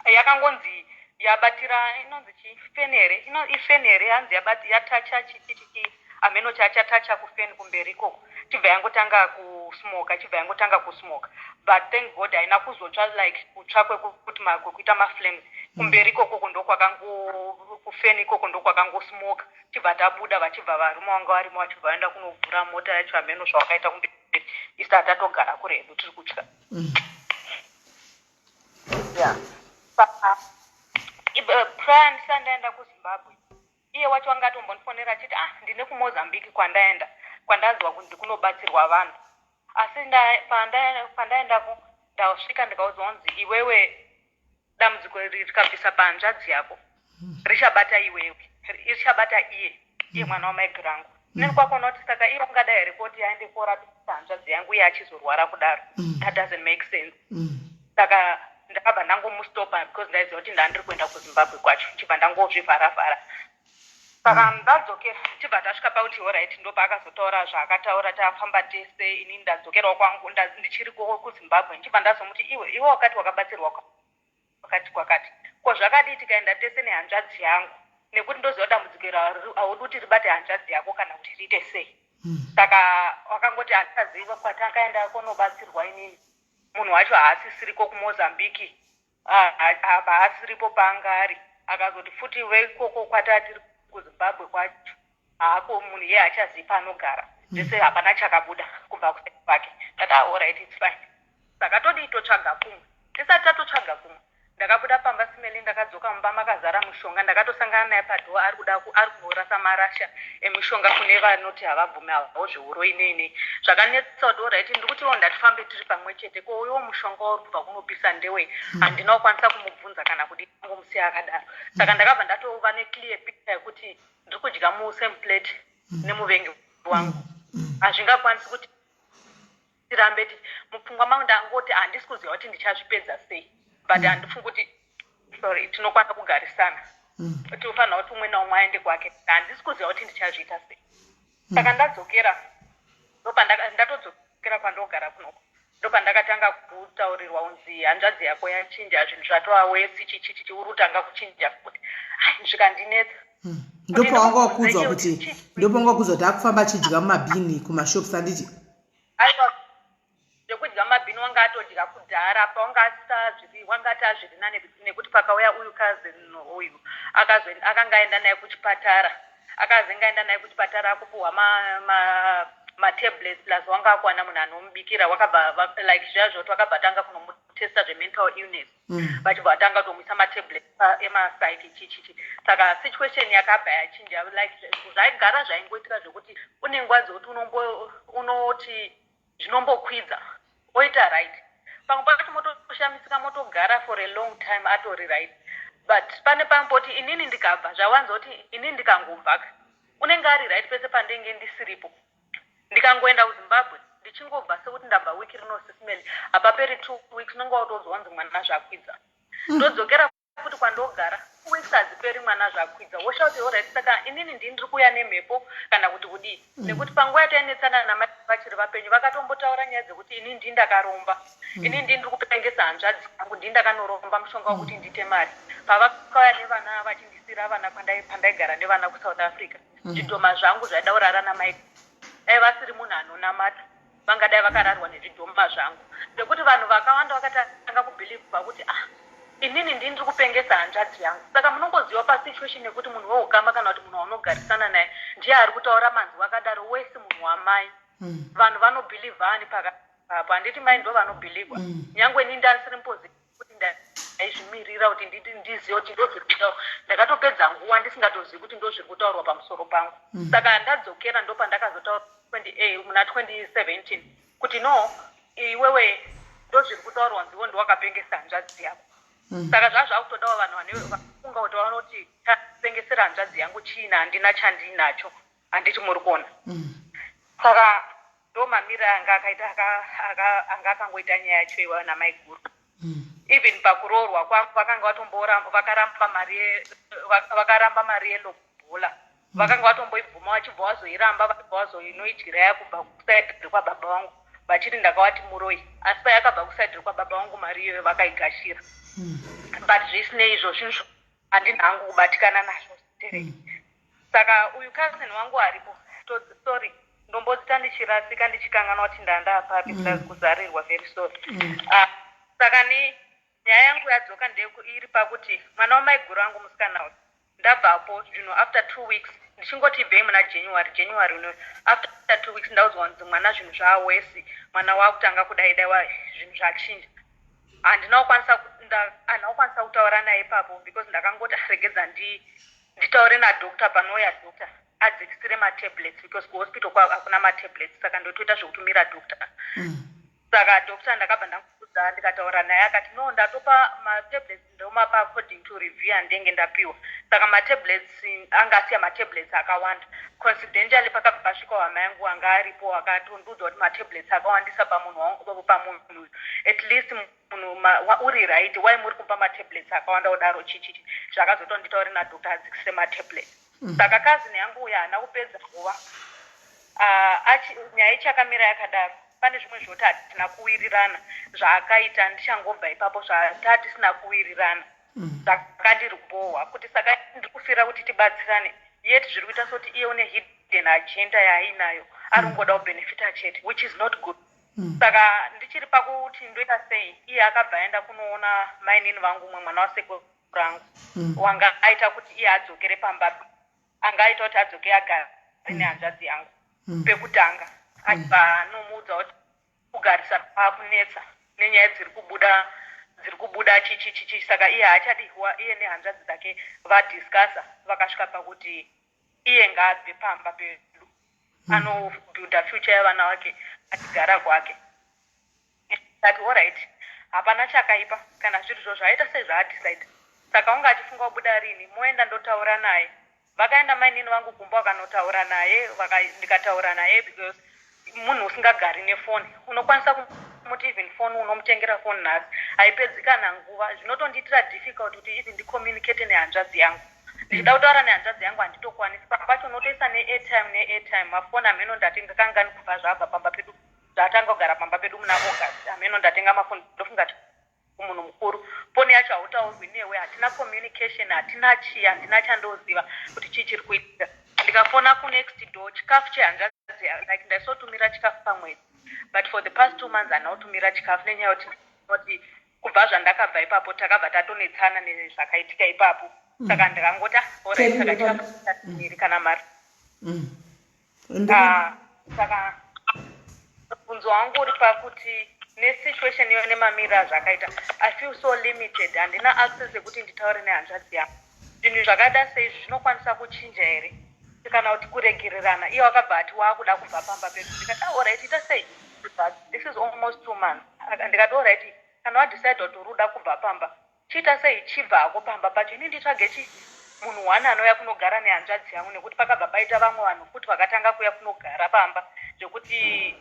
D: Yakangonzi yabatira, inonzi chi fan here? Ifan here? Hanzi yatacha chichichichi, hameno chachatacha kufan kumberi ikoko, chibva yangotanga kusmoka, chibva yangotanga kusmoka. But thank God haina kuzotsva like kutsva kwekuti kwekuita maflames kumberi ikokoko. Ndokwakango kufan ikoko ndokwakangosmoka, chibva tabuda. Vachibva varume vanga varimo vachibva vaenda kunovhura mota yacho, hameno zvavakaita kumberi. Isu tatogara kure hedu tiri kutya. Yeah, saka prior ndisati ndaenda kuZimbabwe, iye wacho anga atombondifonera achiti, "Ah, ndine kuMozambique kwandaenda, kwandanzwa kunzi kunobatsirwa vanhu, asi pandaendako ndasvika ndikaudzwa kunzi iwewe dambudziko iri rikabvisa pahanzvadzi yako richabata iwewe, richabata iye mwana wamaiguru angu." Inini kwakuona kuti saka iye ungadai here kuti aende korapisa hanzvadzi yangu iye achizorwara kudaro? That doesn't make sense. Saka ndakabva ndangomustopa because ndaiziva kuti ndandiri kuenda kuZimbabwe kwacho, ndichibva ndangozvivharavhara. Saka ndadzokera, tichibva tasvika pauti alright, ndopaakazotaura zvaakataura. Tafamba tese, inini ndadzokerawo kwangu, ndichiri kuZimbabwe, ndichibva ndazomuti, "Iwe, iwe wakati wakabatsirwa kwakati kwakati, ko zvakadii tikaenda tese nehanzvadzi yangu, nekuti ndoziva dambudziko iro haudi kuti ribate hanzvadzi yako kana kuti riite sei?" Saka wakangoti handichaziva kwatakaenda kunobatsirwa inini, munhu wacho haasisiriko kuMozambique. Ah, apa haasiripo paanga ari. Akazoti futi veikoko kwatatiri kuZimbabwe kwacho haako, munhu iye hachazivi paanogara. Zvese hapana chakabuda kubva kuside kwake. Ndati, "Alright, it's fine." Saka todii? Totsvaga kumwe. Tisati tatotsvaga kumwe, ndakabuda pamba, Sis Melly, ndakadzoka mumba makazara mushonga. Ndakatosangana naye padoor ari kuda ari kunorasa marasha emishonga kune vanoti havabvumi havo zveuroi nei nei. Zvakanetsa kuti alright, ndiri kutiwo ndatifambe tiri pamwe chete, ko uyowo mushonga wauri kubva kunopisa ndewei? Handina kukwanisa kumubvunza kana kudii, angomusiya akadaro. Saka ndakabva ndatova neclear picture yekuti ndiri kudya musame plate nemuvengi wangu. Hazvingakwanisi kuti tirambe mupfungwa mangu ndangoti handisi kuziva kuti ndichazvipedza sei, but handifungi kuti, sorry, tinokwanisa kugarisana. Tinofanira kuti umwe naumwe aende kwake. Handisi kuziva kuti ndichazviita sei. Saka ndadzokera, ndatodzokera kwandogara kunoko, ndopandakatanga kutaurirwa kunzi hanzvadzi yako yachinja, zvinhu zvatova worse, chichichichi, uri kutanga kuchinja futi. Ai, zvikandinetsa.
B: Ndopawanga wakuudzwa kuti, ndopawanga wakuudzwa kuti akufamba achidya mumabhini kumashops, handiti?
D: Aiwa, zvekudya mumabhini wanga atodya kudhara. Pawanga asazviri, wanga ati azviri nane, nekuti pakauya uyu cousin uyu akanga aenda naye kuchipatara, akazenga aenda naye kuchipatara akupuhwa matablets, plus wanga akuwana munhu anomubikira. Wakabva like zviya zvoti wakabva tanga kunomutesta zvemental illness, vachibva vatanga kutomuisa matablets emapsych, chichichi. Saka situation yakabva yachinja. Like zvaigara zvaingoitika zvekuti une nguva dzekuti unoti zvinombokwidza, oita right. Pamwe pacho motoshamisika, motogara for a long time atori right. But pane pamboti inini ndikabva, zvawanza kuti inini ndikangobva ka, unenge ari right pese pandenge ndisiripo. Ndikangoenda kuZimbabwe, ndichingobva sekuti ndabva wiki rino, Sis Melly, hapaperi 2 weeks unenge watozwa kunzi mwana zvakwidza. Ndodzokera futi kwandogara, 2 weeks hadziperi, mwana zvakwidza. Wosha kuti alright, saka inini ndini ndiri kuuya nemhepo kana kuti kudii? Nekuti panguva yatainetsana namai vachiri vapenyu, vakatombotaura nyaya dzekuti inini ndini ndakaromba, inini ndini ndiri kupengesa hanzvadzi yangu, ndini ndakanoromba mushonga wekuti ndiite mari. Pavakauya nevana, vachindisira vana pandaigara nevana kuSouth Africa, zvidhoma zvangu zvaida kurara namai. Dai vasiri munhu anonamata, vangadai vakararwa nezvidhoma zvangu, nekuti vanhu vakawanda vakatanga kubhilivha kuti, ah, inini ndini ndiri kupengesa hanzvadzi yangu. Saka munongoziva pasituation yekuti munhu weukama kana kuti munhu waunogarisana naye ndiye ari kutaura manzwi akadaro, wese munhu wamai, vanhu vanobhilivhani pakapapo. Handiti mai ndo vanobhilivhwa? Nyange ini ndandisiri muposition kuti ndaizvimirira kuti ndizive kuti ndo zviri kutaurwa, ndakatopedza nguva ndisingatozivi kuti ndo zviri kutaurwa pamusoro pangu. Saka ndadzokera, ndo pandakazotaura muna 2017 kuti no, iwewe, ndo zviri kutaurwa, nziwo ndowakapengesa hanzvadzi yako. Saka zvaa zvakutodawo vanhu vane vafunga kuti vanoti tapengesera hanzvadzi yangu chiina, handina chandinacho. Handiti muri kuona? Saka ndo mamiriro anga akaita anga akangoita nyaya yacho iwayo namaiguru. Even pakuroorwa kwangu vakanga vatomboramba, vakaramba mari yelobola. Vakanga vatomboibvuma, vachibva vazoiramba, vachibva vazoinoidyira yakubva kuside kwababa vangu, vachiti ndakavati muroi. Asi payakabva kuside kwababa vangu, mari iyoyo vakaigashira. But zvisinei, izvo zvinhu handina hangu kubatikana nazvo tereki. Saka uyu cousin wangu aripo, sorry, ndombodzita ndichirasika, ndichikanganwa kuti ndanda papi. Kuzarirwa, very sorry. Ah, saka ni nyaya yangu yadzoka iri pakuti mwana wamaiguru angu musikana uyu, ndabvapo zvinhu after 2 weeks, ndichingoti ibvei muna January, January uno, after 2 weeks ndaudzwa kunzi mwana zvinhu zvaawesi, mwana waakutanga kudai daiwa, zvinhu zvachinja. Handina kukwanisa kutaura naye ipapo because ndakangoti, "Ah, regedza nditaure nadoctor panouya doctor adzikisire matablets," because kuhospital kwavo hakuna matablets. Saka ndotoita zvekutumira doctor. Saka doctor ndakabva ndamuudza, ndikataura naye, akati no, ndatopa matablets, ndomapa according to review yandenge ndapiwa. Saka matablets anga asiya matablets akawanda. Coincidentally pakabva pasvika hama yangu anga aripo, akatondiudza kuti matablets akawandisa pamunhu pamunhu uyu, at least munhu uri right, why muri kumupa matablets akawanda kudaro? Chichichi zvakazotonditaure nadoctor adzikisire matablets. Saka cousin yangu uyu haana kupedza nguva. Ah, nyaya ichakamira yakadaro. Pane zvimwe zvoti hatina kuwirirana zvaakaita ndichangobva ipapo, zvataa tisina kuwirirana zvakandiribhohwa kuti saka ndiri kufira kuti tibatsirane, yet zviri kuita sekuti iye une hidden agenda yaainayo, ari kungoda kubenefita chete, which is not good. Saka ndichiri pakuti ndoita sei, iye akabva aenda kunoona mainini vangu, umwe mwana wasekuru rangu, wanga aita kuti iye adzokere pamba, anga aita kuti adzoke agare nehanzvadzi yangu pekutanga, achibva anomuudza kuti kugarisa kwakunetsa nenyaya dziri kubuda chichi chichi. Saka iye haachadiwa, iye nehanzvadzi dzake vadiscussa, vakasvika pakuti iye ngaabve pamba pedu, anobuilda future yevana vake achigara kwake. Ndati alright, hapana chakaipa kana zviri zvo zvaita sezvaadecide. Saka unge achifunga kubuda rini, moenda ndotaura naye. Vakaenda mainini vangu kumba, vakanotaura naye, ndikataura naye because munhu usingagari nefoni, unokwanisa kumuti even foni, unomutengera foni nhasi, haipedzi kana nguva. Zvinotondiitira difficult kuti even ndicommunicate nehanzvadzi yangu. Ndichida kutaura nehanzvadzi yangu handitokwanisi. Pamwe pacho unotoisa neairtime, neairtime mafoni hameno ndatenga kangani kubva zvabva pamba pedu, zvatanga kugara pamba pedu muna August. Hameno ndatenga mafoni, ndofunga kumunhu mukuru foni yacho hautaurwi newe, hatina communication, hatina chii, handina chandoziva kuti chii chiri kuitika. Ndikafona kunext door, chikafu chehanzvadzi, like ndaisotumira chikafu pamwedzi, but for the past 2 months handina kutumira chikafu nenyaya yekuti kubva zvandakabva ipapo takabva tatonetsana nezvakaitika ipapo. Saka ndikangoti, "Ah, alright," saka chikafu chatumiri kana mari. Ah, saka mubvunzo wangu uri pakuti nesituation iyo nemamiriro azvakaita, I feel so limited, handina access yekuti nditaure nehanzvadzi yangu. Zvinhu zvakaita seizvi zvinokwanisa kuchinja here kana kuti kuregererana? Iye wakabva ati waakuda kubva pamba pedu. Ndikati, "Ah, alright, ita sei?" But this is almost 2 months. Ndikati, "Alright, kana wadecide kuti uri kuda kubva pamba." Chiita sei? Chibva hako pamba pacho, ini nditsvage chi munhu one anouya kunogara nehanzvadzi yangu, nekuti pakabva paita vamwe vanhu futi vakatanga kuuya kunogara pamba, zvekuti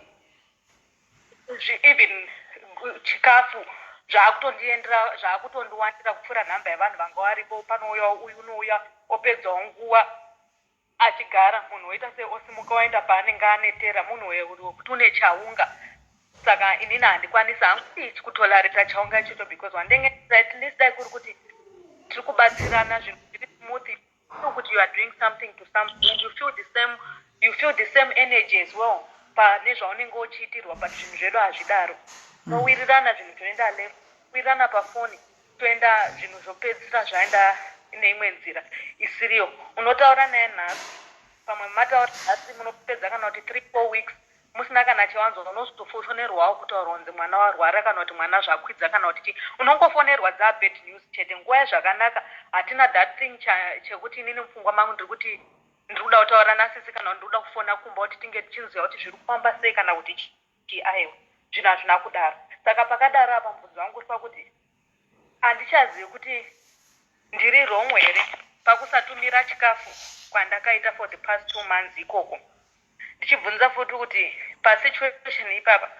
D: even chikafu zvaakutondiendera, zvaakutondiwandira kupfuura nhamba yevanhu vanga varipo. Panouyawo uyu, unouya opedzawo nguva achigara. Munhu woita sei? Osimuka oenda paanenge anetera. Munhu wekuti une chaunga, saka inini handikwanisi hangu ichi kutolerate chaunga ichocho, because wandenge at least dai kuri kuti tiri kubatsirana, zvinhu zviri smooth, kuti you are doing something to something and you feel the same, you feel the same energy as well pane zvaunenge uchiitirwa. But zvinhu zvedu hazvidaro. Towirirana, zvinhu toenda left, wirirana pafoni, toenda, zvinhu zvopedzisira zvaenda neimwe nzira isiriyo. Unotaura naye nhasi, pamwe mataura nhasi, munopedza kana kuti 3, 4 weeks musina kana chiwanzo. Unozotofonerwawo kutaurwa kunzi mwana warwara, kana kuti mwana zvakwidza, kana kuti chii. Unongofonerwa dzabad news chete. Nguva yezvakanaka hatina that thing chekuti inini mupfungwa mangu ndiri kuti ndiri kuda kutaura nasisi, kana kuti ndiri kuda kufona kumba kuti tinge tichinziva kuti zviri kufamba sei, kana kuti chii. Aiwa, zvinhu hazvina kudaro. Saka pakadaro apa, mubvunzo wangu uri pakuti handichazivi kuti ndiri wrong here pakusatumira chikafu kwandakaita for the past 2 months ikoko. Ndichibvunza futi kuti pasituation ipapa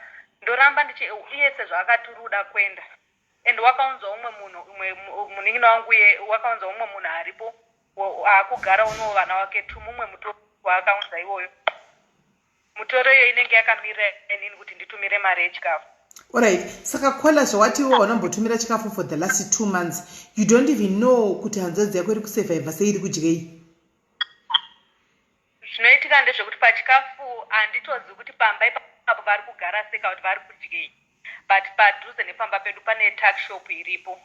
D: ndoramba ndichi iye sezvo akati uri kuda kuenda, and wakaunza umwe munhu, umwe munin'ina wangu, iye wakaunza umwe munhu aripo aakugara unowo vana wake two. Mumwe mutoro waakaunza iwoyo, mutoro iyo inenge yakamira inini kuti nditumire mari yechikafu.
B: Alright, saka caller, zvawati iwe wanombotumira chikafu for the last 2 months, you don't even know kuti hanzvadzi yako iri kusurvive sei, iri kudyei?
D: Zvinoitika ndezvekuti pachikafu handitozivi kuti pamba ipapo vari kugara sei kana kuti vari kudyei, but padhuze nepamba pedu pane tuckshop iripo,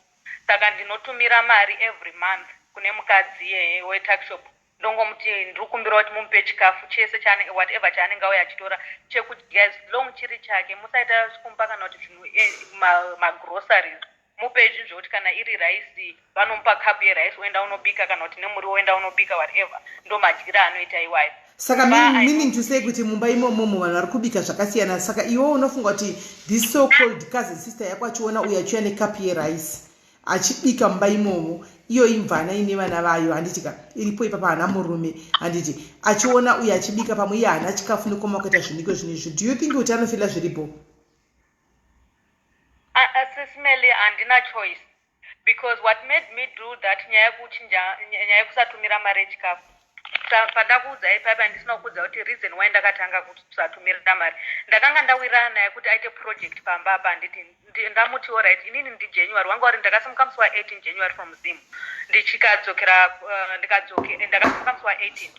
D: saka ndinotumira mari every month kune mukadzi iyeye wetuckshop. Ndongomuti ndiri kukumbira kuti mumupe chikafu chese chaane, whatever chaanenge auya achitora chekudya, as long chiri chake. Musaita kumupa kana kuti zvinhu magroceries. Mupe zvinhu zvekuti kana iri raisi, vanomupa kapu yeraisi, oenda unobika, kana kuti nemuriwo, oenda unobika, whatever. Ndo madyiro anoita iwayo.
B: Saka meaning to say kuti mumba imomomo vanhu vari kubika zvakasiyana. Saka iwe unofunga kuti this so called cousin sister yako achiona uyo achiuya nekapu yeraisi achibika mumba imomo, iyo imvana ine vana vayo, handitika, iripo ipapa, haana murume, handiti, achiona uyo achibika, pamwe iye haana chikafu nekoma kuita zviniko zvinhu izvi, do you think kuti anofeela zviripo?
D: Sis Melly, handina choice, because what made me do that, nyaya yekuchinja, nyaya yekusatumira mari yechikafu, pandakuudzai paipa, ndisina kuudza kuti reason why ndakatanga kusatumira mari, ndakanga ndawirirana naye kuti aite project pamba apa, handiti? Ndamuti alright, inini ndiJanuary wanga uri, ndakasimuka musi wa18 January from Zim, ndichikadzokera, ndakasimuka musi wa18.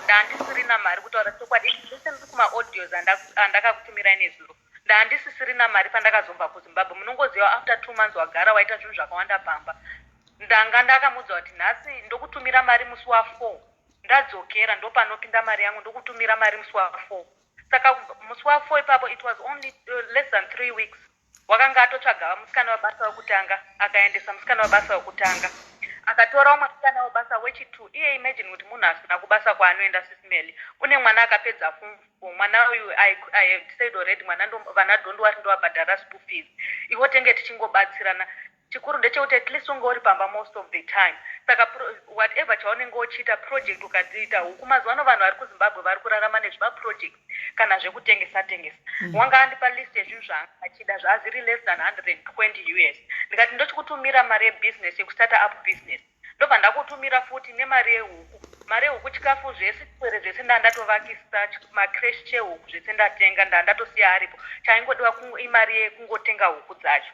D: Ndandisirina mari, kutaura chokwadi. Listen kumaaudios andakakutumirai nezuro. Ndandisisirina mari pandakazobva kuZimbabwe. Munongoziva, after 2 months wagara waita zvinhu zvakawanda pamba. Ndanga ndakamudza kuti nhasi ndokutumira mari musi wa4, ndadzokera, ndopanopinda mari yangu, ndokutumira mari musi wa4. Saka musi wa4 ipapo, it was only less than 3 weeks, wakanga atotsvaga musikana webasa wekutanga, akaendesa musikana webasa wekutanga, akatora umwe musikana webasa wechi2. Iye, imagine kuti munhu asina kubasa kwaanoenda, Sis Melly, une mwana akapedza form four. Mwana uyu, I have said already, mwana vana don't worry, ndovabhadhara school fees. Iwo tenge tichingobatsirana. Chikuru ndechekuti at least unge uri pamba most of the time. Saka whatever chaunenge uchiita, project ukadziita, huku, mazuva ano vanhu vari kuZimbabwe vari kurarama nezvimaprojects kana zvekutengesa tengesa. Wanga andipa list yezvinhu zvaanga achida, zvazviri less than 120 US. Ndikati ndochikutumira mari yebusiness, yekustarta up business, ndobva ndakutumira futi nemari yehuku, mari yehuku, chikafu zvese, chwere zvese ndandatovakisa, macreche ehuku zvese ndatenga, ndandatosiya aripo. Chaingodiwa imari yekungotenga huku dzacho.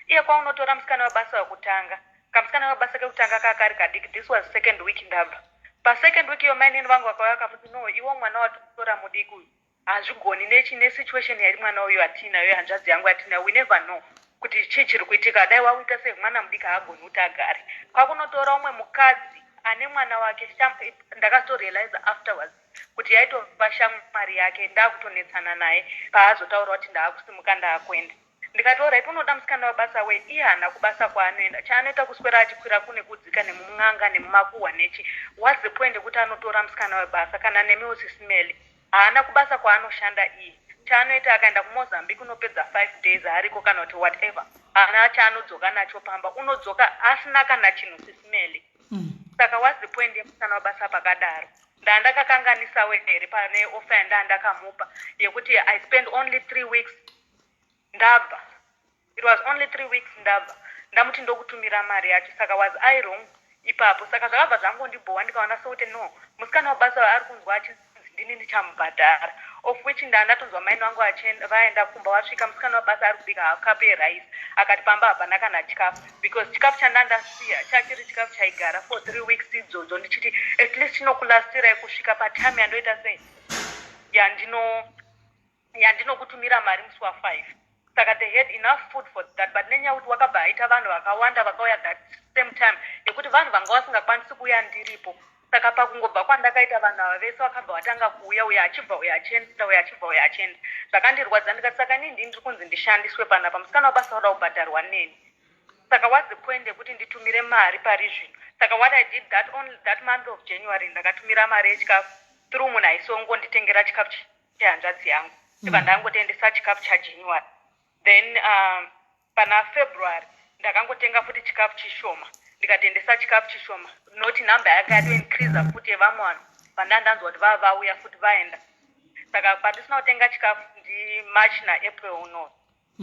D: Iye kwaunotora musikana webasa wekutanga, kamusikana webasa kekutanga kakari kadiki. This was second week ndabva. Pasecond week iyo, mainini vangu vakauya vakamuti, "No, iwo mwana watora mudiki uyu, hazvigoni nechi nesituation yari mwana uyu atinayo, hanzvadzi yangu atinayo. We never know kuti chii chiri kuitika. Dai wauita sei, mwana mudiki haagoni kuti agare." Kwakunotora umwe mukadzi ane mwana wake. Ndakatorealize afterwards kuti yaitova shamwari yake. Ndakutonetsana naye paazotaura kuti ndaakusimuka, ndaakuenda. Ndikati alright, unoda musikana webasa wei? Iye haana kubasa kwaanoenda. Chaanoita kuswera achikwira kune kudzika nemun'anga nemumakuhwa nechi. What's the point yekuti anotora musikana webasa? Kana nemiwo, Sis Melly, haana kubasa kwaanoshanda iye. Chaanoita, akaenda kuMozambique unopedza 5 days ariko, kana kuti whatever. Haana chaanodzoka nacho pamba, unodzoka asina kana chinhu, Sis Melly. Saka what's the point yemusikana wabasa pakadaro? Ndaa ndakakanganisawo here pane offer yandaa ndakamupa yekuti I spend only 3 weeks ndabva? It was only 3 weeks ndabva ndamuti ndokutumira mari yacho. Saka was I wrong ipapo? Saka zvakabva zvangondibhowa, ndikaona sekuti no, musikana wabasa ari kunzwa achinzi ndini ndichamubhadhara, of which ndaa ndatonzwa maini vangu vaenda kumba, wasvika musikana wabasa ari kubika kapu yerice, akati pamba hapana kana chikafu, because chikafu chandandasiya chachiri chikafu chaigara for 3 weeks idzodzo, ndichiti at least chinokulasirai kusvika patime yandoita sei, yandinokutumira mari musi wa5. Saka they had enough food for that, but nenyaya yekuti wakabva aita vanhu vakawanda vakauya that same time, yekuti vanhu vanga vasingakwanisi kuuya ndiripo. Saka pakungobva kwandakaita, vanhu ava vese vakabva vatanga kuuya, uyo achibva, uyo achienda, uyo achibva, uyo achienda. Zvakandirwadza, ndikati saka inini ndini ndiri kunzi ndishandiswe panapa, musikana wabasa uda kubhadharwa neni. Saka what's the point yekuti nditumire mari pari zvino? Saka what I did, that only that month of January ndakatumira mari yechikafu through munhu aisongonditengera chikafu chehanzvadzi yangu. Ndibva ndangotendesa chikafu chaJanuary. Then pana February ndakangotenga futi chikafu chishoma, ndikatendesa chikafu chishoma, noti nhamba yanga yatoincreasa futi yevamwe vanhu vandandanzwa kuti vava vauya futi vaenda. Saka pandisina kutenga chikafu ndiMarch naApril uno.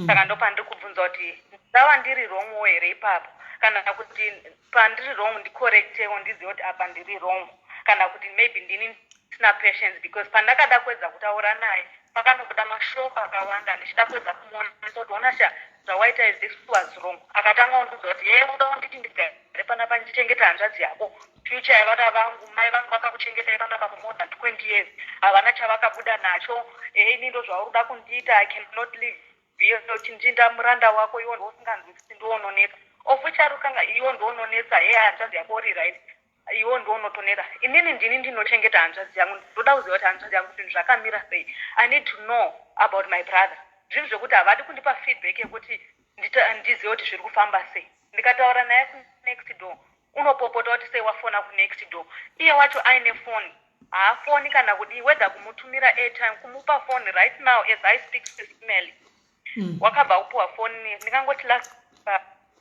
D: Saka ndo pandiri kubvunza kuti ndava ndiri wrongwo here ipapo, kana kuti pandiri wrong ndicorrectewo, ndizive kuti apa ndiri wrong, kana kuti maybe ndini ndisina patience, because pandakada kuedza kutaura naye pakanobuda mashoko akawanda, ndichida kuedza kumuonesa kuti ona sha, zvawaita is this was wrong. Akatanga kundiudza kuti ye uda kunditi ndigare panapa ndichengeta hanzvadzi yako, future yevana vangu, mai vangu vakakuchengetai panapa for more than 20 years, havana chavakabuda nacho. Ini ndo zvauri kuda kundiita? I cannot live here, muranda wako, iwo ndousinganzwisisi, ndounonetsa, of which ari kanga iwo ndounonetsa. He, hanzvadzi yako uri right, iwo ndounotonetsa. Inini ndini ndinochengeta hanzvadzi yangu. Ndoda kuziva kuti hanzvadzi yangu zvinhu zvakamira sei. I need to know about my brother. Zvinhu zvekuti havadi kundipa feedback yekuti ndizive kuti zviri kufamba sei. Ndikataura naye kunext door, unopopota kuti sei wafona kunext door. Iye wacho aine foni, haafoni kana kudii, whether kumutumira airtime, kumupa foni. Right now as I speak, Sis Melly, wakabva kupiwa foni, ndingangoti last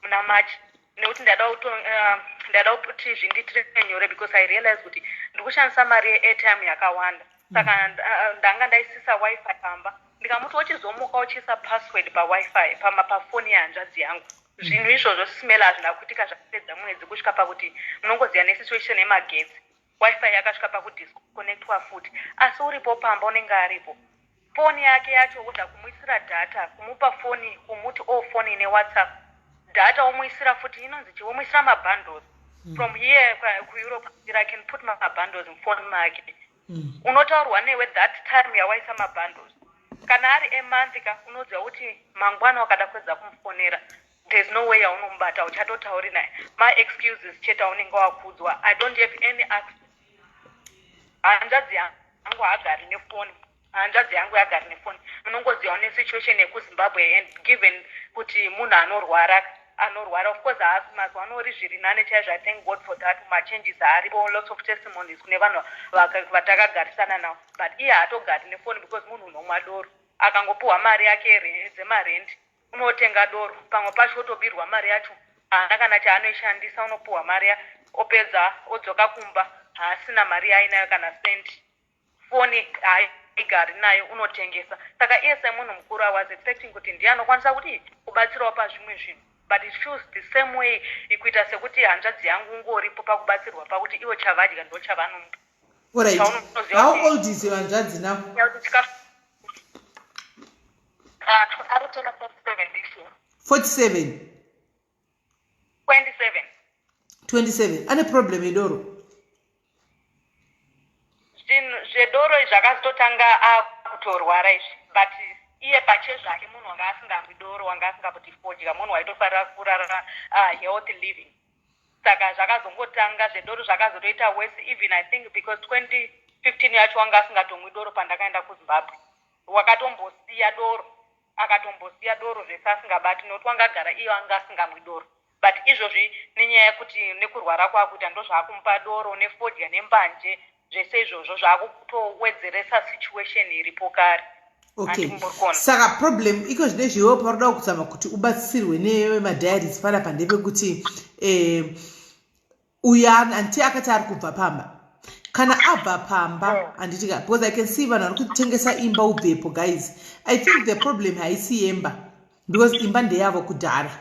D: muna March, nekuti ndada kuti zvindiitire nyore, because I realize kuti ndiri kushandisa mari yeairtime yakawanda. Saka ndanga ndaisisa WiFi pamba, ndikamuti uchizomuka uchiisa password paWiFi pafoni yehanzvadzi yangu. Zvinhu izvozvo, Sis Melly, hazvina kuitika. Zvapedza mwedzi kusvika pakuti munongoziva nesituation yemagetsi, WiFi yakasvika pakudisconnectwa futi. Asi uripo pamba, unenge aripo, foni yake yacho uda kumuisira data, kumupa foni, kumuti o foni ine WhatsApp data, womuisira futi inonzi chi, womuisira mabundles. From here kuEurope I can put mabundles mufoni make. Unotaurwa newe that time yawaisa mabundles, kana ari emonth ka, unoziva kuti mangwana wakada kuedza kumufonera, there's no way yaunomubata, uchatotauri naye, maexcuses chete aunenge wakudzwa. I don't have any access. Hanzvadzi yangu haagari nefoni, hanzvadzi yangu yagari nefoni. Munongozivawo nesituation yekuZimbabwe, and given kuti munhu anorwara, anorwara, of course haasi mazuva ano uri zviri nane chaizvo. I thank God for that, machanges aripo, lots of testimonies kune vanhu vatakagarisana navo, but iye haatogari nefoni because munhu unomwa doro. Akangopiwa mari yake dzemarendi, unotenga doro, pamwe pacho otobirwa mari yacho, haana kana chaanoishandisa. Unopiwa mari, opedza odzoka kumba haasina mari yaainayo kana sendi. Foni haaigari nayo, unotengesa. Saka iye semunhu mukuru, I was expecting kuti ndiye anokwanisa kuti kubatsirawo pazvimwe zvinhu, but it feels the same way, ikuita sekuti hanzvadzi yangu ungoripo pakubatsirwa, pakuti ivo chavadya ndo chavanomupa.
B: Alright. How old is your hanzvadzi now?
D: Ari tona 47 this year.
B: 47?
D: 27.
B: 27. Ane problem yedoro?
D: Zvinhu zvedoro izvi zvakazototanga akutorwara izvi, but iye pachezvake munhu wanga asingamwi doro, wanga asingaputi fodya, munhu waitofarira kurara healthy living. Saka zvakazongotanga zvedoro zvakazotoita worse even, I think, because 2015 yacho wanga asingatomwi doro. Pandakaenda kuZimbabwe wakatombosiya doro, akatombosiya doro zvese asingabati, nokuti wanga agara iye anga asingamwi doro. But izvozvi nenyaya yekuti nekurwara kwakuita, ndo zvaakumupa doro nefodya nembanje, zvese izvozvo zvaakutowedzeresa situation iripo kare.
B: Okay, saka problem iko zvino izviwo paroda kuzama kuti ubatsirwe nemadiaries panapa ndepekuti uyu anti akati ari kubva pamba. Kana abva pamba, handiti ka? Because I can see vanhu vari kutengesa imba ubvepo. Guys, I think the problem haisi yemba, because imba ndeyavo kudhara.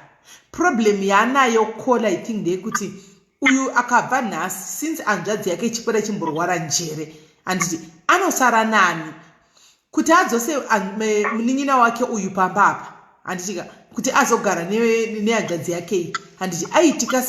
B: Problem yaanayo kola, I think, ndeyekuti uyu akabva nhasi, since hanzvadzi yake ichipera ichimborwara njere, handiti, anosara nani kuti adzose munin'ina wake uyu pamba apa, handitika, kuti azogara nehanzvadzi yake iyi, handiti? Aitika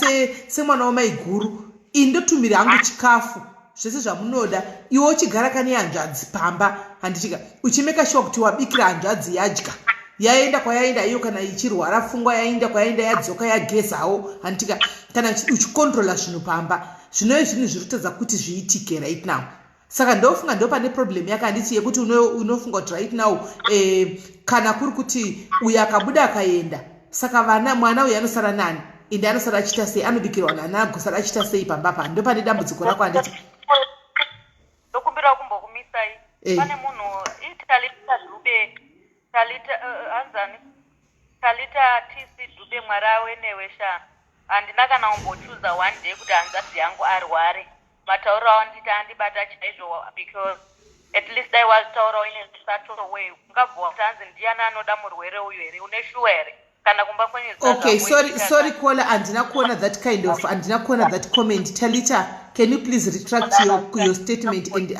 B: semwana wamaiguru, ini ndotumira hangu chikafu, zvese zvamunoda, iwe uchigara kane hanzvadzi pamba, handitika, uchimeka sure kuti wabikira hanzvadzi, yadya, yaenda kwayaenda iyo. Kana ichirwara pfungwa, yaenda kwayaenda, yadzoka, yagezawo, handitika? Kana uchikontrola zvinhu pamba, zvinove zvinhu zviri kutadza kuti zviitike right now. Saka ndofunga ndo pane problem yake, handiti, yekuti unofunga kuti right now, kana kuri kuti uyu akabuda akaenda, saka vana, mwana uyu anosara nani? Ende anosara achiita sei? Anobikirwa nani? Agosara achiita sei pamba pa? Ndo pane dambudziko rako, handiti?
D: Ndokumbirawo kumbokumisai. Pane munhu, iTalita Dube, Talita, hanzani, Talita TC Dube. Mwari awe newe sha. Handina kana kumbochuza one day kuti hanzvadzi yangu arware. Matauriro awanditi andibata chaizvo, because at least dai wazvitaurawo in a subtle way, ungabva wati hanzi ndiani anoda murwere uyu here? Une shuwa here kana kumba kwenyu?
B: Okay, sorry, sorry caller, handina kuona that kind of, handina kuona that comment. Talita, can you please retract your statement and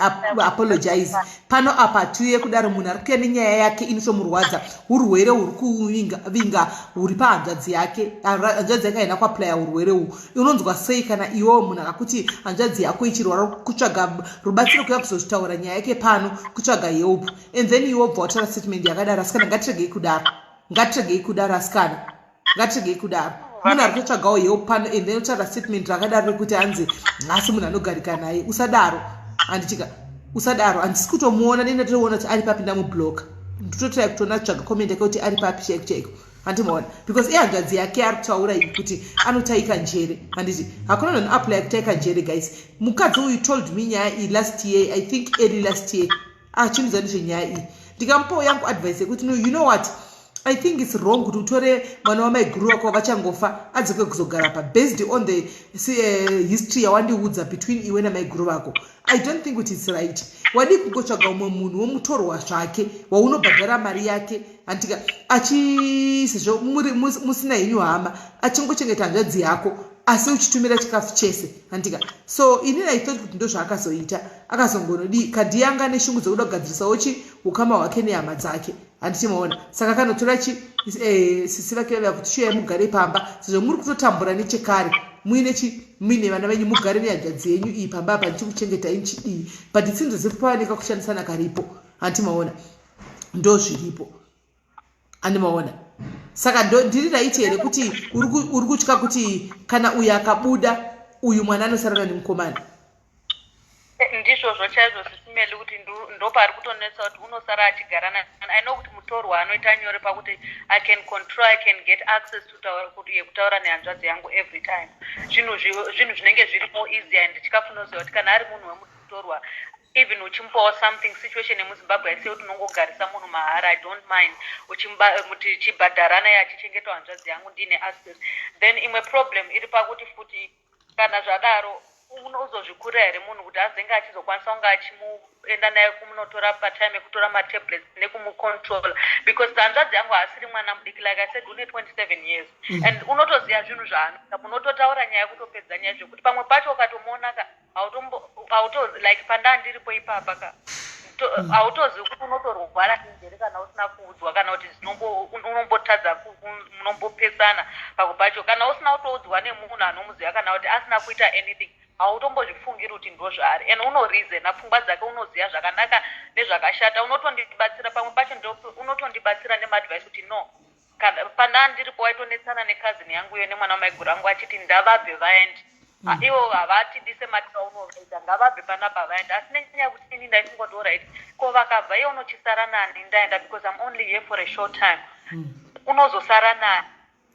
B: apologize? Pano apa tiuye kudaro, munhu ari kuuya nenyaya yake inotomurwadza, urwere huri kuvinga huri pahanzvadzi yake. Hanzvadzi yake haina kuaplya urwere uhu. Unonzwa sei kana iwewo munhu akakuti hanzvadzi yako ichirwara, kutsvaga rubatsiro, kuya kuzozvitaura nyaya yake pano, kutsvaga help, and then iwe wobva wataura statement yakadaro? Asikana, ngatiregei kudaro, ngatiregei kudaro. Asikana, ngatiregei kudaro. Munhu ari kutotsvagawo help pano, and then otaura statement rakadaro rekuti hanzi nhasi munhu anogarika naye. Usadaro, handitika? Usadaro. Handisi kutomuona, dei ndatoona kuti ari papi, ndamubloka. Nditotirai kutoona, tsvaga comment yake kuti ari papi chaiko chaiko, handimaona? Because ihanzvadzi yake ari kutaura iyi kuti anotaika njere, handiti? Hakuna munhu anoapply kutaika njere, guys. Mukadzi uyu told me nyaya iyi last year, I think early last year, achinudza nezvenyaya iyi. Ndikamupawo yangu advice yekuti, no, you know what, I think it's wrong kuti utore mwana wamaiguru wako vachangofa adzoke kuzogara pa, based on the history yawandiudza between iwe namaiguru vako. I don't think kuti it's right. Wadii kungotsvaga umwe munhu womutorwa zvake waunobhadhara mari yake, handitika, sezvo musina henyu hama, achingochengeta hanzvadzi yako asi uchitumira chikafu chese, handitika? So inini I thought kuti ndo zvaakazoita. Akazongonodii kadhiyanga neshungu dzekuda kugadzirisawo chi ukama hwake nehama dzake, handiti maona? Saka akanotora chi sisi vake vavaya kuti shuyai mugare pamba, sezvo muri kutotambura nechekare, muine chi muine vana venyu, mugare nehanzvadzi yenyu iyi pamba apa, ndichikuchengetai, ndichidii. But itsinzo dziri kushandisana karipo, handiti maona? Ndo zviripo, andimaona? Saka ndiri right here kuti uri kutya kuti kana uyu akabuda, uyu mwana anosarana nemukomana?
D: Ndizvozvo chaizvo, Sis Melly, kuti ndopari kutonetsa kuti unosara achigara. I know kuti mutorwa anoita nyore pakuti I can control, I can get access to yekutaura nehanzvadzi yangu every time. Zvinhu zvinenge zviri more easy, and chikafu unoziva kuti kana ari munhu wemutorwa, even uchimupawo something. Situation yemuZimbabwe haisi yekuti unongogarisa munhu mahara. I don't mind tichibhadharana iye achichengetwa hanzvadzi yangu, ndiine access. Then imwe problem iri pakuti futi kana zvadaro, unozozvikurira here munhu kuti azenge achizokwanisa kunge achimuenda naye kumunotora patime yekutora matablets nekumucontrola? Because hanzvadzi yangu haasiri mwana mudiki. Like I said, une 27 years and unotoziva zvinhu zvaanoita. Munototaura nyaya yekutopedza nyaya, zvekuti pamwe pacho ukatomuona ka, hauto like pandaa ndiripo ipapa ka, hautozivi kuti unotorwara nenjere kana usina kuudzwa, kana kuti unombotadza, munombopesana pamwe pacho. Kana usina kutoudzwa nemunhu anomuziva, kana kuti asina kuita anything, hautombozvifungiri kuti ndo zvaari. And unoreasona pfungwa dzake, unoziva zvakanaka nezvakashata. Unotondibatsira pamwe pacho, unotondibatsira nemaadvice kuti no, kana pandaa ndiripo waitonetsana necousin yangu iyo nemwana wamaiguru angu, achiti ndavabve vaende. Ivo havatidi sematira unovaita, ngavabve panapa vaende. Asi nenyaya yekuti ini ndaifunga kuti alright, ko vakabva, iye unochisara nani ndaenda? Because I'm only here for a short time. Unozosara nani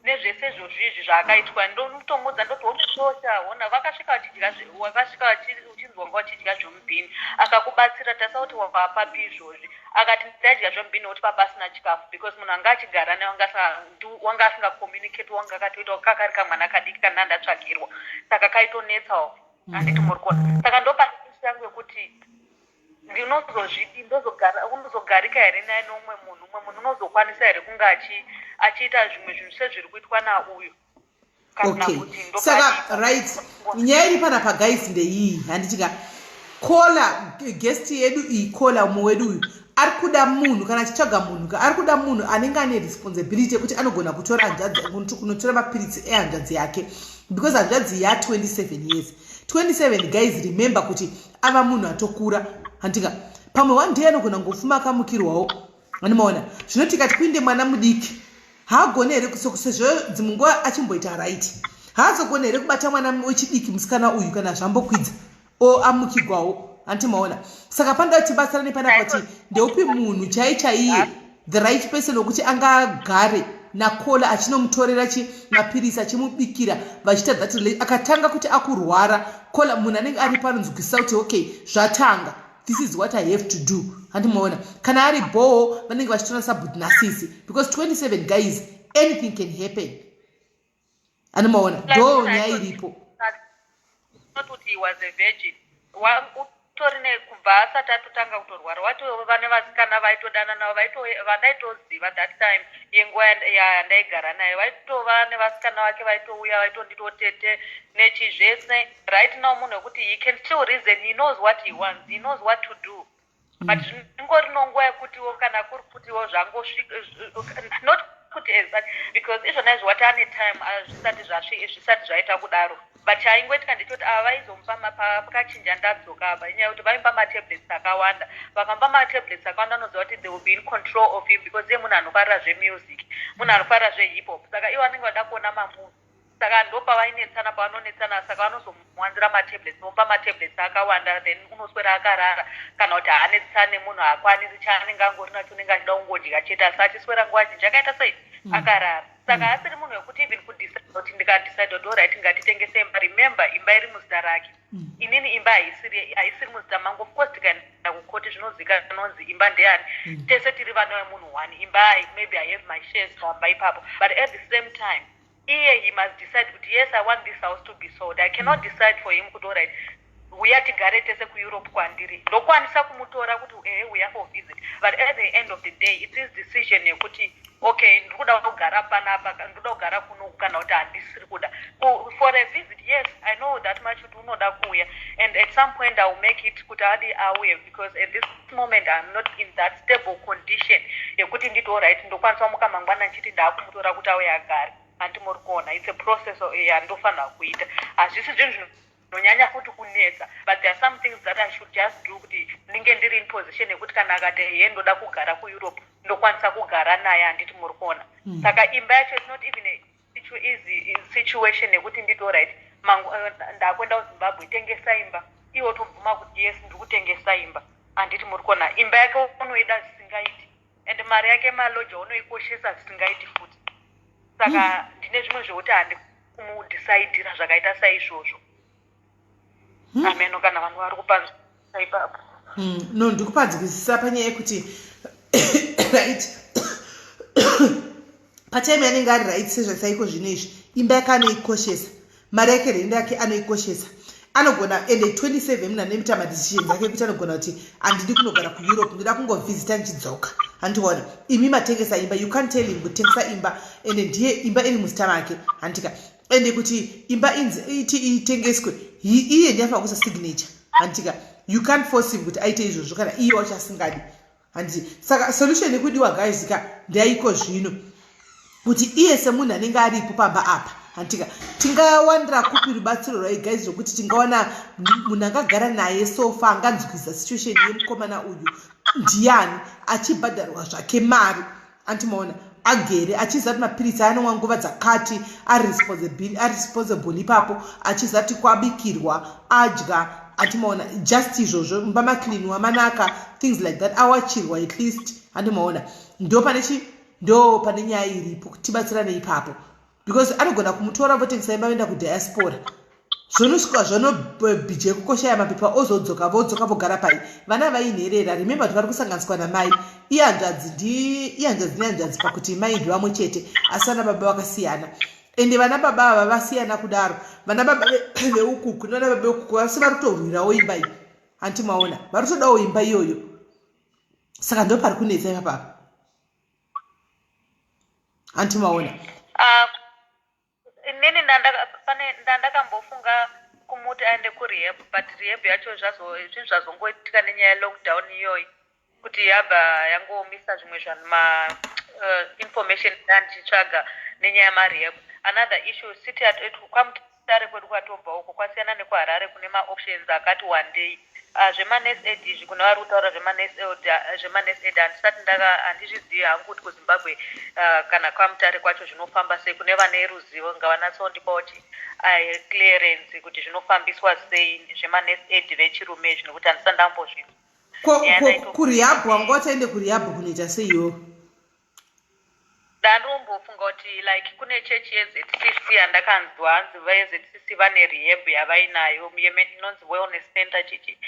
D: nezvese izvozvi izvi zvaakaitwa? Ndotomudza ndoti honotosha hona vakasvika vachidya, wakasvika uchinzi Since wanga uchidya zvomubhini, akakubatsira, tarisa kuti wavapapi izvozvi. Akati, "Ndaidya zvomubhini nokuti papasina chikafu," because munhu anga achigara naye wanga asingacommunicate, wanga akatoita kakari kamwana kadiki kana ndatsvagirwa, saka kaitonetsawo, handiti muri kuona? Saka ndopane yangu yekuti ndinozozvidi unozogarika here naye noumwe munhu? Umwe munhu unozokwanisa here kunge achiita zvimwe zvinhu sezviri kuitwa nauyu? Kana
B: Okay, saka right, nyaya iri panapa, guys, ndeiyi, handitika? Caller, guest yedu iyi, caller umwe wedu uyu ari kuda munhu, kana achitsvaga munhu ka, ari kuda munhu anenge ane responsibility yekuti anogona kutora hanzvadzi, kunotora mapiritsi ehanzvadzi yake, because hanzvadzi ya27 years, 27, guys. Remember kuti ava munhu atokura, handika? Pamwe one day anogona ngofuma akamukirwawo, animaona? Zvino tikati kuinde mwana mudiki, haagoni here, sezvo dzimwe nguva achimboita right, haazogoni here kubata mwana wechidiki musikana uyu kana zvambokwidza o amukigwawo, handiti maona? Saka panoda kuti tibatsirane panapa kuti ndeupi munhu chai chaiye, the right person wekuti angagare nacaller achinomutorera chi mapirisi, achimubikira, vachiita that akatanga kuti akurwara caller, munhu anenge ari panonzwisisa kuti, "Okay, zvatanga, this is what I have to do," handimaona? Kana ari bhoho, vanenge vachitora sabhuti nasisi, because 27, guys, anything can happen, handimaona? Ndo nyaya iripo.
D: Not kuti he was a virgin. Utori nekubva asati atotanga kutorwara, watova nevasikana vaitodana navo, vandaitoziva that time yenguva yandaigara naye, vaitova nevasikana vake, vaitouya, vaitonditotete nechizvese. Right now munhu wekuti he can still reason, he knows what he wants, he knows what to do, but zvingori nonguva yekutiwo kana kuri kutiwo zvangosvika, not kuti as such, because izvona izvo wati ane time, zvisati zvaita kudaro. But chaingoitika ndechekuti ava vaizomupa pakachinja ndadzoka apa, inyaya yekuti vaimupa matablets akawanda. Vakamupa matablets akawanda, anoziva kuti they will be in control of him, because iye munhu anofarira zvemusic, munhu anofarira zvehip hop, saka ivo vanenge vada kuona mamovie, saka ndo pavainetsana, pavanonetsana, saka vanozomuwanzira matablets, vomupa matablets akawanda, then unoswera akarara, kana kuti haanetsane munhu, haakwanisi chaanenge angori nacho, unenge achida kungodya chete, asi achiswera nguva zhinji akaita sei? Akarara. Saka asiri munhu wekuti even kudecide kuti ndikadecide kuti, "Alright, ngatitengese imba." Remember, imba iri muzita rake. Inini imba haisiri muzita mangu. Of course tikaenda kukoti zvinozikanonzi imba ndeyani. Tese tiri vana vemunhu one. Imba, maybe I have my shares pamba ipapo, but at the same time iye he must decide kuti, "Yes, I want this house to be sold." I cannot decide for him kuti, "Alright, uya tigare tese kuEurope kwandiri." Ndokwanisa kumutora kuti, "Ehe, uya for visit," but at the end of the day it's his decision yekuti, "Okay, ndiri kuda kugara panapa, ndinoda kugara kunoku," kana kuti, "Handisiri kuda." For a visit, yes, I know that much kuti unoda kuuya, and at some point I will make it kuti adi auye, because at this moment I'm not in that stable condition yekuti nditi, "Alright, ndokwanisa kumuka mangwana ndichiti ndaakumutora kuti auye agare." Handi muri kuona? It's a process yandofanira kuita. Hazvisi zvinhu zvinonyanya futi kunetsa, but there are some things that I should just do kuti ndinge ndiri in position yekuti kana akati, "Ye, ndoda kugara kuEurope," ndokwanisa kugara naye, handiti muri kuona? Saka imba yacho is not even a easy situation yekuti nditi, "Alright, ndakuenda kuZimbabwe, tengesa imba." Iwe utobvuma kuti, "Yes, ndiri kutengesa imba," handiti muri kuona? Imba yake unoida zvisingaiti, and mari yake maloja unoikoshesa zvisingaiti futi. Saka ndine zvimwe zvekuti handi kumudecidira zvakaita saizvozvo. Ameno kana vanhu vari kupanzwa ipapo.
B: No, ndikupanzwisisa panyaya yekuti, right, patime anenge ari right sezvasaiko zvino izvi, imba yake anoikoshesa, mari yake, renda yake anoikoshesa, anogona. Ende 27, munhu anoita madecisions ake ekuti anogona kuti, "Handidi kunogara kuEurope, ndoda kungovhizita ndichidzoka," handiona? Imi matengesa imba, you can't tell him kutengesa imba, ende ndiye imba iri muzita make, handika? Ende kuti imba iti itengeswe, iye ndiye afanira kuisa signature, handika? You can't force him kuti aite izvozvo kana iye wacho asingadi, handiti? Saka solution yekudiwa, guys, ka ndeyaiko zvino, kuti iye semunhu anenge aripo pamba apa, handitika? Tingawandira kupi rubatsiro rwai, guys, zvokuti tingawana munhu angagara naye so far, anganzwisa situation yemukomana uyu ndiani, achibhadharwa zvake mari, antimaona, agere achiziva kuti mapiritsi anomwa nguva dzakati, ari responsible ipapo, achiziva kuti kwabikirwa, adya, antimaona? Just izvozvo, mumba macleanwa manaka, things like that, awachirwa at least, andimaona? Ndo pane chi, ndo pane nyaya iripo, tibatsirane ipapo, because anogona kumutora votengesa imba, voenda kudiaspora. Zvonosvika zvonobhije kukoshaya mapepa, ozodzoka, vodzoka vogara pai? Vana vainherera. Remember kuti vari kusanganiswa namai, ihanzvadzi, ihanzvadzi nehanzvadzi, pakuti mai ndevamwe chete asi vana baba vakasiyana. Ende vana baba ava vasiyana kudaro, vana baba veukuku nevana baba veukuku vasi vari kutorwirawo imba iyi, hanti maona? Vari kutodawo imba iyoyo, saka ndo pari kunetsa ipapapa, hanti maona?
D: Ah, inini pane ndandakambofunga kumuti aende kurehab, but rehab yacho zvinhu zvazongoitika nenyaya yelockdown iyoyi, kuti yabva yangomisa zvimwe zvanma information ndandichitsvaga nenyaya yemarehab. Another issue, city kwaMutare kwedu kwatobva uko kwasiyana nekuHarare, kune maoptions akati wandei. Zvemanurse aid izvi, kune vari kutaura zvemanurse aid, handisati ndaka, handizvizivi hangu kuti kuZimbabwe kana kwaMutare kwacho zvinofamba sei. Kune vane ruzivo ngavanatsondipawo clearance kuti zvinofambiswa sei zvemanurse aid vechirume izvi, nekuti handisati ndambozvinzwa.
B: Kurehab, wanga wataende kurehab kunoita seiwo?
D: Ndandombofunga kuti like kune chechi yeZCC yandakanzwa hanzi veZCC vane rehab yavainayo inonzi wellness center chichi.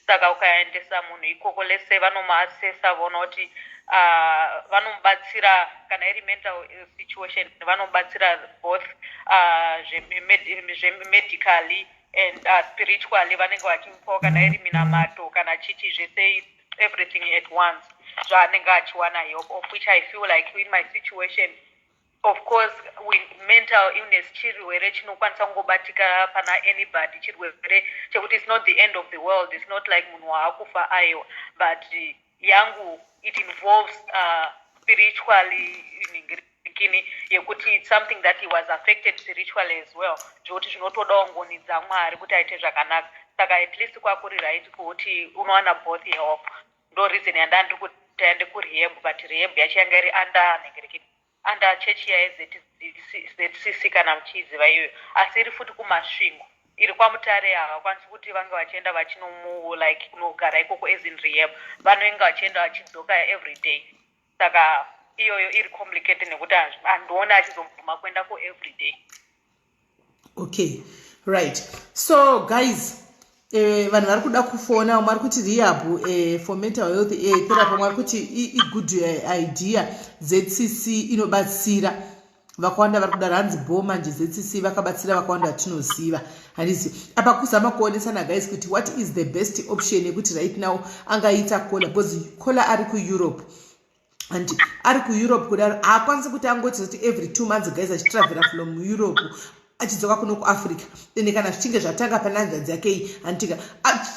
D: Saka ukaendesa munhu ikoko, lese vanomuassessa, voona kuti vanomubatsira kana iri mental situation, vanomubatsira both zvemedically and spiritually. Vanenge vachimupawo kana iri minamato kana chichi, zvese, everything at once zvaanenge achiwana help, of which I feel like in my situation, of course, with mental illness, chirwere chinokwanisa kungobatika pana anybody, chirwere chekuti it's not the end of the world, it's not like munhu waakufa, aiwa. But yangu it involves spiritually kini yekuti it's something that he was affected spiritually as well, zvekuti zvinotodawo ngoni dzaMwari kuti aite zvakanaka. Saka at least kwakuri right kuti unowana both help. Ndo reason yandandiri kuti aende kurehab, but rehab yacho yanga iri under nhengerekini, under chechi yaZCC, kana muchiiziva iyoyo, asi iri futi kuMasvingo. Iri kwaMutare havakwanisi kuti vange vachienda vachinomu like kunogara ikoko as in rehab, vanenge vachienda vachidzoka every day. Saka iyoyo iri complicated nekuti handioni achizobvuma kuendako every day.
B: Okay, right. So guys, vanhu vari kuda kufona. Vamwe vari kuti rehab for mental health therapy, vamwe vari kuti igood idea, ZCC inobatsira vakawanda. Vari kudaro, hanzi bo manje ZCC vakabatsira vakawanda vatinoziva. Handizi apa kuzama kuonesana, guys, kuti what is the best option yekuti right now angaita caller, because caller ari kuEurope and ari kuEurope kudaro haakwanisi kuti angoti kuti every 2 months, guys, achitravhera from Europe achidzoka kuno kuAfrica. Ende kana zvichinge zvatanga pane hanzvadzi yake iyi, handitika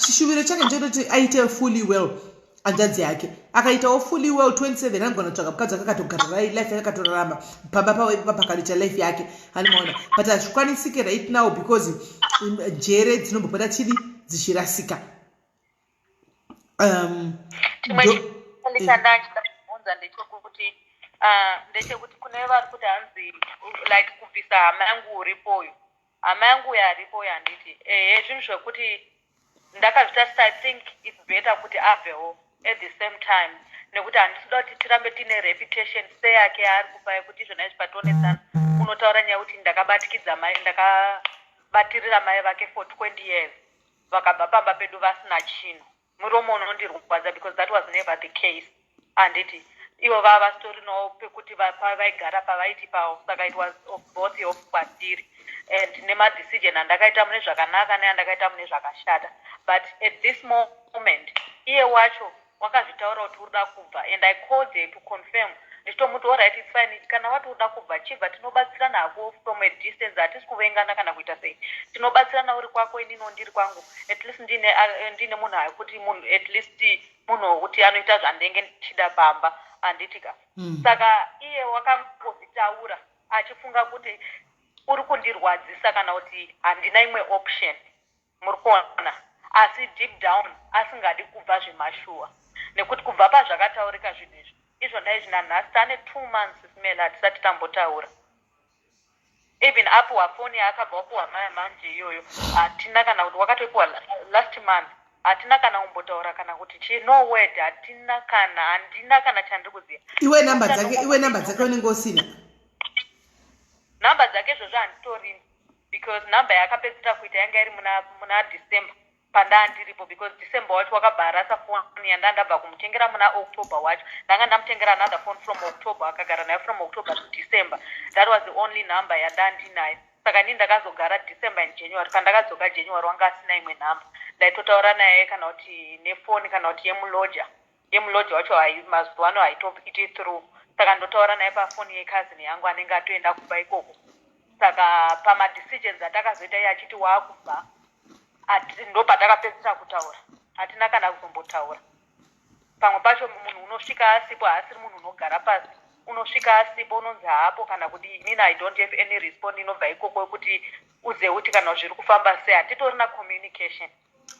B: chishuviro chake ndechekutoti aite fully well. Hanzvadzi yake akaitawo fully well 27, anogona kutsvaga mukadzi wake, akatogara life yake, akatorarama pamba pakaita life yake, hanimaona? But hazvikwanisike right now because njere dzinombopota chidi dzichirasika.
D: Chimwe chandachida kubvunza ndechekuti kune vari kuti hanzi like kubvisa hama yangu uripoyo, hama yangu uyo aripoyo, handiti ehe, zvinhu zvekuti ndakazvitarisa, I think it's better kuti abvewo at the same time, nekuti handisida kuti tirambe tiine reputation seyake yaari kupa, yekuti izvona izvi pationesana unotaura nyaya yekuti ndakabatikidza mai, ndakabatirira mai vake for 20 years, vakabva pamba pedu vasina chinhu. Muromo unondirwadza because that was never the case, handiti? Ivo vava vasitorinawo pekuti pavaigara pavaiti pavo. Saka it was of both of kwatiri and nemadecision andakaita mune zvakanaka neandakaita mune zvakashata. But at this moment iye wacho wakazvitaura kuti urida kubva, and I called her to confirm, ndichitomuti, "Alright, it's fine, kana wati urida kubva, chibva, tinobatsirana hako from a distance, hatisi kuvengana kana kuita sei, tinobatsirana uri kwako, ininiwo ndiri kwangu, at least ndine munhu akuti munhu, at least munhu wekuti anoita zvandenge ndichida pamba, handiti ka?" Saka iye wakangozvitaura achifunga kuti uri kundirwadzisa kana kuti handina imwe option, muri kuona? Asi deep down asingadi kubva zvemashuwa, nekuti kubva pazvakataurika zvinhu izvi, izvona izvi, nanhasi taane 2 months smell, hatisati tambotaura. Even apiwa foni yaakabva wapiwa maya manje iyoyo, hatina kana kuti wakatopiwa last month, hatina kana kumbotaura kana kuti chii, no word, hatina kana, handina kana chandiri kuziva.
B: Iwe namba dzake, iwe namba dzake unenge usina?
D: Namba dzake izvozvo handitorini. Because number yaakapedzisira kuita yanga iri muna, muna December pandaa ndiripo, because December wacho wakabva arasa foni yandaa ndabva kumutengera muna October wacho. Ndanga ndamutengera another phone from October, akagara nayo from October to December. That was the only number yandaa ndinayo. Saka inini ndakazogara December and January. Pandakadzoka January wanga asina imwe number. Ndaitotaura naye kana kuti nefoni kana kuti yemuloja. Yemuloja wacho mazuva ano haitoiti through. Saka ndotaura naye pafoni yecousin yangu anenge atoenda kumba ikoko. Saka pamadecisions atakazoita iye achiti waakubva, ndopatakapedzisira kutaura. Hatina kana kuzombotaura. Pamwe pacho munhu unosvika asipo, haasiri munhu unogara pasi. Unosvika asipo, unonzi haapo kana kudii. Inini I don't have any response inobva ikoko yekuti uzive kuti kana zviri kufamba sei. Hatitorina communication.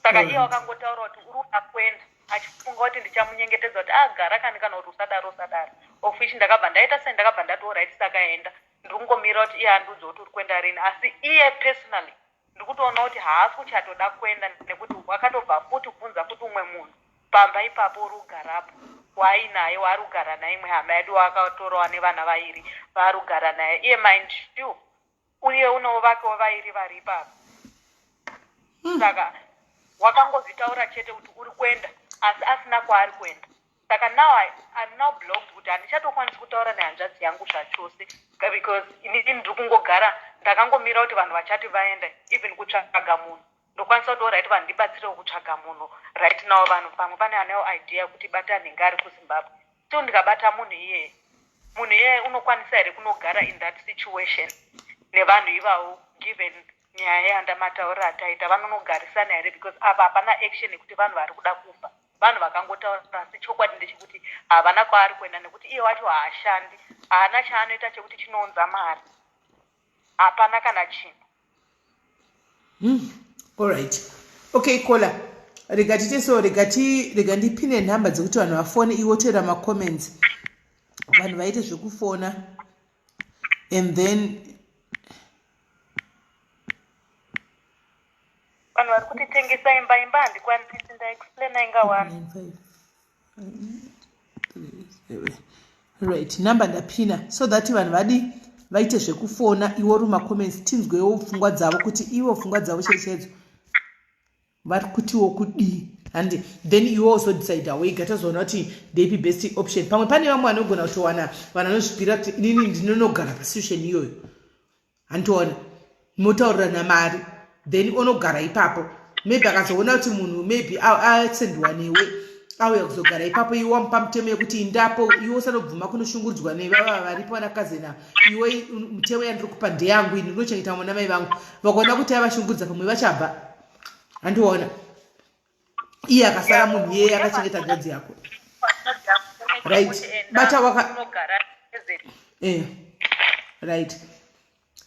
D: Saka iye wakangotaura kuti uri kuda kuenda, achifunga kuti ndichamunyengetedza kuti agara kani kana kuti usadaro usadaro. Of which ndakabva ndaita sei, ndakabva ndati alright, saka enda. Ndiri kungomira kuti iye andiudze kuti uri kuenda rini. Asi iye personally ndiri kutoona kuti haasi kuchatoda kuenda, nekuti wakatobva futi kubvunza futi umwe munhu pamba ipapo uri kugarapo waainaye, waari kugara naye, imwe hama yedu waakatorawa nevana vairi vaari kugara naye iye. Mind you, uye unewo vakewo vairi vari ipapo. Saka wakangozvitaura chete kuti uri kuenda, asi asina kwaari kuenda. Saka now I'm now blocked kuti handichatokwanisi kutaura nehanzvadzi yangu zvachose, because inini ndiri kungogara ndakangomira kuti vanhu vachati vaenda. Even kutsvaga munhu, ndokwanisa kuti alright, vanhu ndibatsirewo kutsvaga munhu right now. Vanhu pamwe pane anewo idea yekuti bata nhingi ari kuZimbabwe. So ndikabata munhu iyeye, munhu iyeye unokwanisa here kunogara in that situation nevanhu ivavo, given nyaya yandamataurira ataita? Vanonogarisana here? Because apa hapana action yekuti vanhu vari kuda kufa. Vanhu vakangotaura, asi chokwadi ndechekuti havana kwaari kuenda, nekuti iye wacho haashandi, haana chaanoita chekuti chinounza mari, hapana kana chinhu.
B: Alright, okay caller, rega tiite so, rega ndipine nhamba dzekuti vanhu vafone. Iwe oteera macomments, vanhu vaite zvekufona and then
D: Vanhu vari kuti tengesa imba. Imba handikwanisi, ndaexplaina inga wani.
B: Right, number ndapina so that vanhu vadi vaite zvekufona. Iwe uri macomments, tinzwewo pfungwa dzavo kuti ivo pfungwa dzavo chaichaidzo vari kutiwo kudii, handi? Then iwe uzodecida wega, tazoona kuti ndeipi best option. Pamwe pane vamwe vanogona kutowana vanhu vanozvipira kuti inini ndinonogara pasituation iyoyo, handitoona motaurirana mari, then onogara ipapo. Maybe akazoona kuti munhu maybe asendiwa newe, auya kuzogara ipapo, iwe wamupa mutemo yekuti indapo, iwe usanobvuma kunoshungurudzwa nevava varipo vanakazena. Iwe mutemo yandiri kupa ndeyangu, ini ndinochengeta mwana mai vangu. Vakaona kuti avashungurudza, pamwe vachabva, handiona iye akasara munhu iyeye akachengeta hanzvadzi yako. Right, bata waka right.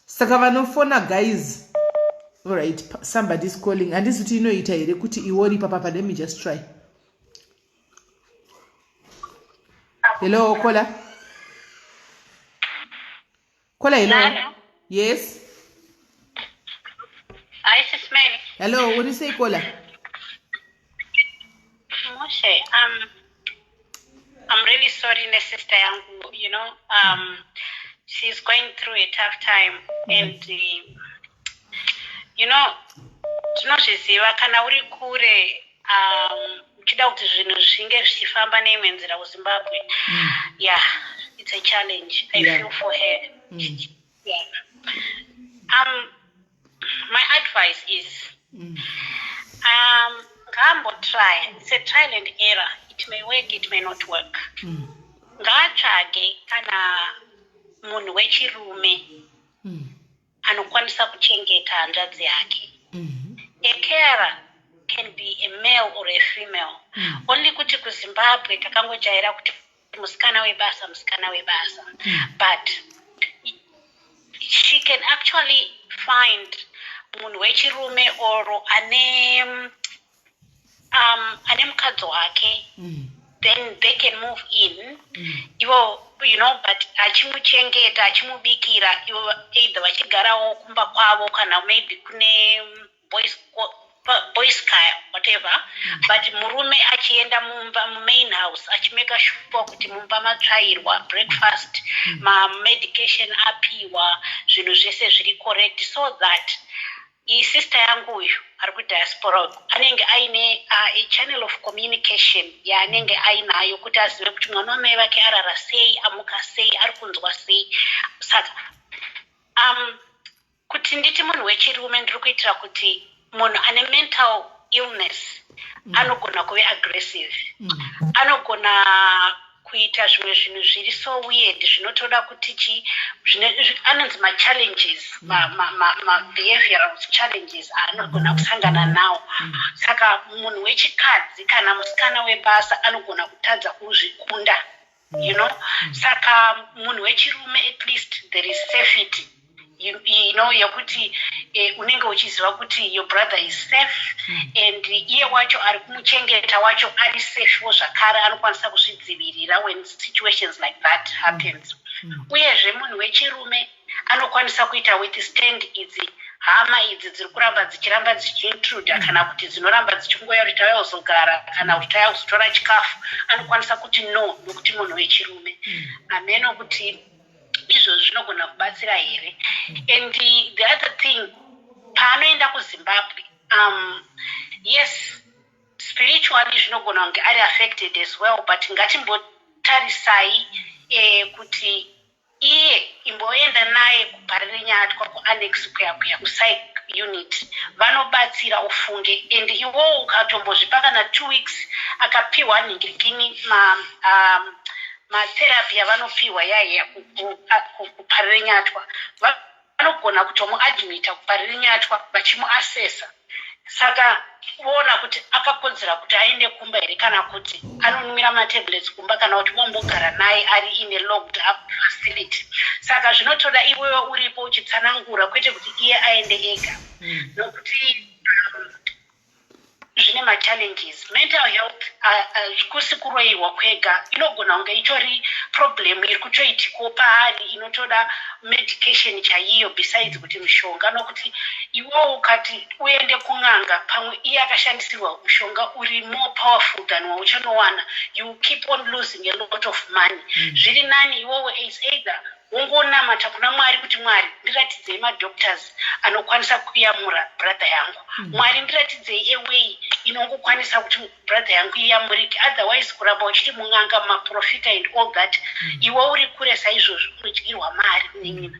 B: Saka vanofona guys, alright, somebody is calling. Handisi kuti inoita here kuti iwe uri ipapa. Let me just try. Hello, caller, caller, hello.
E: Hello.
B: Yes.
E: Hi, Sis Mary.
B: Hello, uri sei, caller?
E: Moshe, I'm really sorry, ne sister yangu. She's going through a tough time, and tinozviziva kana uri kure uchida kuti zvinhu zvinge zvichifamba neimwe nzira kuZimbabwe. Yeah, it's a challenge. I feel for her. Yeah. My advice is ngaambotry. It's a trial and error. It may work, it may not work. Ngaatsvage kana munhu wechirume anokwanisa kuchengeta hanzvadzi yake. A carer can be a male or a female. Only kuti kuZimbabwe takangojaira kuti musikana webasa, musikana webasa. But she can actually find munhu wechirume or ane mukadzi wake, then they can move in ivo, but achimuchengeta, achimubikira, ivo either vachigarawo kumba kwavo kana maybe kune boys Boys kaya, whatever, but murume achienda mumba, mumain house, achimeka sure kuti mumba matsvairwa, breakfast, mamedication apiwa, zvinhu zvese zviri correct, so that isister yangu uyu ari kudiaspora uku anenge aine a channel of communication yaanenge ainayo kuti azive kuti mwana wamai vake arara sei, amuka sei, ari kunzwa sei. Saka kuti nditi munhu wechirume, ndiri kuitira kuti munhu ane mental illness anogona kuve aggressive, anogona kuita zvimwe zvinhu zviri so weird, zvinotoda kuti chi anonzi machallenges, mabehavioral challenges aanogona kusangana nawo. Saka munhu wechikadzi kana musikana webasa anogona kutadza kuzvikunda. Saka munhu wechirume, at least there is safety yekuti unenge uchiziva kuti your brother is safe and iye wacho ari kumuchengeta wacho ari safewo zvakare, anokwanisa kuzvidzivirira when situations like that happens. Uyezve munhu wechirume anokwanisa kuita withstand idzi hama idzi dziri kuramba dzichiramba dzichiintruda, kana kuti dzinoramba dzichingoya kuti tauya kuzogara kana kuti tauya kuzotora chikafu. Anokwanisa kuti no, nokuti munhu wechirume. Hameno kuti izvozvo zvinogona kubatsira here. And the other thing, paanoenda kuZimbabwe, yes, spiritually zvinogona kunge ari affected as well, but ngatimbotarisai kuti iye imboenda naye kuParirenyatwa, kuannex kuya kuya, kupsych unit, vanobatsira ufunge. And iwowo ukatombozvipa kana 2 weeks, akapiwa nhingirikini, matherapy yavanopiwa yaiya kuParirenyatwa, vanogona kutomuadmita kuParirenyatwa vachimuassessa, saka voona kuti akakodzera kuti aende kumba here, kana kuti anonwira matablets kumba, kana kuti vombogara naye ari in a locked up facility. Saka zvinotoda iwewe uripo uchitsanangura, kwete kuti iye aende ega, nokuti zvine machallenges. Mental health kusi kuroyiwa kwega, inogona kunge itori problem iri kutoitikawo paari inotoda medication chaiyo, besides kuti mushonga, nokuti iwewo ukati uende kun'anga, pamwe iye akashandisirwa mushonga uri more powerful than wauchanowana, you keep on losing a lot of money. Zviri nani iwowo is either wongonamata kuna Mwari kuti, "Mwari, ndiratidzei madoctors anokwanisa kuyamura brother yangu. Mwari, ndiratidzei a way inongokwanisa kuti brother yangu iyamurike." Otherwise kuramba uchiti mun'anga, maprofita and all that, iwe uri kure saizvozvo, unodyirwa mari nenyina.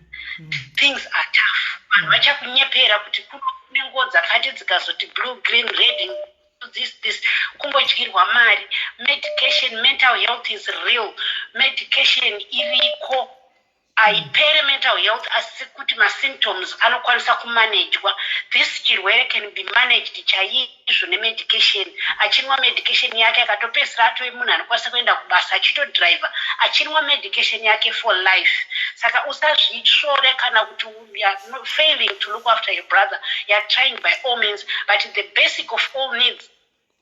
E: Things are tough. Vanhu vachakunyepera kuti kuno kune nguo dzakati dzikazoti blue, green, red, this, this, kungodyirwa mari. Medication, mental health is real. Medication iriko, haipere mental health, asi kuti masymptoms anokwanisa kumanejwa. This chirwere can be managed chaizvo nemedication. Achinwa medication yake, akatopedzisira atove munhu anokwanisa kuenda kubasa, achitodhiraivha, achinwa medication yake for life. Saka usazvisvore kana kuti you are failing to look after your brother. You are trying by all means, but the basic of all needs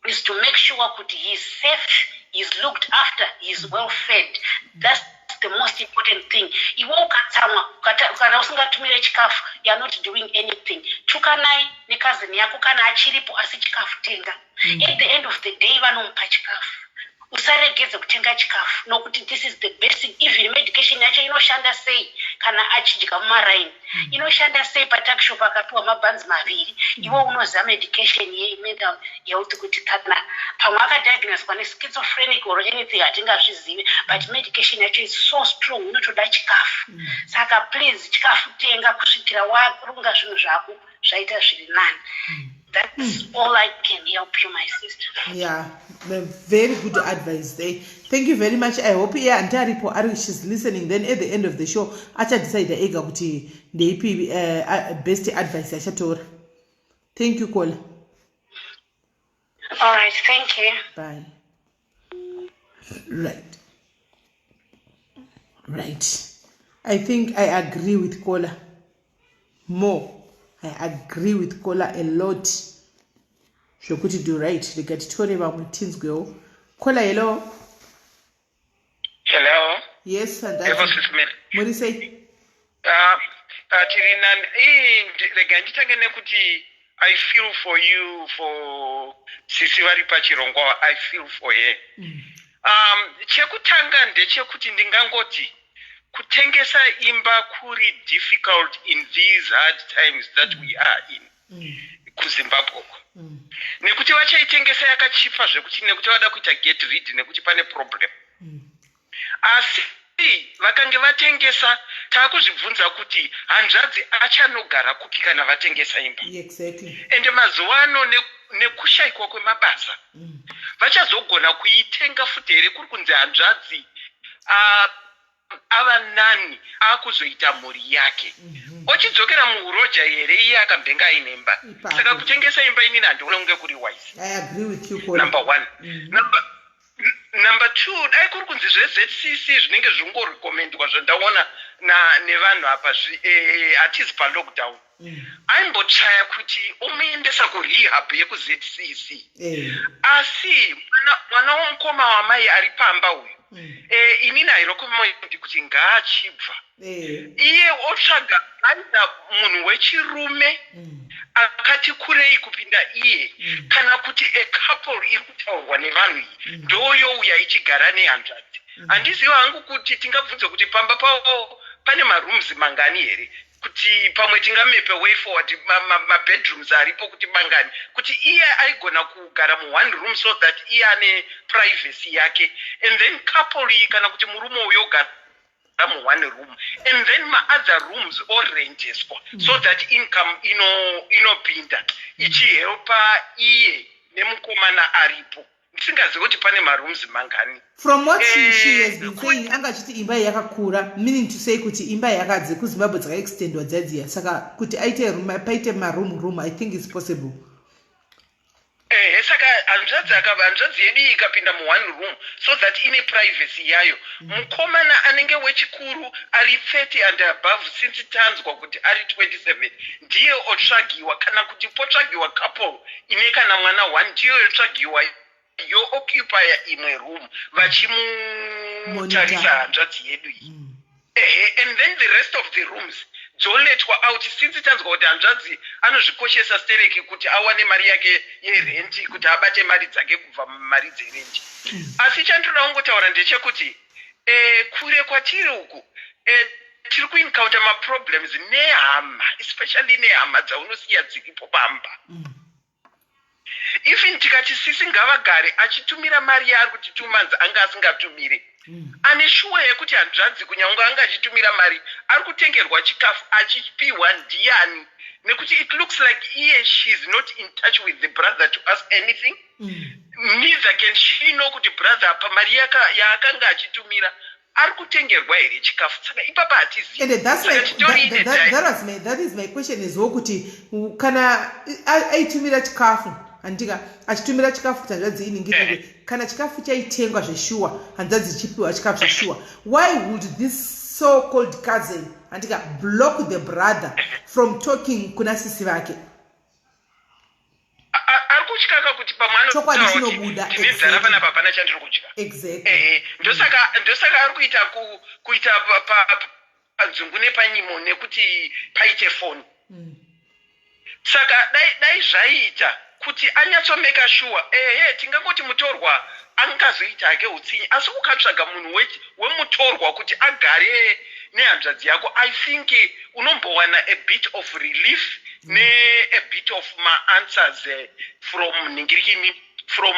E: is to make sure kuti he is safe, he is looked after, he is well fed. That's the most important thing. Iwe ukatsamwa kana usingatumire chikafu, you are not doing anything. Tukanai nekazini yako kana achiripo, asi chikafu tenga. At the end of the day vanomupa chikafu. Usaregedze kutenga chikafu, nokuti this is the basic. Even medication yacho inoshanda sei kana achidya mumaraini? Inoshanda sei patuckshop akapiwa mabhanzi maviri? Iwe unoziva medication yemental health, kuti kana pamwe akadiagnoswa neschizophrenic or anything, hatingazvizivi, but medication yacho is so strong, inotoda chikafu. Saka please, chikafu tenga kusvikira warunga zvinhu zvako zvaita zviri nani. That's all I can help you, my sister.
B: Yeah, very good advice there. Thank you very much. I hope iye hanti aripo, ari, she's listening. Then at the end of the show achadecida ega kuti ndeipi best advice yachatora. Thank you, caller.
E: All right, thank you.
B: Bye. Right, I think I agree with caller more. I agree with caller a lot zvokuti do. Right, rega titore vamwe tinzwewo. Caller, hello.
F: Hello.
B: Yes.
F: Hello, Sis Mary.
B: Muri sei?
F: Tiri nani. Rega nditange nekuti I feel for you, for sisi vari pachirongwa. I feel for her. Chekutanga ndechekuti ndingangoti kutengesa imba kuri difficult in these hard times that we are in kuZimbabwe uko, nekuti vachaitengesa yakachipa zvekuti, nekuti vada kuita get rid, nekuti pane problem. Asi vakange vatengesa, taakuzvibvunza kuti hanzvadzi achanogara kupi kana vatengesa imba? Ende mazuva ano nekushayikwa kwemabasa, vachazogona kuitenga futi here, kuri kunzi hanzvadzi ava nani, akuzoita mhuri yake, ochidzokera muuroja here iye akambenga aine imba?
B: Ipapo.
F: Saka kutengesa imba, inini handiona kunge kuri wise.
B: I agree with you, Kona.
F: Number one. Number two, dai kuri kunzi zveZCC zvinenge zvingorekomendwa zvandaona nevanhu apa, hatizi palockdown, aimbotsvaya kuti omuendesa kurehab yekuZCC. Asi mwana womukoma wamai ari pamba uyu, inini hairecommend kuti ngaachibva. Iye otsvaga either munhu wechirume akati kurei kupinda iye, kana kuti a couple iri kutaurwa nevanhu iyi ndoyouya ichigara nehanzvadzi. Handizivi hangu kuti tingabvunze kuti pamba pavo pane marooms mangani here, kuti pamwe tingamepe way forward, mabedrooms aripo kuti mangani, kuti iye aigona kugara muone room so that iye ane privacy yake, and then couple iyi kana kuti murume uyo ogara muone room, and then maother rooms orendeswa so that income inopinda ichihelpa iye nemukomana aripo. Ndisingazivi kuti pane marooms mangani.
B: From what she has been saying, anga achiti imba iyi yakakura, meaning to say kuti imba yakadzi kuZimbabwe dzakaextendwa dzadziya, saka kuti aite paite maroom room, I think is possible.
F: Ehe, saka hanzvadzi yedu iyi ikapinda muone room so that ine privacy yayo, mukomana anenge wechikuru ari 30 and above, since tanzwa kuti ari 27, ndiye otsvagiwa, kana kuti potsvagiwa couple ine kana mwana one, ndiyo yotsvagiwa yooccupya imwe room vachimutarisa
B: Monitor.
F: hanzvadzi yedu iyi. Ehe, and then the rest of the rooms dzoletwa out, since tanzwa kuti hanzvadzi anozvikoshesa stereki kuti awane mari yake yerenti, kuti abate mari dzake kubva mumari dzerenti. Asi chandinoda kungotaura ndechekuti kure kwatiri uku, tiri kuencounter maproblems nehama, especially nehama dzaunosiya dziripo pamba. Even tikati sisi ngavagare achitumira mari yaari kuti 2 months anga asingatumire, ane shuwa yekuti hanzvadzi, kunyange anga achitumira mari, ari kutengerwa chikafu achipiwa ndiani? Nekuti it looks like iye she is not in touch with the brother to ask anything, neither can she know kuti brother pamari yaakanga achitumira ari kutengerwa here chikafu. Saka ipapa hatizivi.
B: And that's my,
F: Saka titori
B: that, that, was my, that is my question as well, kuti kana aitumira chikafu, handika achitumira chikafu kuti hanzvadzi iningirire, kana chikafu chaitengwa zveshuwa, hanzvadzi ichipiwa chikafu zveshuwa, why would this so called cousin, handika, block the brother from talking kuna sisi vake?
F: Ari kutyaka kuti pamwe
B: Chokwadi
F: anotaura kuti
B: chinobuda,
F: ndine nzara panapa, hapana chandiri kudya. Ehe, ndosaka ari kuita kuita panzungu nepanyimo nekuti paite foni. Saka dai zvaiita kuti anyatsomeka sure. Ehe, tingangoti mutorwa angazoita hake utsinye, asi ukatsvaga munhu wemutorwa kuti agare nehanzvadzi yako, I think unombowana a bit of relief ne-a bit of maanswers from ningirikini, from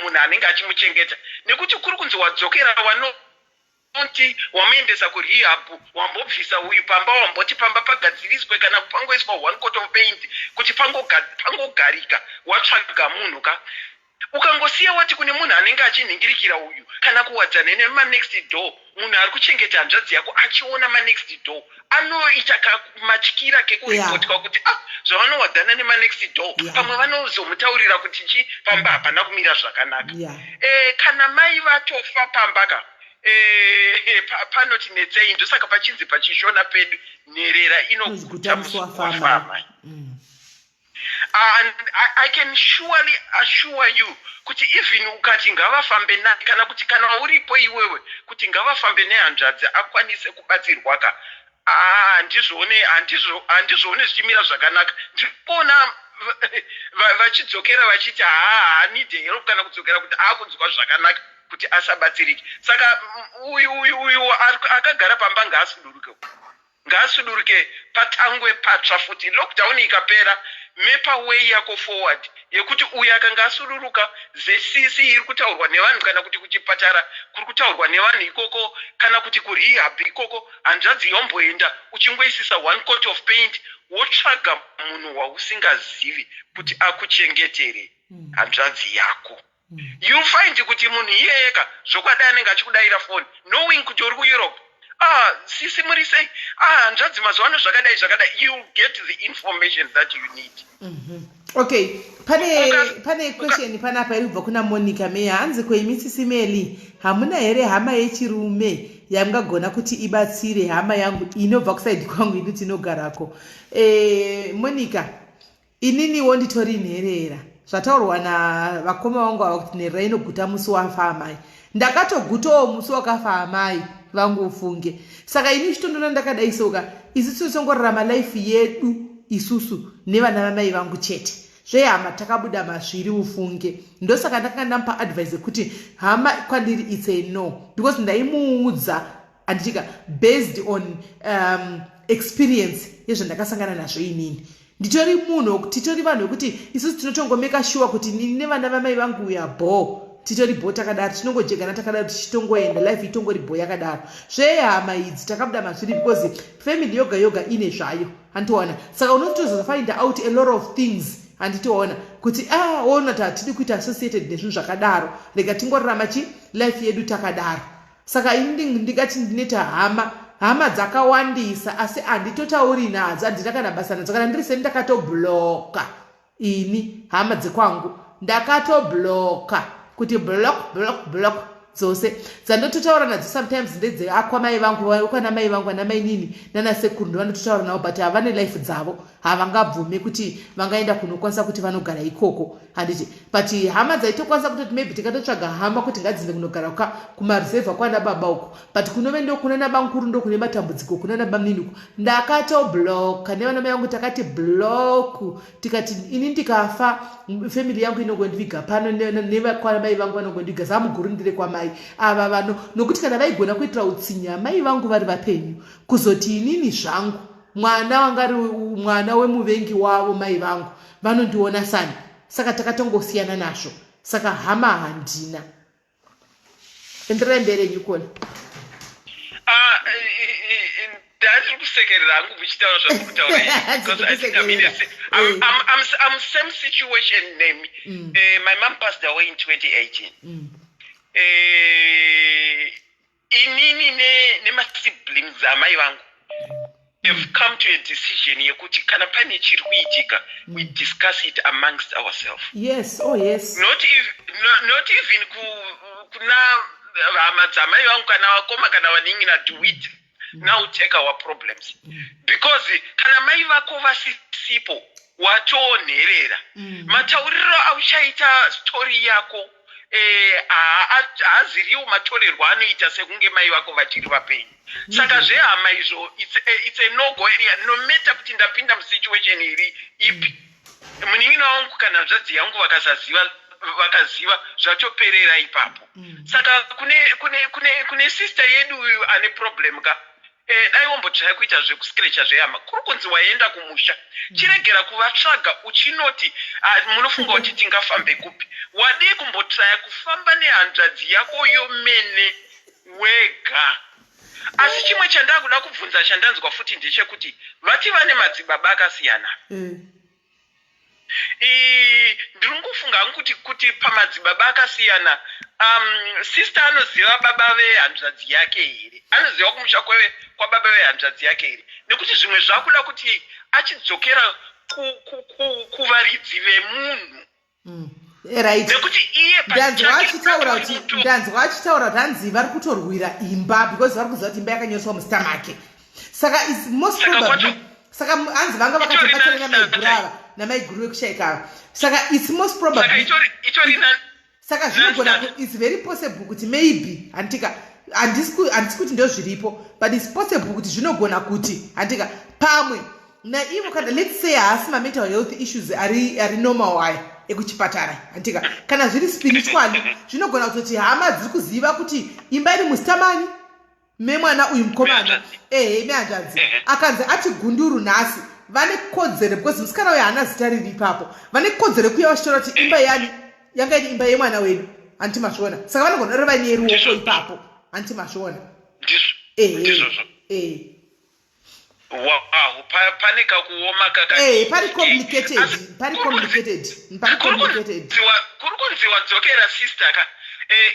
F: munhu anenge achimuchengeta, nekuti kuri kunzi wadzokera, wanoti wamuendesa kurehab, wambobvisa uyu pamba, wamboti pamba pagadziriswe kana pangoiswa one coat of paint kuti pangogarika, watsvaga munhu ka. Ukangosiya wati kune munhu anenge achinhingirikira uyu, kana kuwadzana nemanext door, munhu ari kuchengeta hanzvadzi yako achiona manext door, anoita kamatyira kekuripotwa kuti ah, zvavanowadzana nemanext door, pamwe vanozomutaurira kuti chi pamba hapana kumira zvakanaka. Kana mai vatofa pamba ka, panoti netsei. Ndosaka pachinzi pachishona pedu, nherera inoguta
B: Guta musi
F: musi
B: wafa
F: wafa
B: amai.
F: amai. And I can surely assure you kuti even ukati ngavafambe naye, kana kuti kana uripo iwewe kuti ngavafambe nehanzvadzi akwanise kubatsirwa ka. Haa handizvione handizvo handizvione zvichimira zvakanaka. Ndiri kuona vachidzokera vachiti haa haanide help kana kudzokera kuti akunzwa zvakanaka kuti asabatsirike. Saka uyu uyu uyu akagara pamba ngaasuduruke. Ngaasuduruke patangwe patsva futi. Lockdown ikapera mepa way yako forward yekuti uyu akanga asuduruka ZCC iri kutaurwa nevanhu kana kuti kuchipatara kuri kutaurwa nevanhu ikoko kana kuti kurehab ikoko Hanzvadzi yomboenda uchingoisisa one coat of paint wotsvaga munhu wausingazivi kuti akuchengetere hanzvadzi yako. You find kuti munhu iyeyeka zvokwadi anenge achikudaira phone knowing kuti uri kuEurope. Ah, sisi muri sei? Ah, hanzvadzi mazuva ano zvakadai zvakadai. You get the information that you need.
B: Okay, pane pane question panapa iri kubva kuna Monica Meya. Hanzi ko imi sisi Meli hamuna here hama yechirume yamungagona kuti ibatsire hama yangu inobva kusaidi kwangu ini tinogarako? E, Monica, ininiwo nditori nherera. Zvataurwa navakoma vangu ava kuti nherera inoguta musi wafa amai. Ndakatogutawo musi wakafa amai vangu ufunge. Saka ini uchitondona ndakadai soka isu tinotongorarama life yedu isusu nevana vamai vangu chete. Zvehama takabuda mazviri ufunge. Ndosaka ndakanga ndamupa advice yekuti hama kwandiri it's a no because ndaimuudza anditika based on experience yezvandakasangana nazvo inini. Nditori munhu titori vanhu vekuti isusu tinotongomeka sure kuti ini nevana vamai vangu we are bho titori bho takadaro tinongojegana takadaro tichitongoenda life itongori bho yakadaro zvehama idzi takabuda mazviri because family yoga yoga ine zvayo handitoona saka unotozofind out a lot of things handitoona kuti ah woona kuti hatidi kuita associated nezvinhu zvakadaro rega tingorarama chi life yedu takadaro Saka ini ndingati ndinoita hama hama dzakawandisa asi handitotauri nadzo handina kana basa nadzo kana ndiri seni ndakatobloka ini hama dzekwangu ndakatobloka kuti block block block dzose dzandototaura nadzo sometimes ndedzeakwamai vangu kwana mai vangu ana mainini nanasekuru ndovanototaura navo but havane life dzavo havangabvume kuti vangaenda kunokwanisa kuti vanogara ikoko handiti but hama dzaitokwanisa kutoti maybe tikatotsvaga hama kuti ngadziende kunogara ka kumaruzevha kwana baba uko but kunove ndokunana bamkuru ndokune matambudziko kunana bamnini uko ndakatobloka nevana mai vangu takati block tikati ini ndikafa family yangu inongondiviga pano nevakwana mai vangu vanongondiviga zamuguru ndire kwamai ava vano nokuti kana vaigona kuitira utsinye amai vangu vari vapenyu kuzoti inini zvangu mwana wanga ari mwana wemuvengi wavo mai vangu vanondiona sani saka takatongosiyana nazvo saka hama handina enderai mberi enyu kona
F: ah, ndandiri kusekerera hangu muchitaura zvamuri kutaura same situation nemi My mom passed away in 2018. Inini nemasiblings amai vangu have come to a decision yekuti kana pane chiri kuitika, we discuss it amongst ourselves.
B: Yes, oh yes.
F: Not, if, no, not even kuna hama dzamai vangu kana vakoma kana vanin'ina do it now take our problems, because kana mai vako vasisipo watoonherera. Matauriro auchaita story yako haaziriwo matorerwo anoita sekunge mai vako vachiri vapenyu. Saka zvehama izvo it's a no go area no matter kuti ndapinda musituation iri ipi. Munin'ina wangu kana hanzvadzi yangu vakasaziva, vakaziva zvatoperera ipapo. Saka kune sister yedu uyu ane problem ka, dai wombotsvaya kuita zvekuscratcha zvehama. Kuri kunzi waenda kumusha, chiregera kuvatsvaga uchinoti, ah, munofunga kuti tingafambe kupi? Wadii kumbotsvaya kufamba nehanzvadzi yako yomene wega? Asi chimwe chandakuda kubvunza chandanzwa futi ndechekuti vati vane madzibaba akasiyana. Ndiri kungofunga hangu kuti pamadzibaba akasiyana, sister anoziva baba vehanzvadzi yake here? Anoziva kumusha kwababa vehanzvadzi yake here? Nekuti zvimwe zvakuda kuti achidzokera kuvaridzi vemunhu.
B: Right.
F: Nekuti iye
B: ndanzwa achitaura kuti ndanzwa achitaura kuti hanzi vari kutorwira imba because vari kuziva kuti imba yakanyoreswa muzita make. Saka is most probably saka hanzi vanga vakatobatsana namaiguru ava, namaiguru vekushaika ava. Saka it's most probably saka zvinogona, it's very possible kuti maybe handitika Handisi kuti ndo zviripo, but it's possible kuti zvinogona kuti, handika, pamwe naivo kana, let's say, haasi mamental health issues ari normal aya ekuchipatara, handika? Kana zviri spiritually, zvinogona kutoti hama dziri kuziva kuti imba iri muzita mani memwana uyu mukomana, ehe, mehanzvadzi. Akanzi ati gunduru nhasi, vane kodzero, because musikana uyu haana zita riri ipapo, vane kodzero yekuuya vachitora kuti imba yani yanga iri imba yemwana wedu, handiti mazviona? Saka vanogona uri vaine ruoko ipapo, handiti mazviona?
F: Ndizvozvo. Wow, pane kakuoma.
B: Kaka pari complicated, pari complicated, pari complicated.
F: Kuri kunzi wadzokera, sister ka,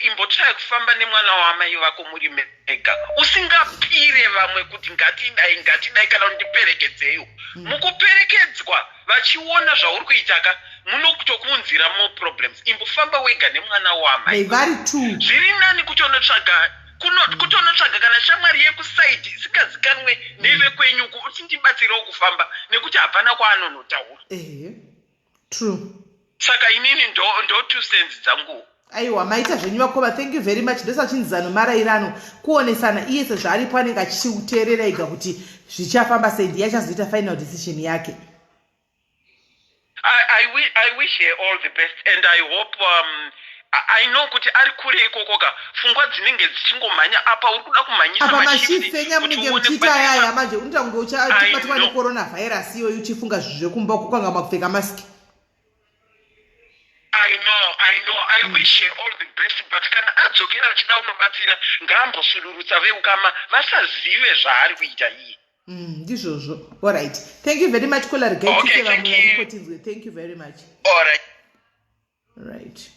F: imbotsvaya kufamba nemwana wamai vako muri mega, usingapire vamwe kuti ngatidai, ngatidai, kana kundiperekedzeyo. Mukuperekedzwa vachiona zvauri kuita ka, munotokuunzira more problems. Imbofamba wega nemwana wamai.
B: Vari two.
F: Zviri nani kutonotsvaga kutonotsvaga kana shamwari yekusaidi isingazikanwe nevekwenyuku, uti ndibatsirewo kufamba, nekuti hapana kwaanonotaura.
B: Ehe, true.
F: Saka inini ndo 2 cents dzangu.
B: Aiwa, maita zvenyu vakoma, thank you very much. Ndosachinzano marayirano kuonesana. Iye sezvaaripo anenge achiuteerera ega kuti zvichafamba sei, ndiye achazoita final decision yake.
F: I wish her all the best and I hope I know kuti ari kure ikoko ka, pfungwa dzinenge dzichingomhanya. Apa uri kuda kumhanyisa.
B: Apa mashifts enya munenge muchiita ayaya manje, unoita kunge uchabatwa necoronavirus iyoyo uchifunga zvezvekumba kukanga makupfeka masiki.
F: I know, I know. I wish her all the best, but kana adzokera achida kunobatsira, ngaambosururutsa veukama vasazive zvaari kuita iye.
B: Ndizvozvo. Alright, thank you very much, caller. Regai vamwe varipo tinzwe. Thank you very much.
F: Alright.
B: Right,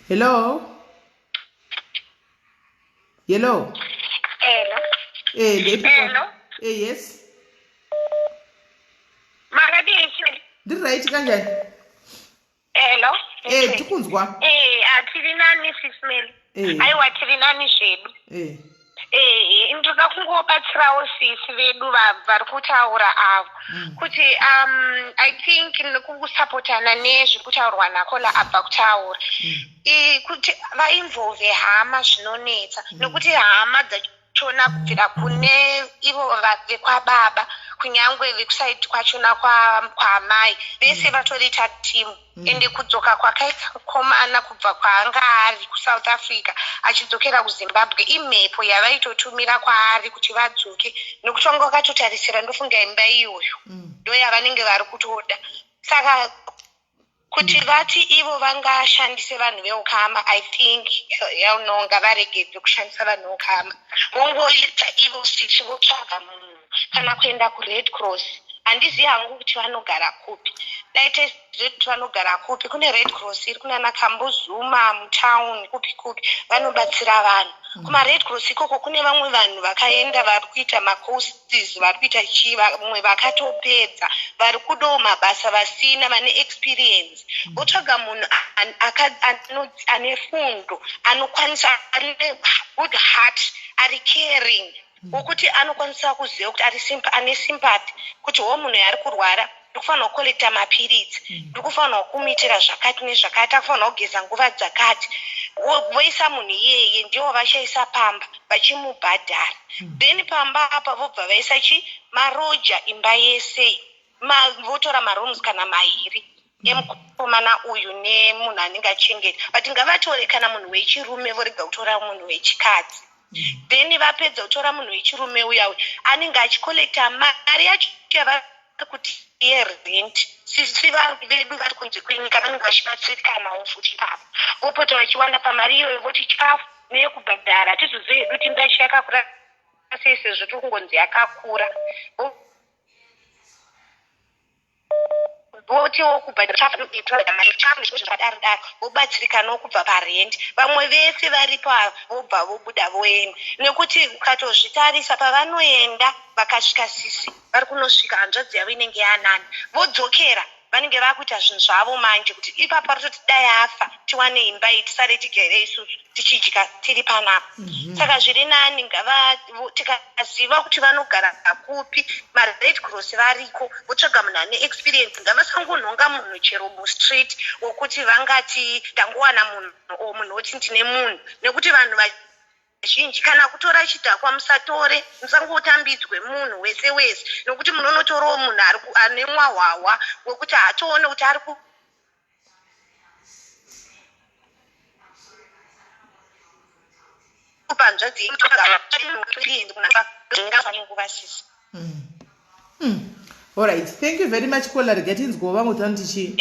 B: hello, hello.
G: Hello.
B: Eh.
G: Hello.
B: Eh, yes.
G: Makadii?
B: Ndiri right, kanjani?
G: Hello.
B: Eh, tikunzwa.
G: Eh, atiri nani, Sis Melly. Aiwa, tiri nani zvedu. Eh, ndoda kungobatsirawo sisi vedu vari kutaura avo kuti I think nekusapotana nezviri kutaurwa nacaller abva kutaura, kuti vainvolve hama zvinonetsa, nekuti hama dzachona kubvira kune ivo vekwababa, kunyangwe vekusaidi kwachona kwaamai, vese vatoriita timu. Ende kudzoka kwakaita mukomana kubva kwaanga ari kuSouth Africa achidzokera kuZimbabwe, imhepo yavaitotumira kwaari kuti vadzoke, nekuti vanga vakatotarisira, ndofunga imba iyoyo ndo yavanenge vari kutoda. Saka kuti vati ivo vangashandise vanhu veukama, I think no, ngavaregedze kushandisa vanhu veukama, vongoita ivo sisi votsvaga munhu kana kuenda kuRed Cross. Handizivi hangu kuti vanogara kupi, dai taiziva kuti vanogara kupi. Kune Red Cross iri kunana Kambuzuma mutown, kupi kupi, vanobatsira vanhu kumaRed Cross ikoko. Kune vamwe vanhu vakaenda vari kuita macourses, vari kuita chii, vamwe vakatopedza, vari kudawo mabasa vasina, vane experience. Votsvaga munhu ane fundo, anokwanisa, ane good heart, ari caring, wokuti anokwanisa kuziva kuti ane sympathy kuti ho, munhu ari kurwara, ndikufanirwa kucollecta mapiritsi, ndikufanirwa kumuitira zvakati nezvakati, akufanirwa kugeza nguva dzakati. Voisa munhu iyeye, ndivo vachaisa pamba vachimubhadhara. Then pamba apa vobva vaisa chi maroja imba yese, votora marooms kana mairi emukomana uyu nemunhu anenge achengeta, but ngavatore kana munhu wechirume, vorega kutora munhu wechikadzi. Then vapedza kutora munhu wechirume uya, uyu anenge achicollecta mari yacho yavari kuti yerent. Sisi vedu vari kunze kwenyika vanenge vachibatsirikanawo futi ipapo, vopota vachiwana pamari iyoyo, voti chikafu neyekubhadhara. Hatizozivi hedu kuti imba yacho yakakura sei, sezvo tiri kungonzi yakakura. Votiwo kubhadhara chikafu zvakadaro daro, vobatsirikanawo kubva parendi. Vamwe vese varipo ava vobva vobuda voenda, nekuti ukatozvitarisa, pavanoenda vakasvika, sisi vari kunosvika, hanzvadzi yavo inenge yanani, vodzokera vanenge vakuita zvinhu zvavo manje, kuti ipapo vari kutoti dai afa tiwane imba iyi, tisare tigere isusu tichidya tiri panapa. Saka zviri nani ngava tikaziva kuti vanogara kupi, maRed Cross variko, votsvaga munhu ane experience. Ngavasangonhonga munhu chero mustreet wokuti vangati ndangowana munhu, o munhu woti ndine munhu, nekuti vanhu Zhinji kana kutora chidhakwa musatore musangotambidzwe munhu wese wese nokuti munonotorawo munhu ari ane mwahwahwa wekuti haatoone kuti ari kupa hanzvadzi nguva sisi.
B: Alright, thank you very much, caller. Rega tinzwawo vamwe kuti vanoti chii.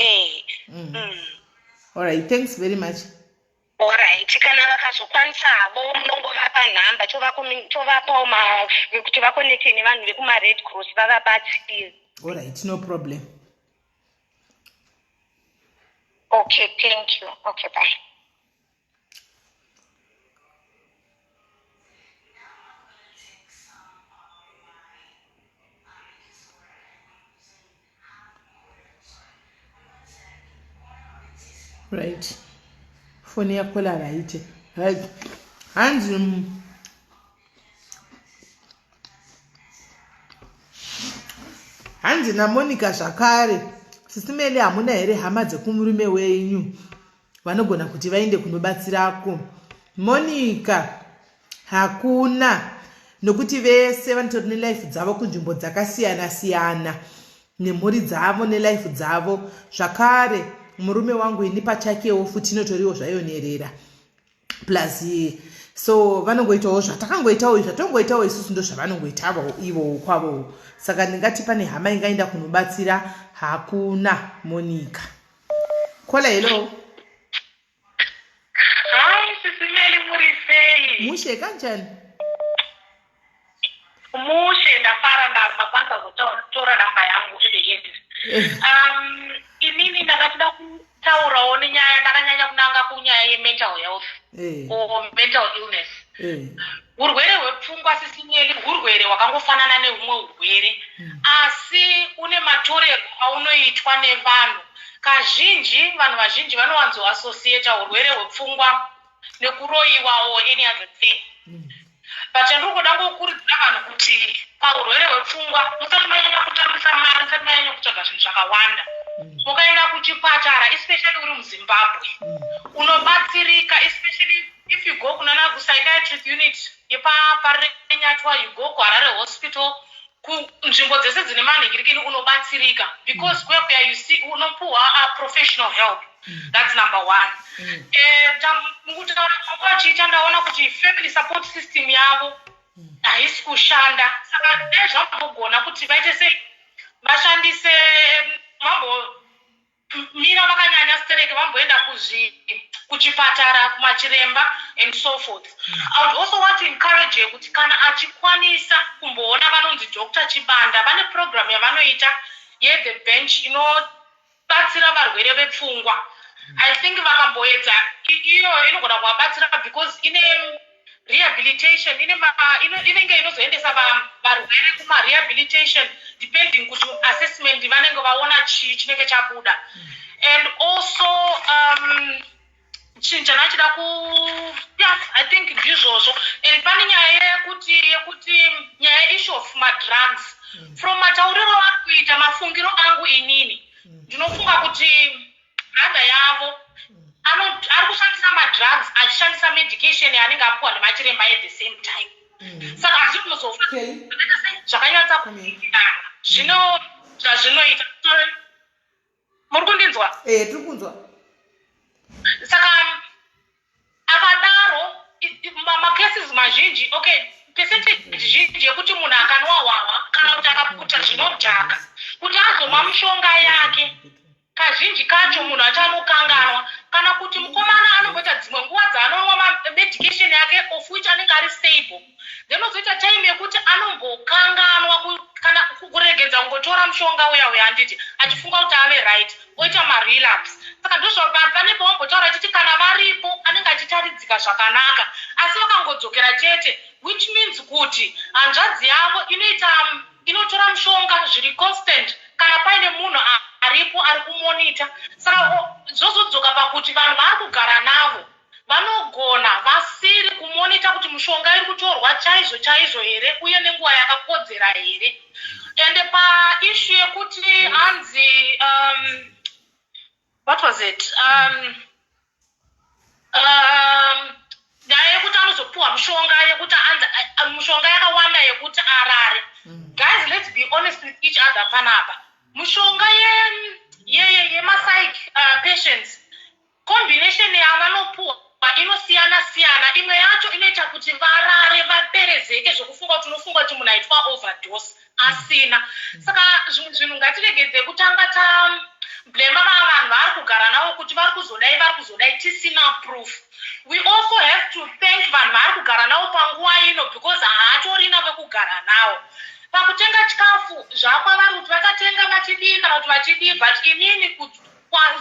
B: Alright, thanks very much.
G: Alright, kana vakazokwanisa havo munongovapa nhamba tovapawo kuti vakonekte nevanhu vekumaRed Cross vavabatsire.
B: Alright, no problem.
G: Okay, thank you. Okay, bye.
B: Right, foni yakola right. Right, hanzi hanzi naMonica zvakare, Sisi Meli, hamuna here hama dzekumurume wenyu vanogona kuti vaende kunobatsirako? Monica, hakuna, nokuti vese vanotori nelife dzavo kunzvimbo dzakasiyana siyana nemhuri dzavo nelife dzavo. Zvakare murume wangu ini pachakewo futi inotoriwo zvayonerera plus, so vanongoitawo zvatakangoitawo, zvatongoitawo isusu, ndo zvavanongoitavo ivowo kwavowo. Saka ndingati pane hama ingaenda kunobatsira? Hakuna, Monica. Caller, hello.
H: Hi, Sisi Meli, muri sei?
B: Mushe, kanjani?
H: Mushe, ndafara ndamakwanisa kutora namba yangu at the end. Inini ndakatida kutaurawo nenyaya, ndakanyanya kunanga kunyaya yemental health or mental illness. Urwere hwepfungwa, Sisi Meli, urwere hwakangofanana nehumwe urwere, asi une matorerwo aunoitwa nevanhu. Kazhinji vanhu vazhinji vanowanzoassociata urwere hwepfungwa nekuroyiwa or any other thing, but chandiri kuda ngokurudzira vanhu kuti paurwere hwepfungwa musati manyanya kutambisa mari, musati manyanya kutsvaga zvinhu zvakawanda. Ukaenda kuchipatara, especially uri muZimbabwe, unobatsirika, especially if you go kunana kupsychiatric unit yepaParirenyatwa, you go kuHarare Hospital, kunzvimbo dzese dzine manhingirikini, unobatsirika because kuya kuya you see unopuhwa a professional help. That's number one. Mukutaura kwangu achiita, ndaona kuti family support system yavo haisi kushanda. Saka dai zvambogona kuti vaite sei, vashandise vambomira vakanyanya stereke, vamboenda kuchipatara, kumachiremba and so forth. I would also want to encourage her kuti kana achikwanisa kumboona vanonzi Dr Chibanda, vane program yavanoita yeThe Bench inobatsira varwere vepfungwa. I think vakamboedza iyoyo inogona kuvabatsira because ine rehabilitation, inenge inozoendesa varwere kumarehabilitation depending kuti assessment vanenge vaona chii chinenge chabuda. And also chinhu chandachida ku, yeah, I think ndizvozvo. And pane nyaya yekuti nyaya issue of madrugs, from matauriro ari kuita, mafungiro angu inini ndinofunga kuti brother yavo ari kushandisa madrugs achishandisa medication yaanenge apiwa nemachiremba at the same time. Saka hazvinozofa zvakanyatsa kuitirana zvino zvazvinoita. Sorry. Muri kundinzwa?
B: Eh, tiri kunzwa.
H: Saka akadaro macases mazhinji, okay, percentage zhinji yekuti munhu akanwa hwahwa kana kuti akaputa zvinodhaka, kuti azomwa mishonga yake, kazhinji kacho munhu achanokanganwa, kana kuti mukomana anomboita dzimwe nguva dzaanonwa medication yake, of which anenge ari stable, then ozoita time yekuti anombokanganwa kana kuregedza kungotora mushonga uya uya, handiti, achifunga kuti ave right, oita marelapse. Saka ndozva pane pawambotaura achiti kana varipo anenge achitaridzika zvakanaka, asi vakangodzokera chete, which means kuti hanzvadzi yavo inoita inotora mushonga zviri constant kana paine munhu aripo ari kumonita. Saka zvozodzoka pakuti vanhu vaari kugara navo vanogona vasiri kumonita kuti mushonga iri kutorwa chaizvo chaizvo here uye nenguva yakakodzera here. Ende paissue yekuti hanzi what was it, nyaya yekuti anozopiwa kuzopiwa mishonga yekuti anzi mishonga yakawanda yekuti arare. Guys, let's be honest with each other panapa. Mishonga yemapsych patients, combination yavanopuwa inosiyana siyana. Imwe yacho inoita kuti varare vaperezeke zvekufunga kuti unofunga kuti munhu aitwa overdose asina. Saka zvimwe zvinhu ngatiregedze kutanga tablema vanhu vaari kugara navo kuti vari kuzodai, vari kuzodai, tisina proof. We also have to thank vanhu vaari kugara navo panguva ino, because haatorina vekugara navo. Pakutenga chikafu zvakwavari kuti vakatenga vachidii kana kuti vachidii, but inini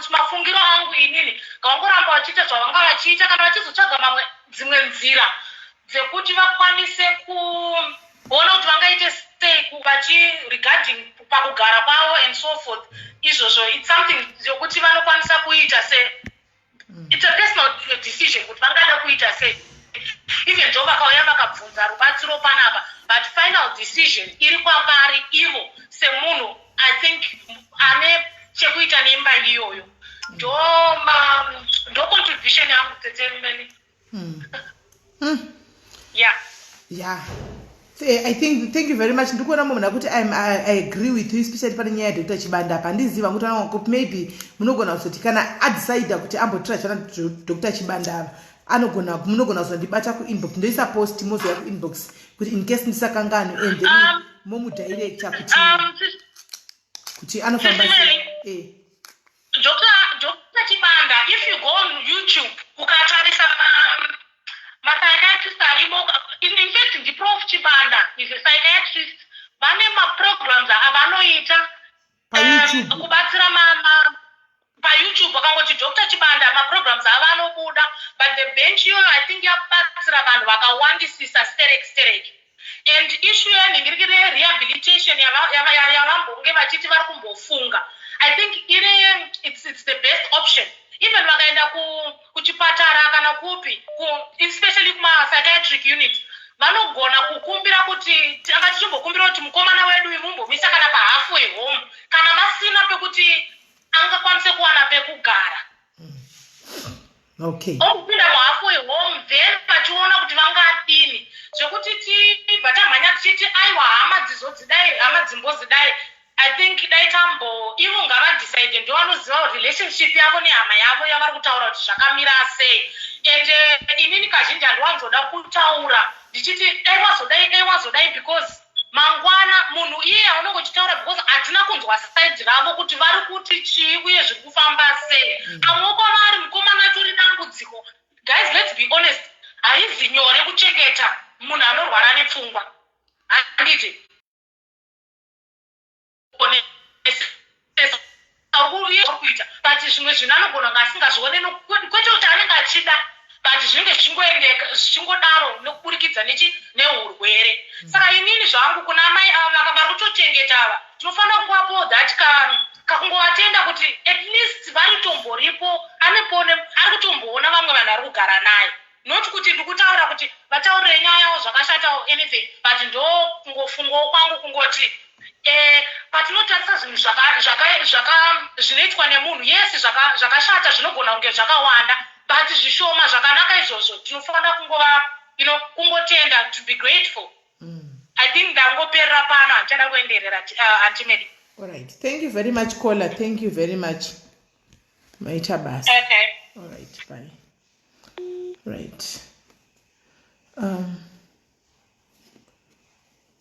H: mafungiro angu inini, ngavangoramba vachiita zvavanga vachiita. Kana vachizotsvaga mamwe dzimwe nzira dzekuti vakwanise kuona kuti vangaite sei vachi regarding pakugara kwavo and so forth, izvozvo it's something yokuti vanokwanisa kuita se it's a personal decision kuti vangada kuita sei, even though vakauya vakabvunza rubatsiro panapa, but final decision iri kwavari ivo semunhu, I think, ane chekuita neimba iyoyo. Ndo contribution yangu, Tete Meli. Yeah.
B: Yeah, I think, thank you very much. Ndikuona mumwe munhu akuti I agree with you, especially pane nyaya yaDr Chibanda. Apa handiziva kuti anoti maybe munogona kuzoti kana adecida kuti ambotora chana Dr Chibanda ava, anogona, munogona kuzondibata kuinbox, ndoisa post, mozoya kuinbox kuti in case ndisakanganwe, and then momudirecta kuti kuti anofamba sei.
H: Dr Chibanda, if you go on YouTube ukatarisa mapsychiatrist arimo, in fact ndiProf Chibanda is a psychiatrist, vane maprograms avanoita
B: paYouTube.
H: Kubatsira paYouTube vakangoti Dr Chibanda, maprograms avo anobuda. But the bench iyoyo, I think yabatsira vanhu vakawandisisa sterek sterek. And issue yenhingirikiri yerehabilitation yavambonge vachiti vari kumbofunga, I think iri it's the best option. Even vakaenda kuchipatara kana kupi, especially kumapsychiatric unit, vanogona kukumbira kuti tanga tichimbokumbira kuti mukomana wedu uyu mumbomisa kana pahalfway home, kana vasina pekuti angakwanise kuwana pekugara. Okupinda muhalfway home, then vachiona kuti vangadini. Zvekuti tibva tamhanya tichiti aiwa, hama dzizodzidai, hama dzimbozidai, I think dai tambo ivo ngavadecide, ndo vanoziva relationship yavo nehama yavo yavari kutaura kuti zvakamira sei. And inini kazhinji handiwanzoda kutaura ndichiti dai wazodai, dai wazodai, because mangwana munhu iye aunenge uchitaura, because hatina kunzwa side ravo kuti vari kuti chii uye zviri kufamba sei. Amwewo kwavari mukomana atori dambudziko. Guys, let's be honest, haizi nyore kuchengeta munhu anorwara nepfungwa, handiti? Uye kuita, but zvimwe zvinhu anogona kunge asingazvione, kwete kuti anenge achida, but zvinenge zvichingoendeka zvichingodaro nekuburikidza nechi neurwere. Saka inini zvangu, kuna mai ava vari kutochengeta ava, tinofanira kungovapowo that kakungovatenda kuti at least vari tomboripo, anepone ari kutomboona vamwe vanhu vari kugara naye. Not kuti ndiri kutaura kuti vataurire nyaya yavo zvakashatawo anything, but ndo kungofungawo kwangu kungoti patinotarisa zvinhu zvinoitwa nemunhu, yes, zvakashata zvinogona kunge zvakawanda, but zvishoma zvakanaka izvozvo tinofanira kungova kungotenda, to be grateful. I think ndangoperera pano, handichada kuenderera, Auntie Meli.
B: Alright, thank you very much, caller. Thank you very much, maita basa.
H: Okay.
B: Alright, bye. Right,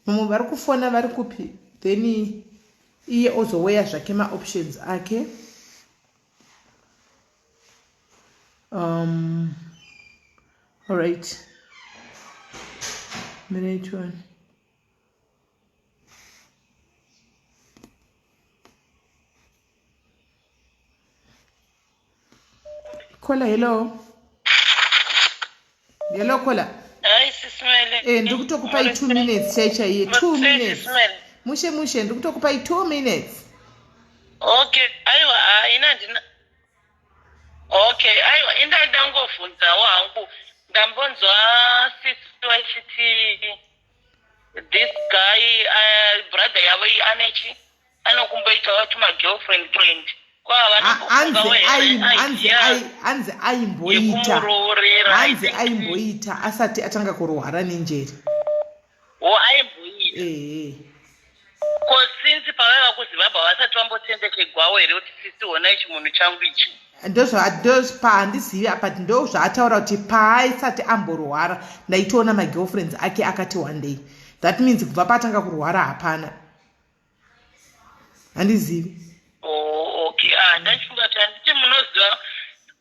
B: mumwe vari kufona vari kupi? Then iye ozoweya zvake maoptions ake. Alright, minute one. Caller, hello, hello, caller.
I: Hayi, Sis Meli.
B: Ndiri kutokupai 2 minutes chai chaiye, 2 minutes. Mushe mushe, ndiri kutokupai 2 minutes.
I: Okay, aiwa, haina handina. Okay, aiwa, indaida ngovhunzawo hangu. Ndambonzwa sisi vachiti this guy, brother yavo iyi, anechi anokumboitawo tumagirlfriend friend.
B: Hanzi aimboita.
I: Yekumuroorera. Ndambofonera.
B: Hanzi aimboita asati atanga kurwara nenjere.
I: O aimboita.
B: Ehe.
I: Ko since pavaiva kuZimbabwe havasati vambotendekegwawo here kuti sisi honai chimunhu changu ichi.
B: Ndozvapandizivi apa ndozvaataura kuti paaisati amborwara ndaitoona magirlfriends ake akati one day. That means kubva paatanga kurwara hapana. Handizivi.
I: Oh, okay. Ah, ndachifunga kuti handiti munoziva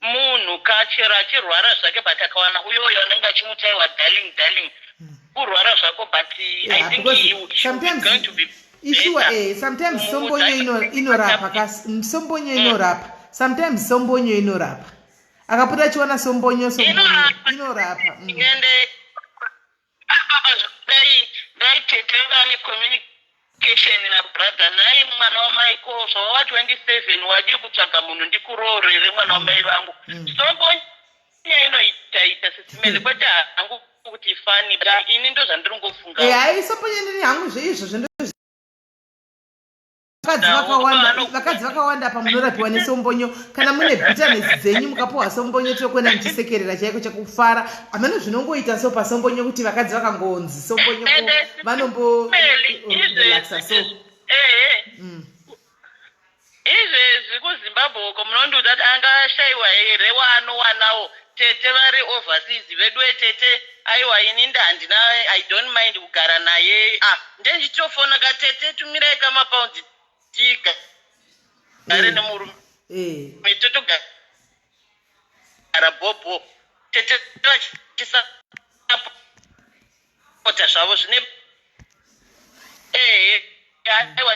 I: munhu kachero achirwara zvake but akawana uyoyo anenge achimuti aiwa darling darling kurwara zvako but
B: Yeah,
I: I think
B: because
I: he, he
B: sometimes
I: going to be
B: ishuwa
I: better.
B: eh, sometimes
I: Kumuudza
B: sombonyo inorapa ka sombonyo inorapa sometimes sombonyo inorapa akapota achiwana sombonyo sombonyo
I: Inorapa.
B: inorapa.
I: Ende dai dai tete vane communication nabrother naye mwana wamai ko zvawava 27 wadii kutsvaga munhu ndikuroorere mwana wamai vangu. Sombonya inoitaita sisimele kwete hangu kuti fani but ini ndo zvandiri ngofunga.
B: Eh, hai sombonyo ndini hangu zveizvozvo ndo vakadzi vakawanda vakadzi vakawanda apa munorapiwa nesombonyo kana mune bitterness dzenyu mukapuwa sombonyo tinokuenda muchisekerera chaiko chekufara hameno zvinongoita so pasombonyo kuti vakadzi vakangonzi sombonyo vanombo relaxa so.
I: Ehe. Izvezvi kuZimbabwe uko munondiudza kuti angashayiwa here waanowanawo tete vari overseas veduwe tete aiwa ini handina I don't mind kugara naye ah ndendichitofona ka tete tumirai kamapounds tigare nemurume totogara bhobho tete vachisapota zvavo zvine ehe aiwa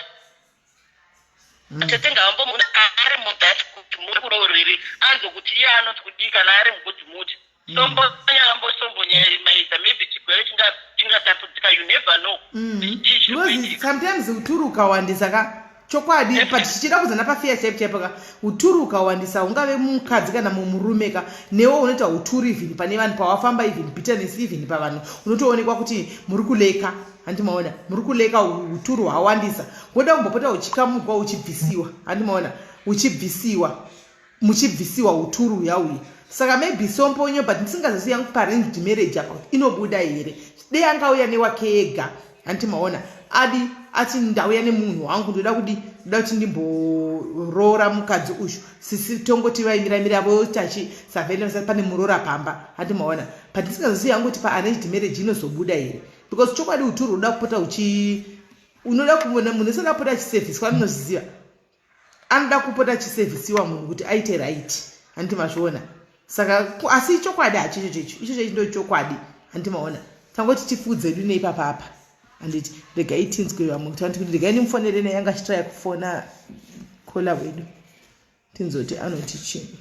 I: tete ngavambomuona ari muthat good mood kuroorere anzwe kuti iye anoti kudii kana ari mugood mood. Sombonya ambosombonya maita maybe chigwere chingatapudzika you never know. Chii chiri
B: Because
I: kuitika?
B: sometimes uturu ukawandisa ka chokwadi but tichida kuzana pafeya chaipo chaipo ka uturu ukawandisa ungave mukadzi kana mumurume ka newe unoita uturu even pane vanhu pawafamba even bitterness even pavanhu unotoonekwa kuti muri kuleka handi maona muri kuleka uturu hwawandisa woda kumbopota uchikamugwa uchibvisiwa handi maona uchibvisiwa muchibvisiwa uturu uya uya saka maybe somponyo but ndisingazosi yangu paarranged marriage apa kuti inobuda here dei angauya newake ega hanti maona adi ati ndauya nemunhu wangu ndoda kudi ndoda kuti ndimboroora mukadzi uyu sisi tongoti vaimiramira votachi savene pane muroora pamba hanti maona but ndisingazosi yangu kuti paarranged marriage inozobuda here because chokwadi uturu unoda kupota uchi unoda kuona munhu esada kupota achisevhiswa anozviziva anoda kupota achisevhisiwa munhu kuti aite right handiti mazviona saka asi chokwadi hachicho checho icho checho ndo chokwadi handiti maona tangoti tifudze du neipapa apa handiti regai tinzwe vamwe kuti vanoti kuti regai ndimufonere naye anga achitraya kufona kola wedu tinzoti anoti chii.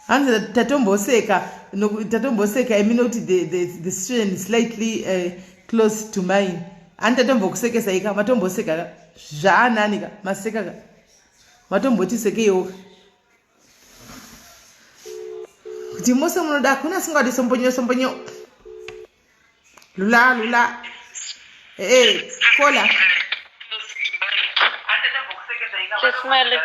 B: Hanzi tatomboseka tatomboseka imi nokuti the situation is slightly close to mine. Hani tatombokusekesa ika matomboseka ka zvaanani ka maseka ka matomboti sekeiwo ka kuti mose munoda hakuna asingadi sombonyo sombonyo lula lula eh kola.
I: Sismele.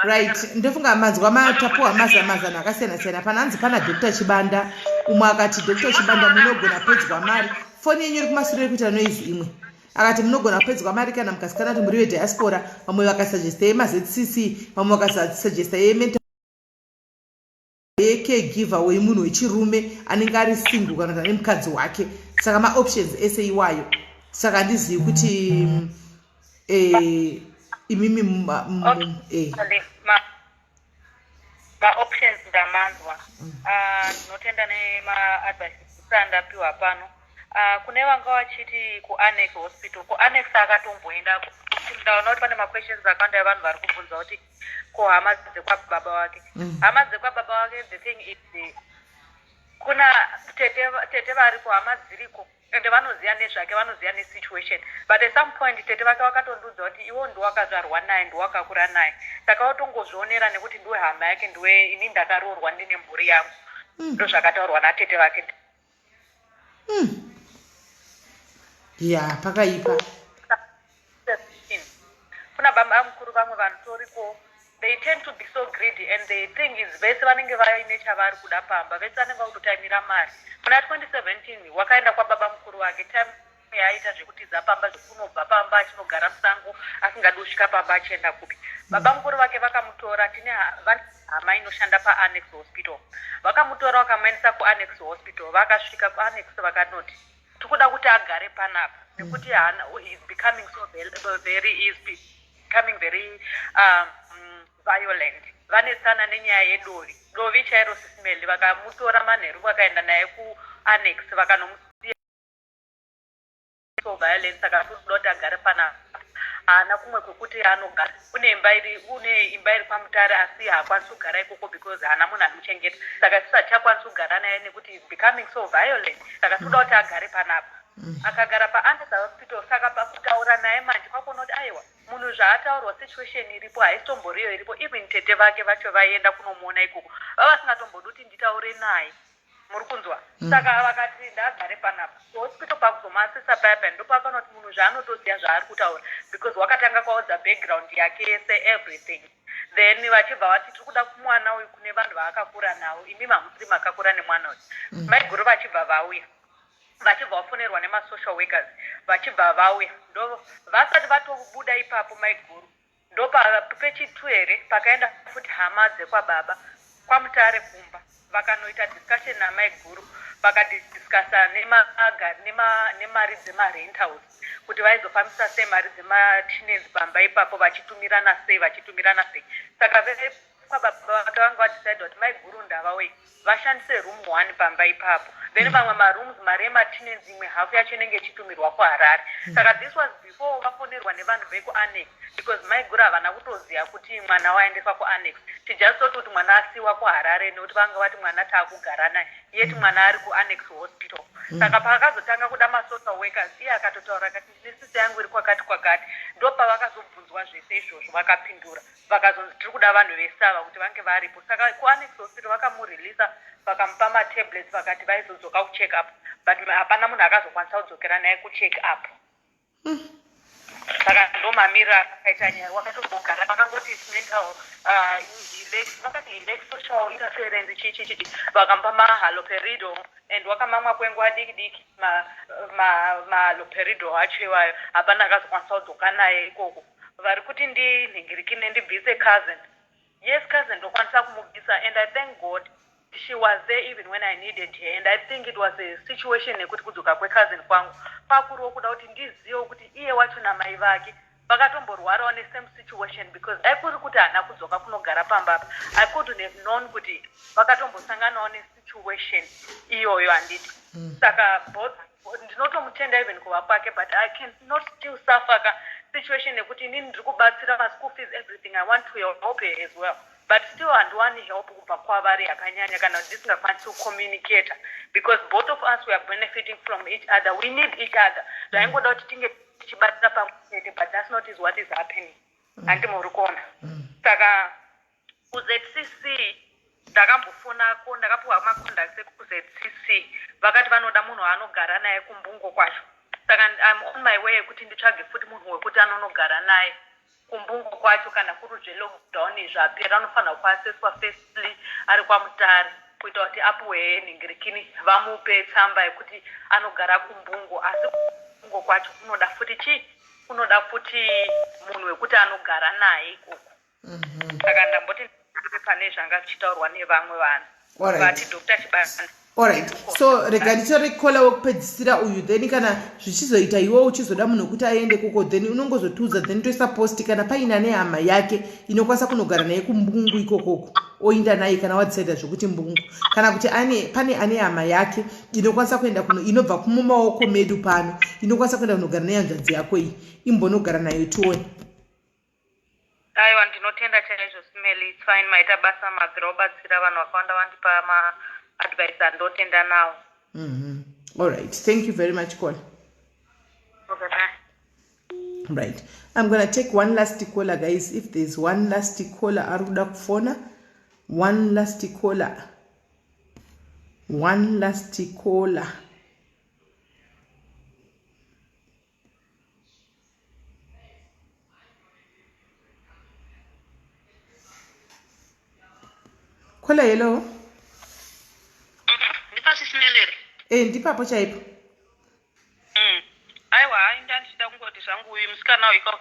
B: Right ndofunga manzwa matapuwa mazano akasiyana siyana pana hanzi pana Dr Chibanda umwe akati Dr Chibanda munogona pedzwa mari foni yenyu iri kumasure iri kuita noise imwe akati munogona kupedzwa mari kana mukasikana kuti muri vediaspora vamwe vakasuggesta yemaZCC vamwe vakasuggesta yemental yecaregiver wemunhu wechirume anenge ari single kana kuti ane mukadzi wake saka maoptions ese iwayo saka handizivi kuti imimi
D: Maoptions ndamanzwa. Ndinotenda nemaadvices andapiwa pano. Kune vanga vachiti kuannex hospital kuannex akatomboenda ndaona kuti pane maquestions akawanda evanhu vari kubvunza kuti ko hama dzekwababa wake. Hama dzekwababa wake the thing is kuna tete tete variko hama dziriko ende vanoziva nezvake vanoziva nesituation but at some point tete vake vakatondiudza kuti iwo ndiwo akazvarwa naye ndiwo akakura naye saka watongozvionera nekuti ndiwe hama yake ndiwe ini ndakaroorwa ndine mhuri yangu. Ndo zvakataurwa natete vake.
B: Ya, pakaipa.
D: Kuna baba mukuru vamwe vanotoriko, they tend to be so greedy, and the thing is vese vanenge vaine chavari kuda pamba, vese vanenge vakutotaimira mari. Muna 2017 wakaenda kwababa mukuru wake, time yaaita zvekutiza pamba, zvekunobva pamba achinogara musango, asingadi kusvika pamba, achienda kupi. Baba mukuru vake vakamutora. Tine hama inoshanda paAnnex Hospital. Vakamutora, vakamuendesa kuAnnex Hospital. Vakasvika kuAnnex, vakanoti tikuda kuti agare panapa nekuti haana, is becoming so very, is becoming very violent. Vanetsana nenyaya yedovi, dovi chairo, Sis Melly. Vakamutora manheru, vakaenda naye kuAnnex, vakanomusiya. So violent, saka tinoda kuti agare panapa. Haana kumwe kwekuti anogara. Une imba iri kwaMutare, asi haakwanisi kugara ikoko because haana munhu anomuchengeta. Saka isusu hatichakwanisi kugara naye nekuti is becoming so violent, saka tinoda kuti agare panapa. Akagara paAnnex Hospital. Saka pakutaura naye manje kwakuona kuti aiwa, munhu zvaataurwa, situation iripo haisitomboriyo iripo. Even tete vake vacho vaienda kunomuona ikoko, vava vasingatombodi kuti nditaure naye, muri kunzwa? Saka vakati ndaagare panapa hospital. Pakuzomuassessa paya paya, ndopakaona kuti munhu zvaanotoziva zvaari kutaura, because wakatanga kwaudza background yake yese, everything. Then vachibva vati tiri kuda kumwana uyu kune vanhu vaakakura navo, imi mamusiri makakura nemwana uyu. Maiguru vachibva vauya, vachibva vafonerwa nemasocial workers, vachibva vauya. Ndo vasati vatobuda ipapo maiguru, ndopechitu here pakaenda futi hama dzekwababa kwaMutare kumba, vakanoita discussion namaiguru, vakadiscussa nemari dzemarentals, kuti vaizofambisa sei mari dzematenants pamba ipapo, vachitumirana sei, vachitumirana sei. Saka vekwababa vake vanga vadecide kuti maiguru ndavauye vashandise room one pamba ipapo, then mamwe marooms, mari yematenants, imwe hafu yacho inenge ichitumirwa kuHarare. Saka this was before vafonerwa nevanhu vekuAnnex, because maiguru havana kutoziva kuti mwana waendeswa kuAnnex. Tijasitoti kuti mwana asiwa kuHarare, nekuti vanga vati mwana taakugara naye, yeti mwana ari kuAnnex Hospital. Saka paakazotanga kuda masocial workers, iye akatotaura akati, "Ndine sisi yangu iri kwakati kwakati." Ndo pavakazobvunzwa zvese izvozvo, vakapindura, vakazonzi tiri kuda vanhu vese ava kuti vange varipo. Saka kuAnnex Hospital vakamureleasa, vakamupa matablets, vakati vaizodzoka kucheck up, but hapana munhu akazokwanisa kudzokera naye kucheck up. Saka ndo mamiriro akaita nyaya. Wakatogogara, vakangoti its mental, vakati he lacks social interference, chii chii chii. Vakamupa mahaloperidol and wakamamwa kwenguva diki diki mahaloperidol acho iwayo. Hapana akazokwanisa kudzoka naye ikoko. Vari kuti ndinhingirikine, ndibvise cousin. Yes, cousin ndokwanisa kumubvisa, and I thank God she was there even when I needed her. And I think it was a situation yekuti kudzoka kwecousin kwangu pakuriwo kuda kuti ndizivewo kuti iye wacho namai vake vakatomborwarawo nesame situation, because dai kuri kuti haana kudzoka kunogara pamba apa, I couldn't have known kuti vakatombosanganawo nesituation iyoyo, handiti? Saka both ndinotomutenda even kuva kwake, but I can not still suffer ka situation yekuti inini ndiri kubatsira maschool fees, everything. I want to help her as well, but still handiwani help kubva kwavari yakanyanya, kana ndisingakwanisi kucommunicata, because both of us, we are benefiting from each other, we need each other. Zvaingoda kuti tinge tichibatira pamwe chete, but that's not is what is happening, handi muri kuona? Saka kuZCC ndakambofonako, ndakapiwa macontacts ekuZCC, vakati vanoda munhu anogara naye kumbungo kwacho. Saka I'm on my way yekuti nditsvage futi munhu wekuti anonogara naye kumbungo kwacho. Kana kuri zvelockdown zvapera, anofanira kuassesswa firstly ari kwaMutare, kuita kuti apuwe nhingirikini, vamupe tsamba yekuti anogara kumbungo. Asi kumbungo kwacho kunoda futi chii? Kunoda futi munhu wekuti anogara naye ikoko. Saka ndamboti ndiri pane zvanga zvichitaurwa nevamwe vanhu vati Dr Chibanda.
B: Alright, so rega nditore caller wekupedzisira uyu, then kana zvichizoita iwe uchizoda munhu wekuti aende koko, then unongozotiudza, then toisa post. Kana paine ane hama yake inokwanisa kunogara naye kumbungu ikokoko, oinda naye, kana wadecida zvokuti mbungu, kana kuti pane ane hama yake inokwanisa kuenda kuno, inobva mumaoko medu pano, inokwanisa kuenda kunogara nehanzvadzi yako iyi, imbonogara nayo tione.
D: Aiwa, ndinotenda chaizvo, Sis Melly. Its fine, maita basa, mabvira kubatsira vanhu vakawanda, vandipa maadvice andotenda nawo.
B: All right, thank you very much, caller.
D: Okay, bye.
B: Right, I'm gonna take one last caller, guys. If there's one last caller ari kuda kufona, one last caller. One last caller. Caller, hello.
J: Ndipasisimelere.
B: Eh, ndipapo chaipo.
J: Aiwa, hai, ndandichida kungoti zvangu uyu musikana uyu ka,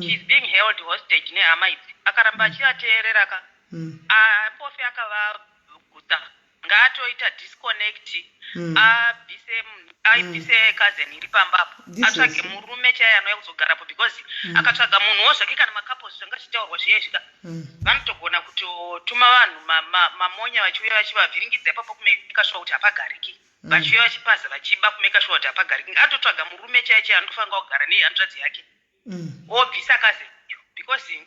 J: she's being held hostage nehama idzi. Akaramba achivateerera ka, ambofi akavagutsa. Ngaatoita disconnect, abvise cousin iri pambapo,
B: Ndizvozvo.
J: atsvage murume chaiye anouya kuzogarapo, because akatsvaga munhuwo zvake, kana macouples zvanga zvichitaurwa zviye zvika, vanotogona kutotuma vanhu mamonya vachiuya vachivavhiringidza ipapo, kumake sure kuti hapagariki, vachiuya vachipaza, vachiba, kumake sure kuti hapagariki. Atotsvaga murume chaiye chaiye anotofanira kugara nehanzvadzi yake, obvisa cousin, because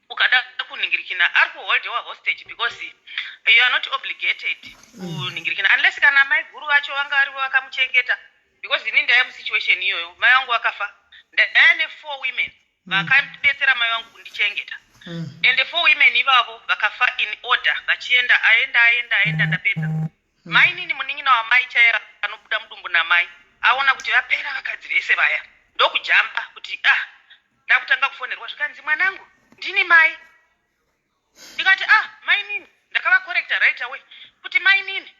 J: ukada kunhingirikina ari kuholdewa hostage, because you are not obligated kunhingirikina unless kana mai guru vacho vanga varivo vakamuchengeta. Because ini ndaiya musituation iyoyo, mai vangu vakafa, ndaiya nefour women vakabetsera mai vangu kundichengeta, ende four women ivavo vakafa in order, vachienda, aenda, aenda, aenda, ndapedza. Mainini, munin'ina wamai chaiye anobuda mudumbu namai, aona kuti vapera vakadzi vese vaya, ndokujamba kuti, ah, ndakutanga kufonerwa, zvikanzi, "Mwanangu, ndini mai." Ndikati, "Ah, mainini." Ndakavacorrecta right away kuti mainini.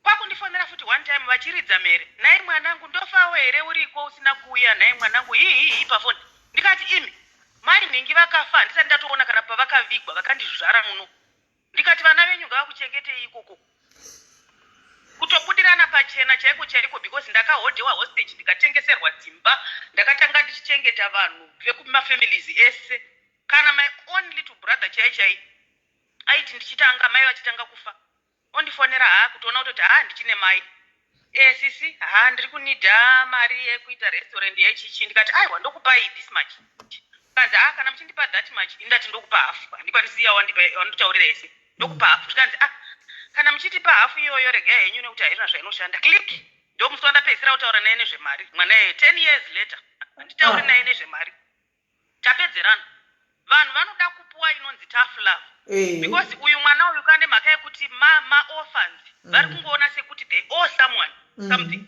J: Kwakundifonera futi one time vachiridza mhere, "Nhai mwanangu, ndofawo here uriko usina kuuya? Nhai mwanangu." Hihihi, pafoni. Ndikati, "Imi, mai nhingi vakafa, handisati ndatoona kana pavakavigwa, vakandizvara muno." Ndikati, "Vana venyu ngavakuchengetei ikoko." Kutobudirana pachena chaiko chaiko, because ndakaholdewa hostage, ndikatengeserwa dzimba, ndakatanga ndichichengeta vanhu vekumafamilies ese. Kana my own little brother chai chai aiti ndichitanga mai vachitanga kufa, ondifonera, haa, kutoona kutoti, haa, ndichine mai. "E, sisi, ha, ndiri kunidha mari yekuita restaurant yechichi." Ndikati, "Aiwa, ndokupai this much." Kanzi, "A, kana muchindipa that much." Indati, "Ndokupa hafu, handikwanisi wanditaurira ese, ndokupa hafu." Zvikanzi, "A, kana muchitipa hafu iyoyo, regai henyu, nekuti haina zvainoshanda." Click. Ndomusi wandapedzisira kutaura naye nezvemari. Mwana iye, 10 years later, handitauri naye nezvemari, tapedzerana. Vanhu vanoda kupuwa inonzi tough love, because uyu mwana uyu kane mhaka yekuti maorphans vari kungoona sekuti they owe someone something.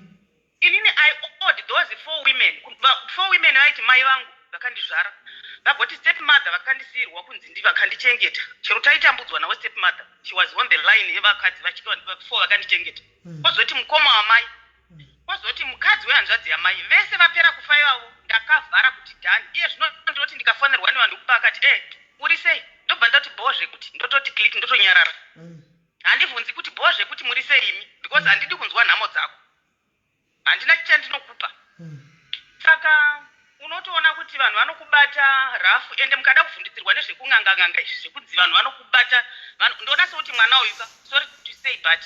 J: Inini I owed those four women. Four women vaiti mai vangu vakandizvara, vagoti step mother vakandisiyirwa kunzi ndi vakandichengeta, chero taitambudzwa navo. Step mother, she was on the line yevakadzi four vakandichengeta. Kwozoti mukoma wamai, kwozoti mukadzi wehanzvadzi yamai. Vese vapera kufa ivavo, ndakavhara kuti done. Iye zvino ndinoti ndikafonerwa nevanhu kupa akati, "E, uri sei?" Ndobva ndati, "Bho zvekuti." Ndototi click, ndotonyarara. Handibvunzi kuti, "Bho zvekuti, muri sei imi?" because handidi kunzwa nhamo dzako, handina chandinokupa. Saka unotoona kuti vanhu vanokubata rough, ende mukada kuvhundutsirwa nezvekung'anga-ng'anga izvi zvekunzi vanhu vanokubata, ndoona sekuti mwana uyu ka, sorry to say, but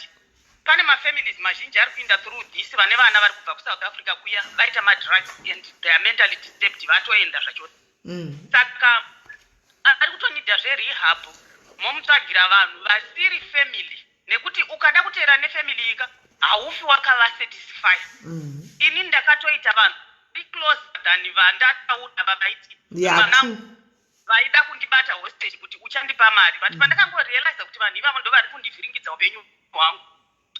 J: pane mafamilies mazhinji ari kuinda through this, vane vana vari kubva kuSouth Africa kuya, vaita madrugs and they are mentally disturbed, vatoenda zvachose. Saka ari kutonidha zverehab, momutsvagira vanhu vasiri family, nekuti ukada kuteera nefamily ika, haufi wakavasatisfy. Ini ndakatoita vanhu very close than vandataura vavaiti mwanangu, vaida kundibata hostage kuti uchandipa mari, but pandakangorealiza kuti vanhu ivavo ndo vari kundivhiringidza upenyu hwangu,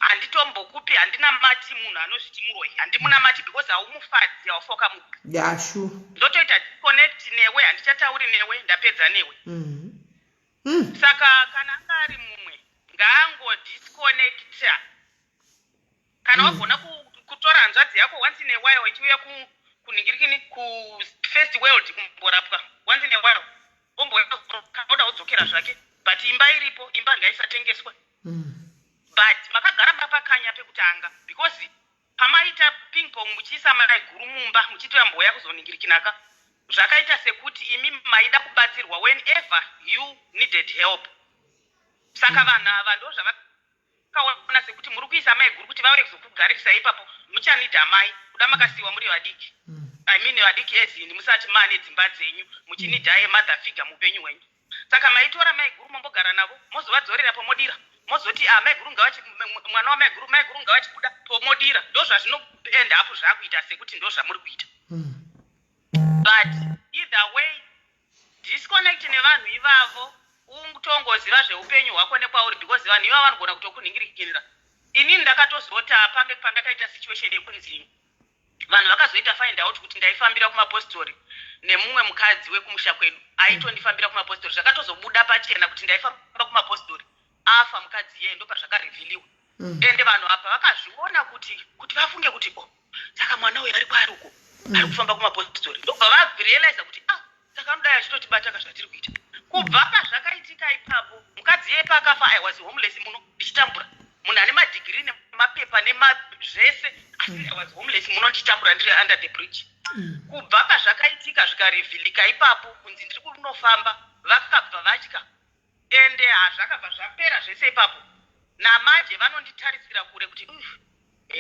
J: handitombokupi. Handinamati munhu anozviti muroyi, handimunamati, because haumufadzi, haufi wakamuka.
B: Yeah, sure.
J: Ndotoita disconnect newe, handichatauri newe, ndapedza newe. Saka kana anga ari mumwe, ngaangodisconnecta. Kana wagona kutora hanzvadzi yako once in a while ichiuya kunhingirikini, kufirst world, kumborapwa once in a while, omboda kudzokera zvake, but imba iripo, imba ngaisatengeswe. But makagara mapakanya pekutanga, because pamaita ping pong muchiisa mai guru mumba, muchiti vamboya kuzoningirikinaka, zvakaita sekuti imi maida kubatsirwa whenever you needed help. Saka vanhu ava ndo zvavakaona sekuti muri kuisa mai guru kuti vauye kuzokugarisa ipapo, muchanidha mai kuda makasiyiwa muri vadiki. I mean, vadiki ezini musati maane dzimba dzenyu, muchinidha yemother figure muupenyu hwenyu. Saka maitora mai guru, mombogara navo, mozovadzorera pomodira, mozoti, "Ah, mai guru ngavachi mwana wamai guru, mai guru ngavachibuda pomodira." Ndo zvazvinoenda apo, zvaakuita sekuti ndo zvamuri kuita. But either way, disconnect nevanhu ivavo, utongoziva zveupenyu hwako nekwauri, because vanhu ivavo vanogona kutokunhingirikinira. Inini ndakatozota pange pandakaita situation yekunzi vanhu vakazoita find out kuti ndaifambira kumapostori nemumwe mukadzi wekumusha kwedu aitondifambira kumapostori. Zvakatozobuda pachena kuti ndaifamba kumapostori afa mukadzi iyeye, ndopazvakarevhiliwa. Ende vanhu apa vakazviona kuti vafunge kuti, oh, saka mwana uyu ari kwaari uko ari kufamba kumapostori. Ndobva varealiza kuti, ah, saka anodai achitotibata ka zvatiri kuita. Kubva pazvakaitika ipapo, mukadzi iyeye paakafa, I was homeless muno ndichitambura. Munhu ane madhigiri nemapepa nemazvese, asi I was homeless muno ndichitambura, ndiri under the bridge. Kubva pazvakaitika zvikarivhilika ipapo kunzi ndiri kunofamba, vakabva vatya, ende hazvakabva zvapera zvese ipapo. Namanje vanonditarisira kure kuti, "Uf, e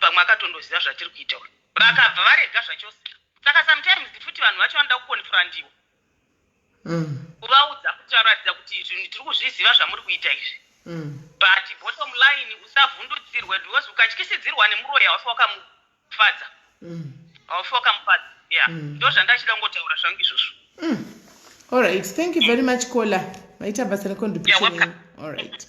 J: pamwe akatondoziva zvatiri kuita uyu." Vakabva varega zvachose. Saka sometimes futi vanhu vacho vanoda kuconfrontiwa, kuvaudza, kutaratidza kuti zvinhu tiri kuzviziva zvamuri kuita izvi. But bottom line, usavhundutsirwe, because ukatyisidzirwa nemuroyi haufi wakamufadza. Haufi wakamufadza, yeah. Ndo zvandachida kungotaura zvangu izvozvo.
B: All right, thank you very much, caller. Maita basa necontribution
J: You're
B: yenyu. All right,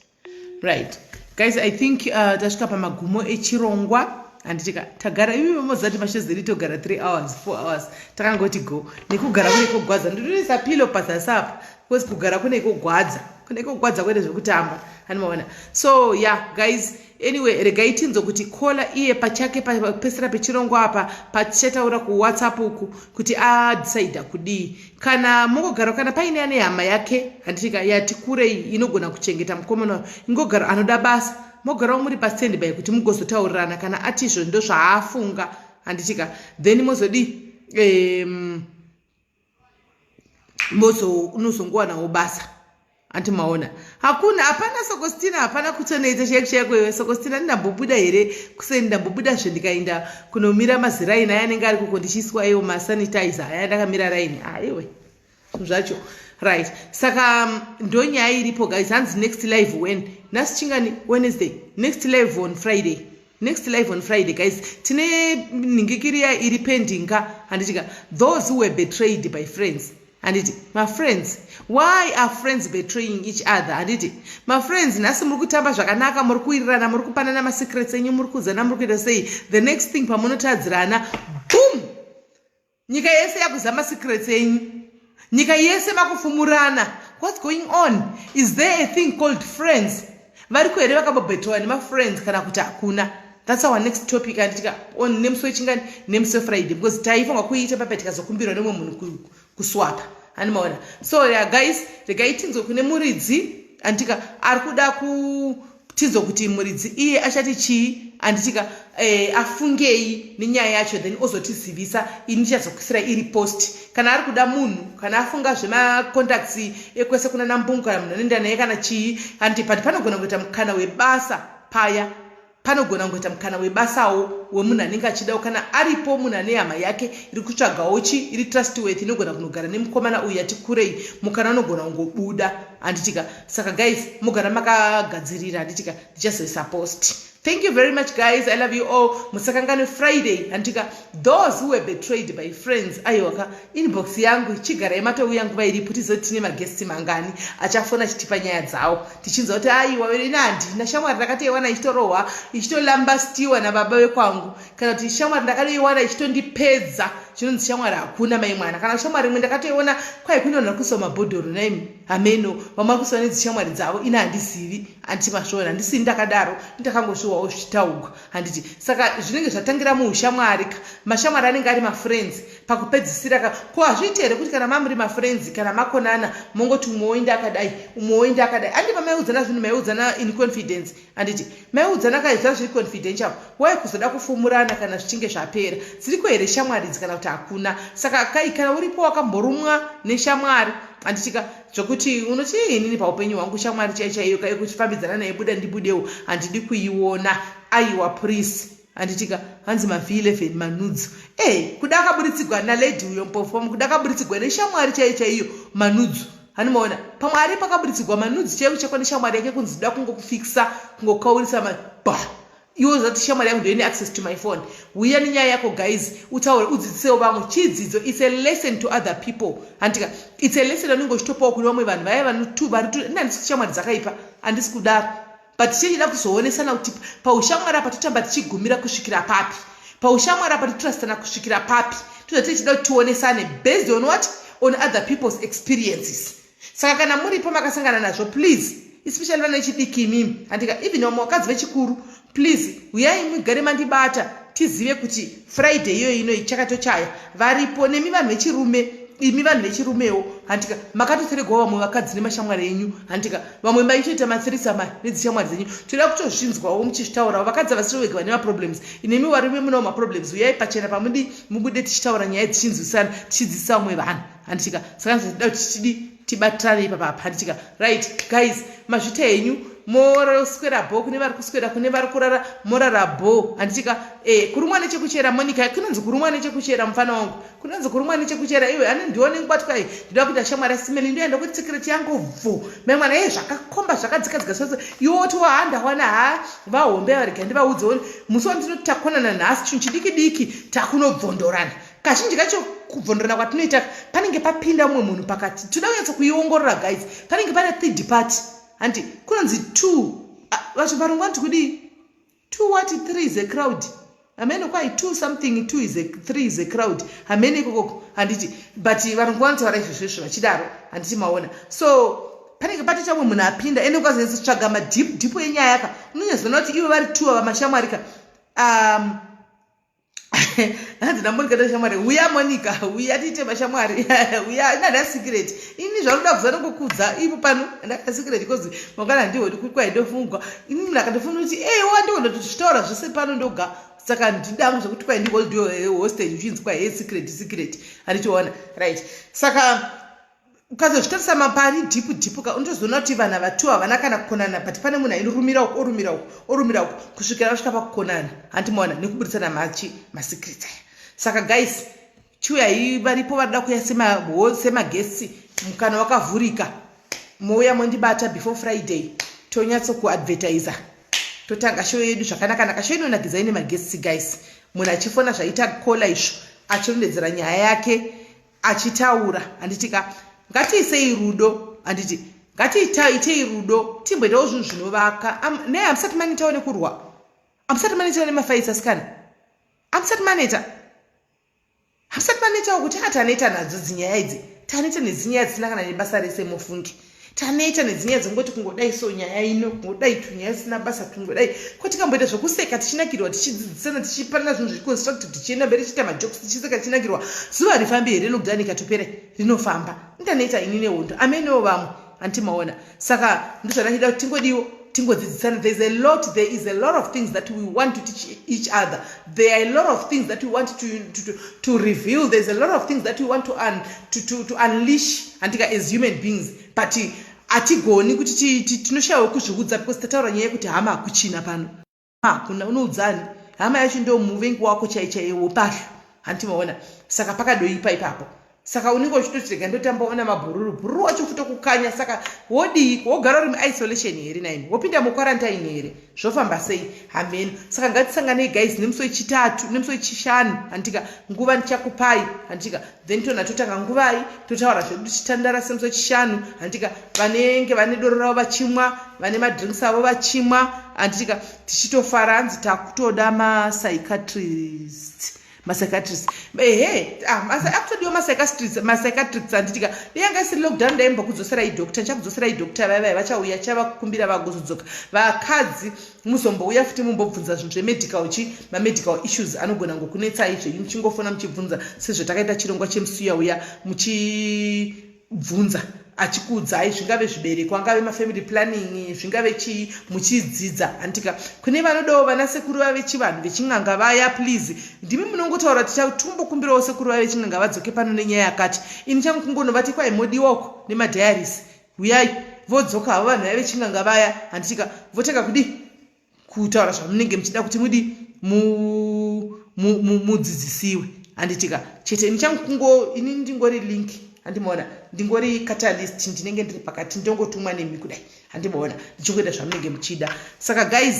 B: right guys, I think tasvika pamagumo echirongwa, handitika? Tagara imi mozati mashezeri togara 3 hours, 4 hours, takangoti go nekugara kune kogwadza. Ndinoisa pillow pazasi apa because kugara kune kogwadza, kune kogwadza kwete zvekutamba, handimaona? So yeah guys, anyway, regai tinzwe kuti caller iye pachake papesera pechirongwa apa patichataura kuWhatsApp uku kuti adecida kudii. Kana mungogara, kana paine ane hama yake, handitika, yati kurei inogona kuchengeta mukomana uyu, ingogara anoda basa, mogarawo muri pastandby kuti mugozotaurirana kana ati izvo ndo zvaafunga, handitika? Then mozodii? Mozo unozongowanawo basa, anti maona? Hakuna, hapana sokostina, hapana kutonetsa chaiko chaiko. Iwe sokostina, ndinambobuda here kuseni? Ndambobuda zve ndikaenda kunomira maziraini aya anenge ari koko, ndichiiswa iwo masanitizer aya, ndakamira raini. Aiwe, zvinhu zvacho, right? Saka ndonyaya iripo guys. Hanzi next live when? Nhasi chingani? Wednesday. Next live on Friday, next live on Friday guys. Tine nhingikiriya iri pending ka, handitika? Those who were betrayed by friends, handiti? Mafriends, why are friends betraying each other, handiti? Mafriends, nhasi muri kutamba zvakanaka, muri kuwirirana, muri kupanana masecrets enyu, muri kuudzana, muri kuita sei. The next thing, pamunotadzirana, boom, nyika yese yakuziva masecrets enyu, nyika yese makufumurana. What's going on? Is there a thing called friends? Variko here vakambobetrewa nemafriends kana kuti hakuna? That's our next topic, anditika? On nemusi wechingani? Nemusi weFriday, because taifanwa kuiita papa tikazokumbirwa nemumwe munhu kuswapa, handimaona? So yeah, guys, regai tinzwe kune muridzi, anditika, ari kuda kutinzwa kuti muridzi iye achati chii, anditika? Afungei nenyaya yacho, then ozotizivisa. Ini ndichazokuisira iri post kana ari kuda munhu, kana afunga zvemacontacts ekwese kuna nambungu, kana munhu anoenda naye kana chii, handiti? But panogona kuita mukana webasa paya, panogona kungoita mukana webasawo wemunhu anenge achidawo. Kana aripo munhu ane hama yake iri kutsvagawo chi iri trustworthy, inogona kunogara nemukomana uyu yati kurei, mukana unogona kungobuda, handitika? Saka guys, mugara makagadzirira, handitika? Ndichazoisa post. Thank you very much guys, I love you all. Musakanganwe Friday, handitika? Those who were betrayed by friends. Aiwaka, inbox yangu chigarai matouya nguva iripo, tizoti tine maguests mangani achafona achitipa nyaya dzawo, tichinzwa kuti aiwa, ina handina shamwari, ndakatoiwana ichitorohwa, ichitolambastiwa nababa vekwangu, kana kuti shamwari ndakatoiwana ichitondipedza. Chinonzi shamwari hakuna, mai mwana. Kana shamwari imwe ndakatoiona kwai kune vanhu vari kuiswa mabhodhoro naimi, hameno vamwe vari kuiswa nedzishamwari dzavo, ina handizivi, handiti? Masvoona, handisini ndakadaro, ndakangosviwawo zvichitaugwa, handiti? Saka zvinenge zvatangira muushamwari ka, mashamwari anenge ari mafriends pakupedzisira ka. Ko hazviiti here kuti kana mamuri mafriends, kana makonana, mongoti umwe woenda akadai, umwe woenda akadai? Andi pamaiudzana zvinhu maiudzana in confidence, handiti? Maiudzana kai zva zviri confidential. Wai kuzoda kufumurana kana zvichinge zvapera? Dziriko here shamwari idzi kana kuti hakuna? Saka kai, kana uripo wakamborumwa neshamwari, handitika, zvokuti unoti, "Inini paupenyu hwangu shamwari chai chaiyo kai kuchifambidzana naye, buda ndibudewo, handidi kuiona." Aiwa, please, handitika? Hanzi maV11 manudzu e kuda akaburitsigwa nalady uyo mpofu, pamwe kuda akaburitsigwa neshamwari chaiyo chaiyo manudzu, handimaona? Pamwe ari pakaburitsigwa manudzu chaiyo chakwa neshamwari yake, kunzi da kungokufikisa, kungokaurisa ba iwe zati shamwari yangu ndoine access to my phone. Uya nenyaya yako guys, utaure, udzidzisewo vamwe chidzidzo. It's a lesson to other people, handika? It's a lesson anenge uchitopawo kune vamwe vanhu vaya vari handisi shamwari dzakaipa, handisi kudaro. But tichida kuzoonesana kuti paushamwari apa totamba tichigumira kusvikira papi, paushamwari apa totrustana kusvikira papi. Toza tichida kuti tionesane based on what? On other people's experiences. Saka kana muripo makasangana nazvo, please, especially vana vechidiki imimi, handika, even vamwe vakadzi vechikuru, please uyai mugare mandibata, tizive kuti Friday iyoyo ino ichakatochaya varipo nemi vanhu vechirume. Imi vanhu vechirumewo, handika, makatoteregwawo vamwe vakadzi nemashamwari enyu, handika, vamwe maitoita mathreesome nedzishamwari dzenyu. Toda kutozvinzwawo muchizvitaurawo. Vakadzi havasiri vega vane maproblems. Inemi varume munawo maproblems, uyai pachena pamudi mubude, tichitaura nyaya dzichinzwisana, tichidzidzisa vamwe vanhu, handitika? Saka tida kuti tidi tibatirane ipapapa, handitika? Right guys, mazvita henyu. Moroswera bho kune vari kuswera, kune vari kurara morara bho, handitika? Kurumwa nechekuchera, Monica, kunonzi kurumwa nechekuchera. Mufana wangu, kunonzi kurumwa nechekuchera. Iwe ane ndione ngubatwa iyi, ndinoda kuita shamwari yaSimeli, ndoenda kuti secret yangu bvu mai mwana e zvakakomba zvakadzikadzika sose. Iwe woti wahandawana ha vahombe varega ndivaudzewo musi wandinoti takonana nhasi, chinhu chidiki diki takunobvondorana. Kazhinji kacho kubvondorana kwatinoita panenge papinda mumwe munhu pakati. Toda kunyatsa kuiongorora guys, panenge pane third party, handi? Kunonzi two vacho varungu vanoti kudii? Two what? Three is a crowd, hamene kwai two something, two is a, three is a crowd, hamene ikokoko, handiti? But varungu vanotaura izvozvo izvo vachidaro, handiti? Maona? So panenge patoita mumwe munhu apinda. Ende ukazonyatsotsvaga madeep deep enyaya ka, unonyatsoona kuti ivo vari two ava mashamwari ka. Hanzi naMonica tashamwari. Uya Monica, uya tiite mashamwari, uya. Inada secret ini, zvaunoda kuza nongokudza ipo pano. Ndaka secret because mangwana handihodi kwai ndofungwa ini. Munhu akandofunga kuti ewa ndigoda kutozvitaura zvese pano ndoga, saka ndidangu zvekuti kwai ndihold hostage uchinzi kwai he secret secret, handitiona? Right, saka ukazozvitarisa mapari deep deep ka, unotozoona kuti vanhu avatu havana kana kukonana, but pane munhu ainorumira uku, orumira uku, orumira uku, kusvikira vasvika pakukonana, handimaona? Nekuburitsana machi masecrets aya. Saka guys, chiuyai. Varipo varida kuuya semaguests, mukana wakavhurika. Mouya mondibata before Friday, tonyatsokuadvertisa, totanga show yedu zvakanaka-naka. Show inonakidza ine maguests guys, munhu achifona zvaita kola izvo, achirondedzera nyaya yake, achitaura, handitika? Ngatiisei rudo, handiti? Ngatiitei rudo, timboitawo zvinhu zvinovaka. Nei hamusati manetawo nekurwa? Hamusati manetawo nemafights, asikana? Hamusati maneta? Hamusati manetawo kuti a taneta nadzo dzinyaya idzi, taneta nedzinyaya dzisina kana nebasa rese? Mufungi taneta nedzinyaya dzongoti kungodai so nyaya ino, kungodai tunyaya dzisina basa tungodai ko. Tikamboita zvokuseka tichinakirwa, tichidzidzisana, tichipanana zvinhu zviconstructive, tichienda mberi, tichiita majokes, tichiseka, tichinakirwa, zuva rifambi here? Lockdown ikatopera rinofamba. Ndaneta ini nehondo, amenewo vamwe, handimaona? Saka ndozvandachida kuti tingodiwo tingodzidzisana. There is a lot, there is a lot of things that we want to teach each other. There are a lot of things that we want to reveal. There's a lot of things that we want to unleash, handika, as human beings, but hatigoni kuti tinoshayiwa kuzviudza because tataura nyaya yekuti hama hakuchina pano, hakuna unoudzani. Hama yacho ndo muvengi wako chai chaiwo pahlo, handimaona? Saka pakadoipa ipapo. Saka unenge uchitoti rega ndotambaona mabhururu, bhururu wacho futokukanya. Saka wodii? Wogara uri muisolation here naimi? Wopinda muquarantine here? Zvofamba sei? Hameno. Saka ngatisanganei guys nemusi wechitatu, nemusi wechishanu, handika? Nguva ndichakupai, handika? Then tona totanga nguvai, totaura zvedu tichitandara semusi wechishanu, handika? Vanenge vane doro ravo vachimwa, vane madrinks avo vachimwa, handitika? Tichitofara. Hanzi takutoda mapsychiatrist, mapsychiatrist. Ehe, akutodiwa mapsychiatrists, handitika? Deyanga isiri lockdown ndaimbokudzoserai doctor. Ndichakudzoserai doctor vaivai, vachauya chavakkumbira vagozodzoka. Vakadzi muzombouya futi mumbobvunza zvinhu zvemedical chi mamedical issues anogona ngokunetsai zvenyu, muchingofona muchibvunza sezvatakaita chirongwa chemusuya uya, muchibvunza achikuudzai, zvingave zvibereko, angave mafamily planning, zvingave chii, muchidzidza, handika? Kune vanodawo vana sekuru vave chivanhu vechin'anga vaya, please, ndimi munongotaura tichatombokumbirawo sekuru vave chin'anga vadzoke pano nenyaya yakati. Ini changu kungonovati kwai modiwa uko nemadiaries, uyai. Vodzoka havo vanhu vaya vechin'anga vaya, handitika? Votanga kudi kutaura zvamunenge muchida kuti mudi mudzidzisiwe, handitika? Chete ini changu kungo ini ndingori link, handimaona? Ndingori catalyst, ndinenge ndiri pakati, ndongotumwa nemi kudai, handimaona? Ndichingoita zvamunenge muchida. Saka guys,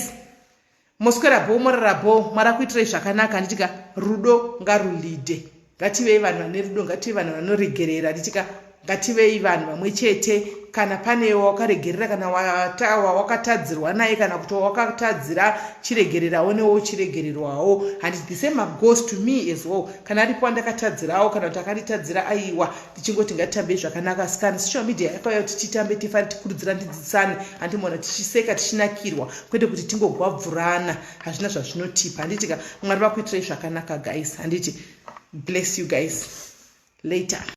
B: moswera bho, morara bho, Mwari akuitirai zvakanaka, handitika? Rudo ngarulide, ngativei vanhu vane rudo, ngative vanhu vanoregerera, handitika? Ngativei vanhu vamwe chete. Kana pane wawakaregerera kana wawakatadzirwa naye kana kuti wawakatadzira, chiregererawo newo uchiregererwawo. Handiti the same goes to me as well. Kana aripo wandakatadzirawo kana kuti akanditadzira, aiwa, tichingoti ngatitambei zvakanaka. Asikana, social media yakauya kuti titambe, tifare, tikurudzirane, tidzidzisane, handimona tichiseka, tichinakirwa, kwete kuti tingogwabvurana. Hazvina zvazvinotipa, handitika? Mwari vakuitirai zvakanaka, guys. Handiti? Bless you guys. Later.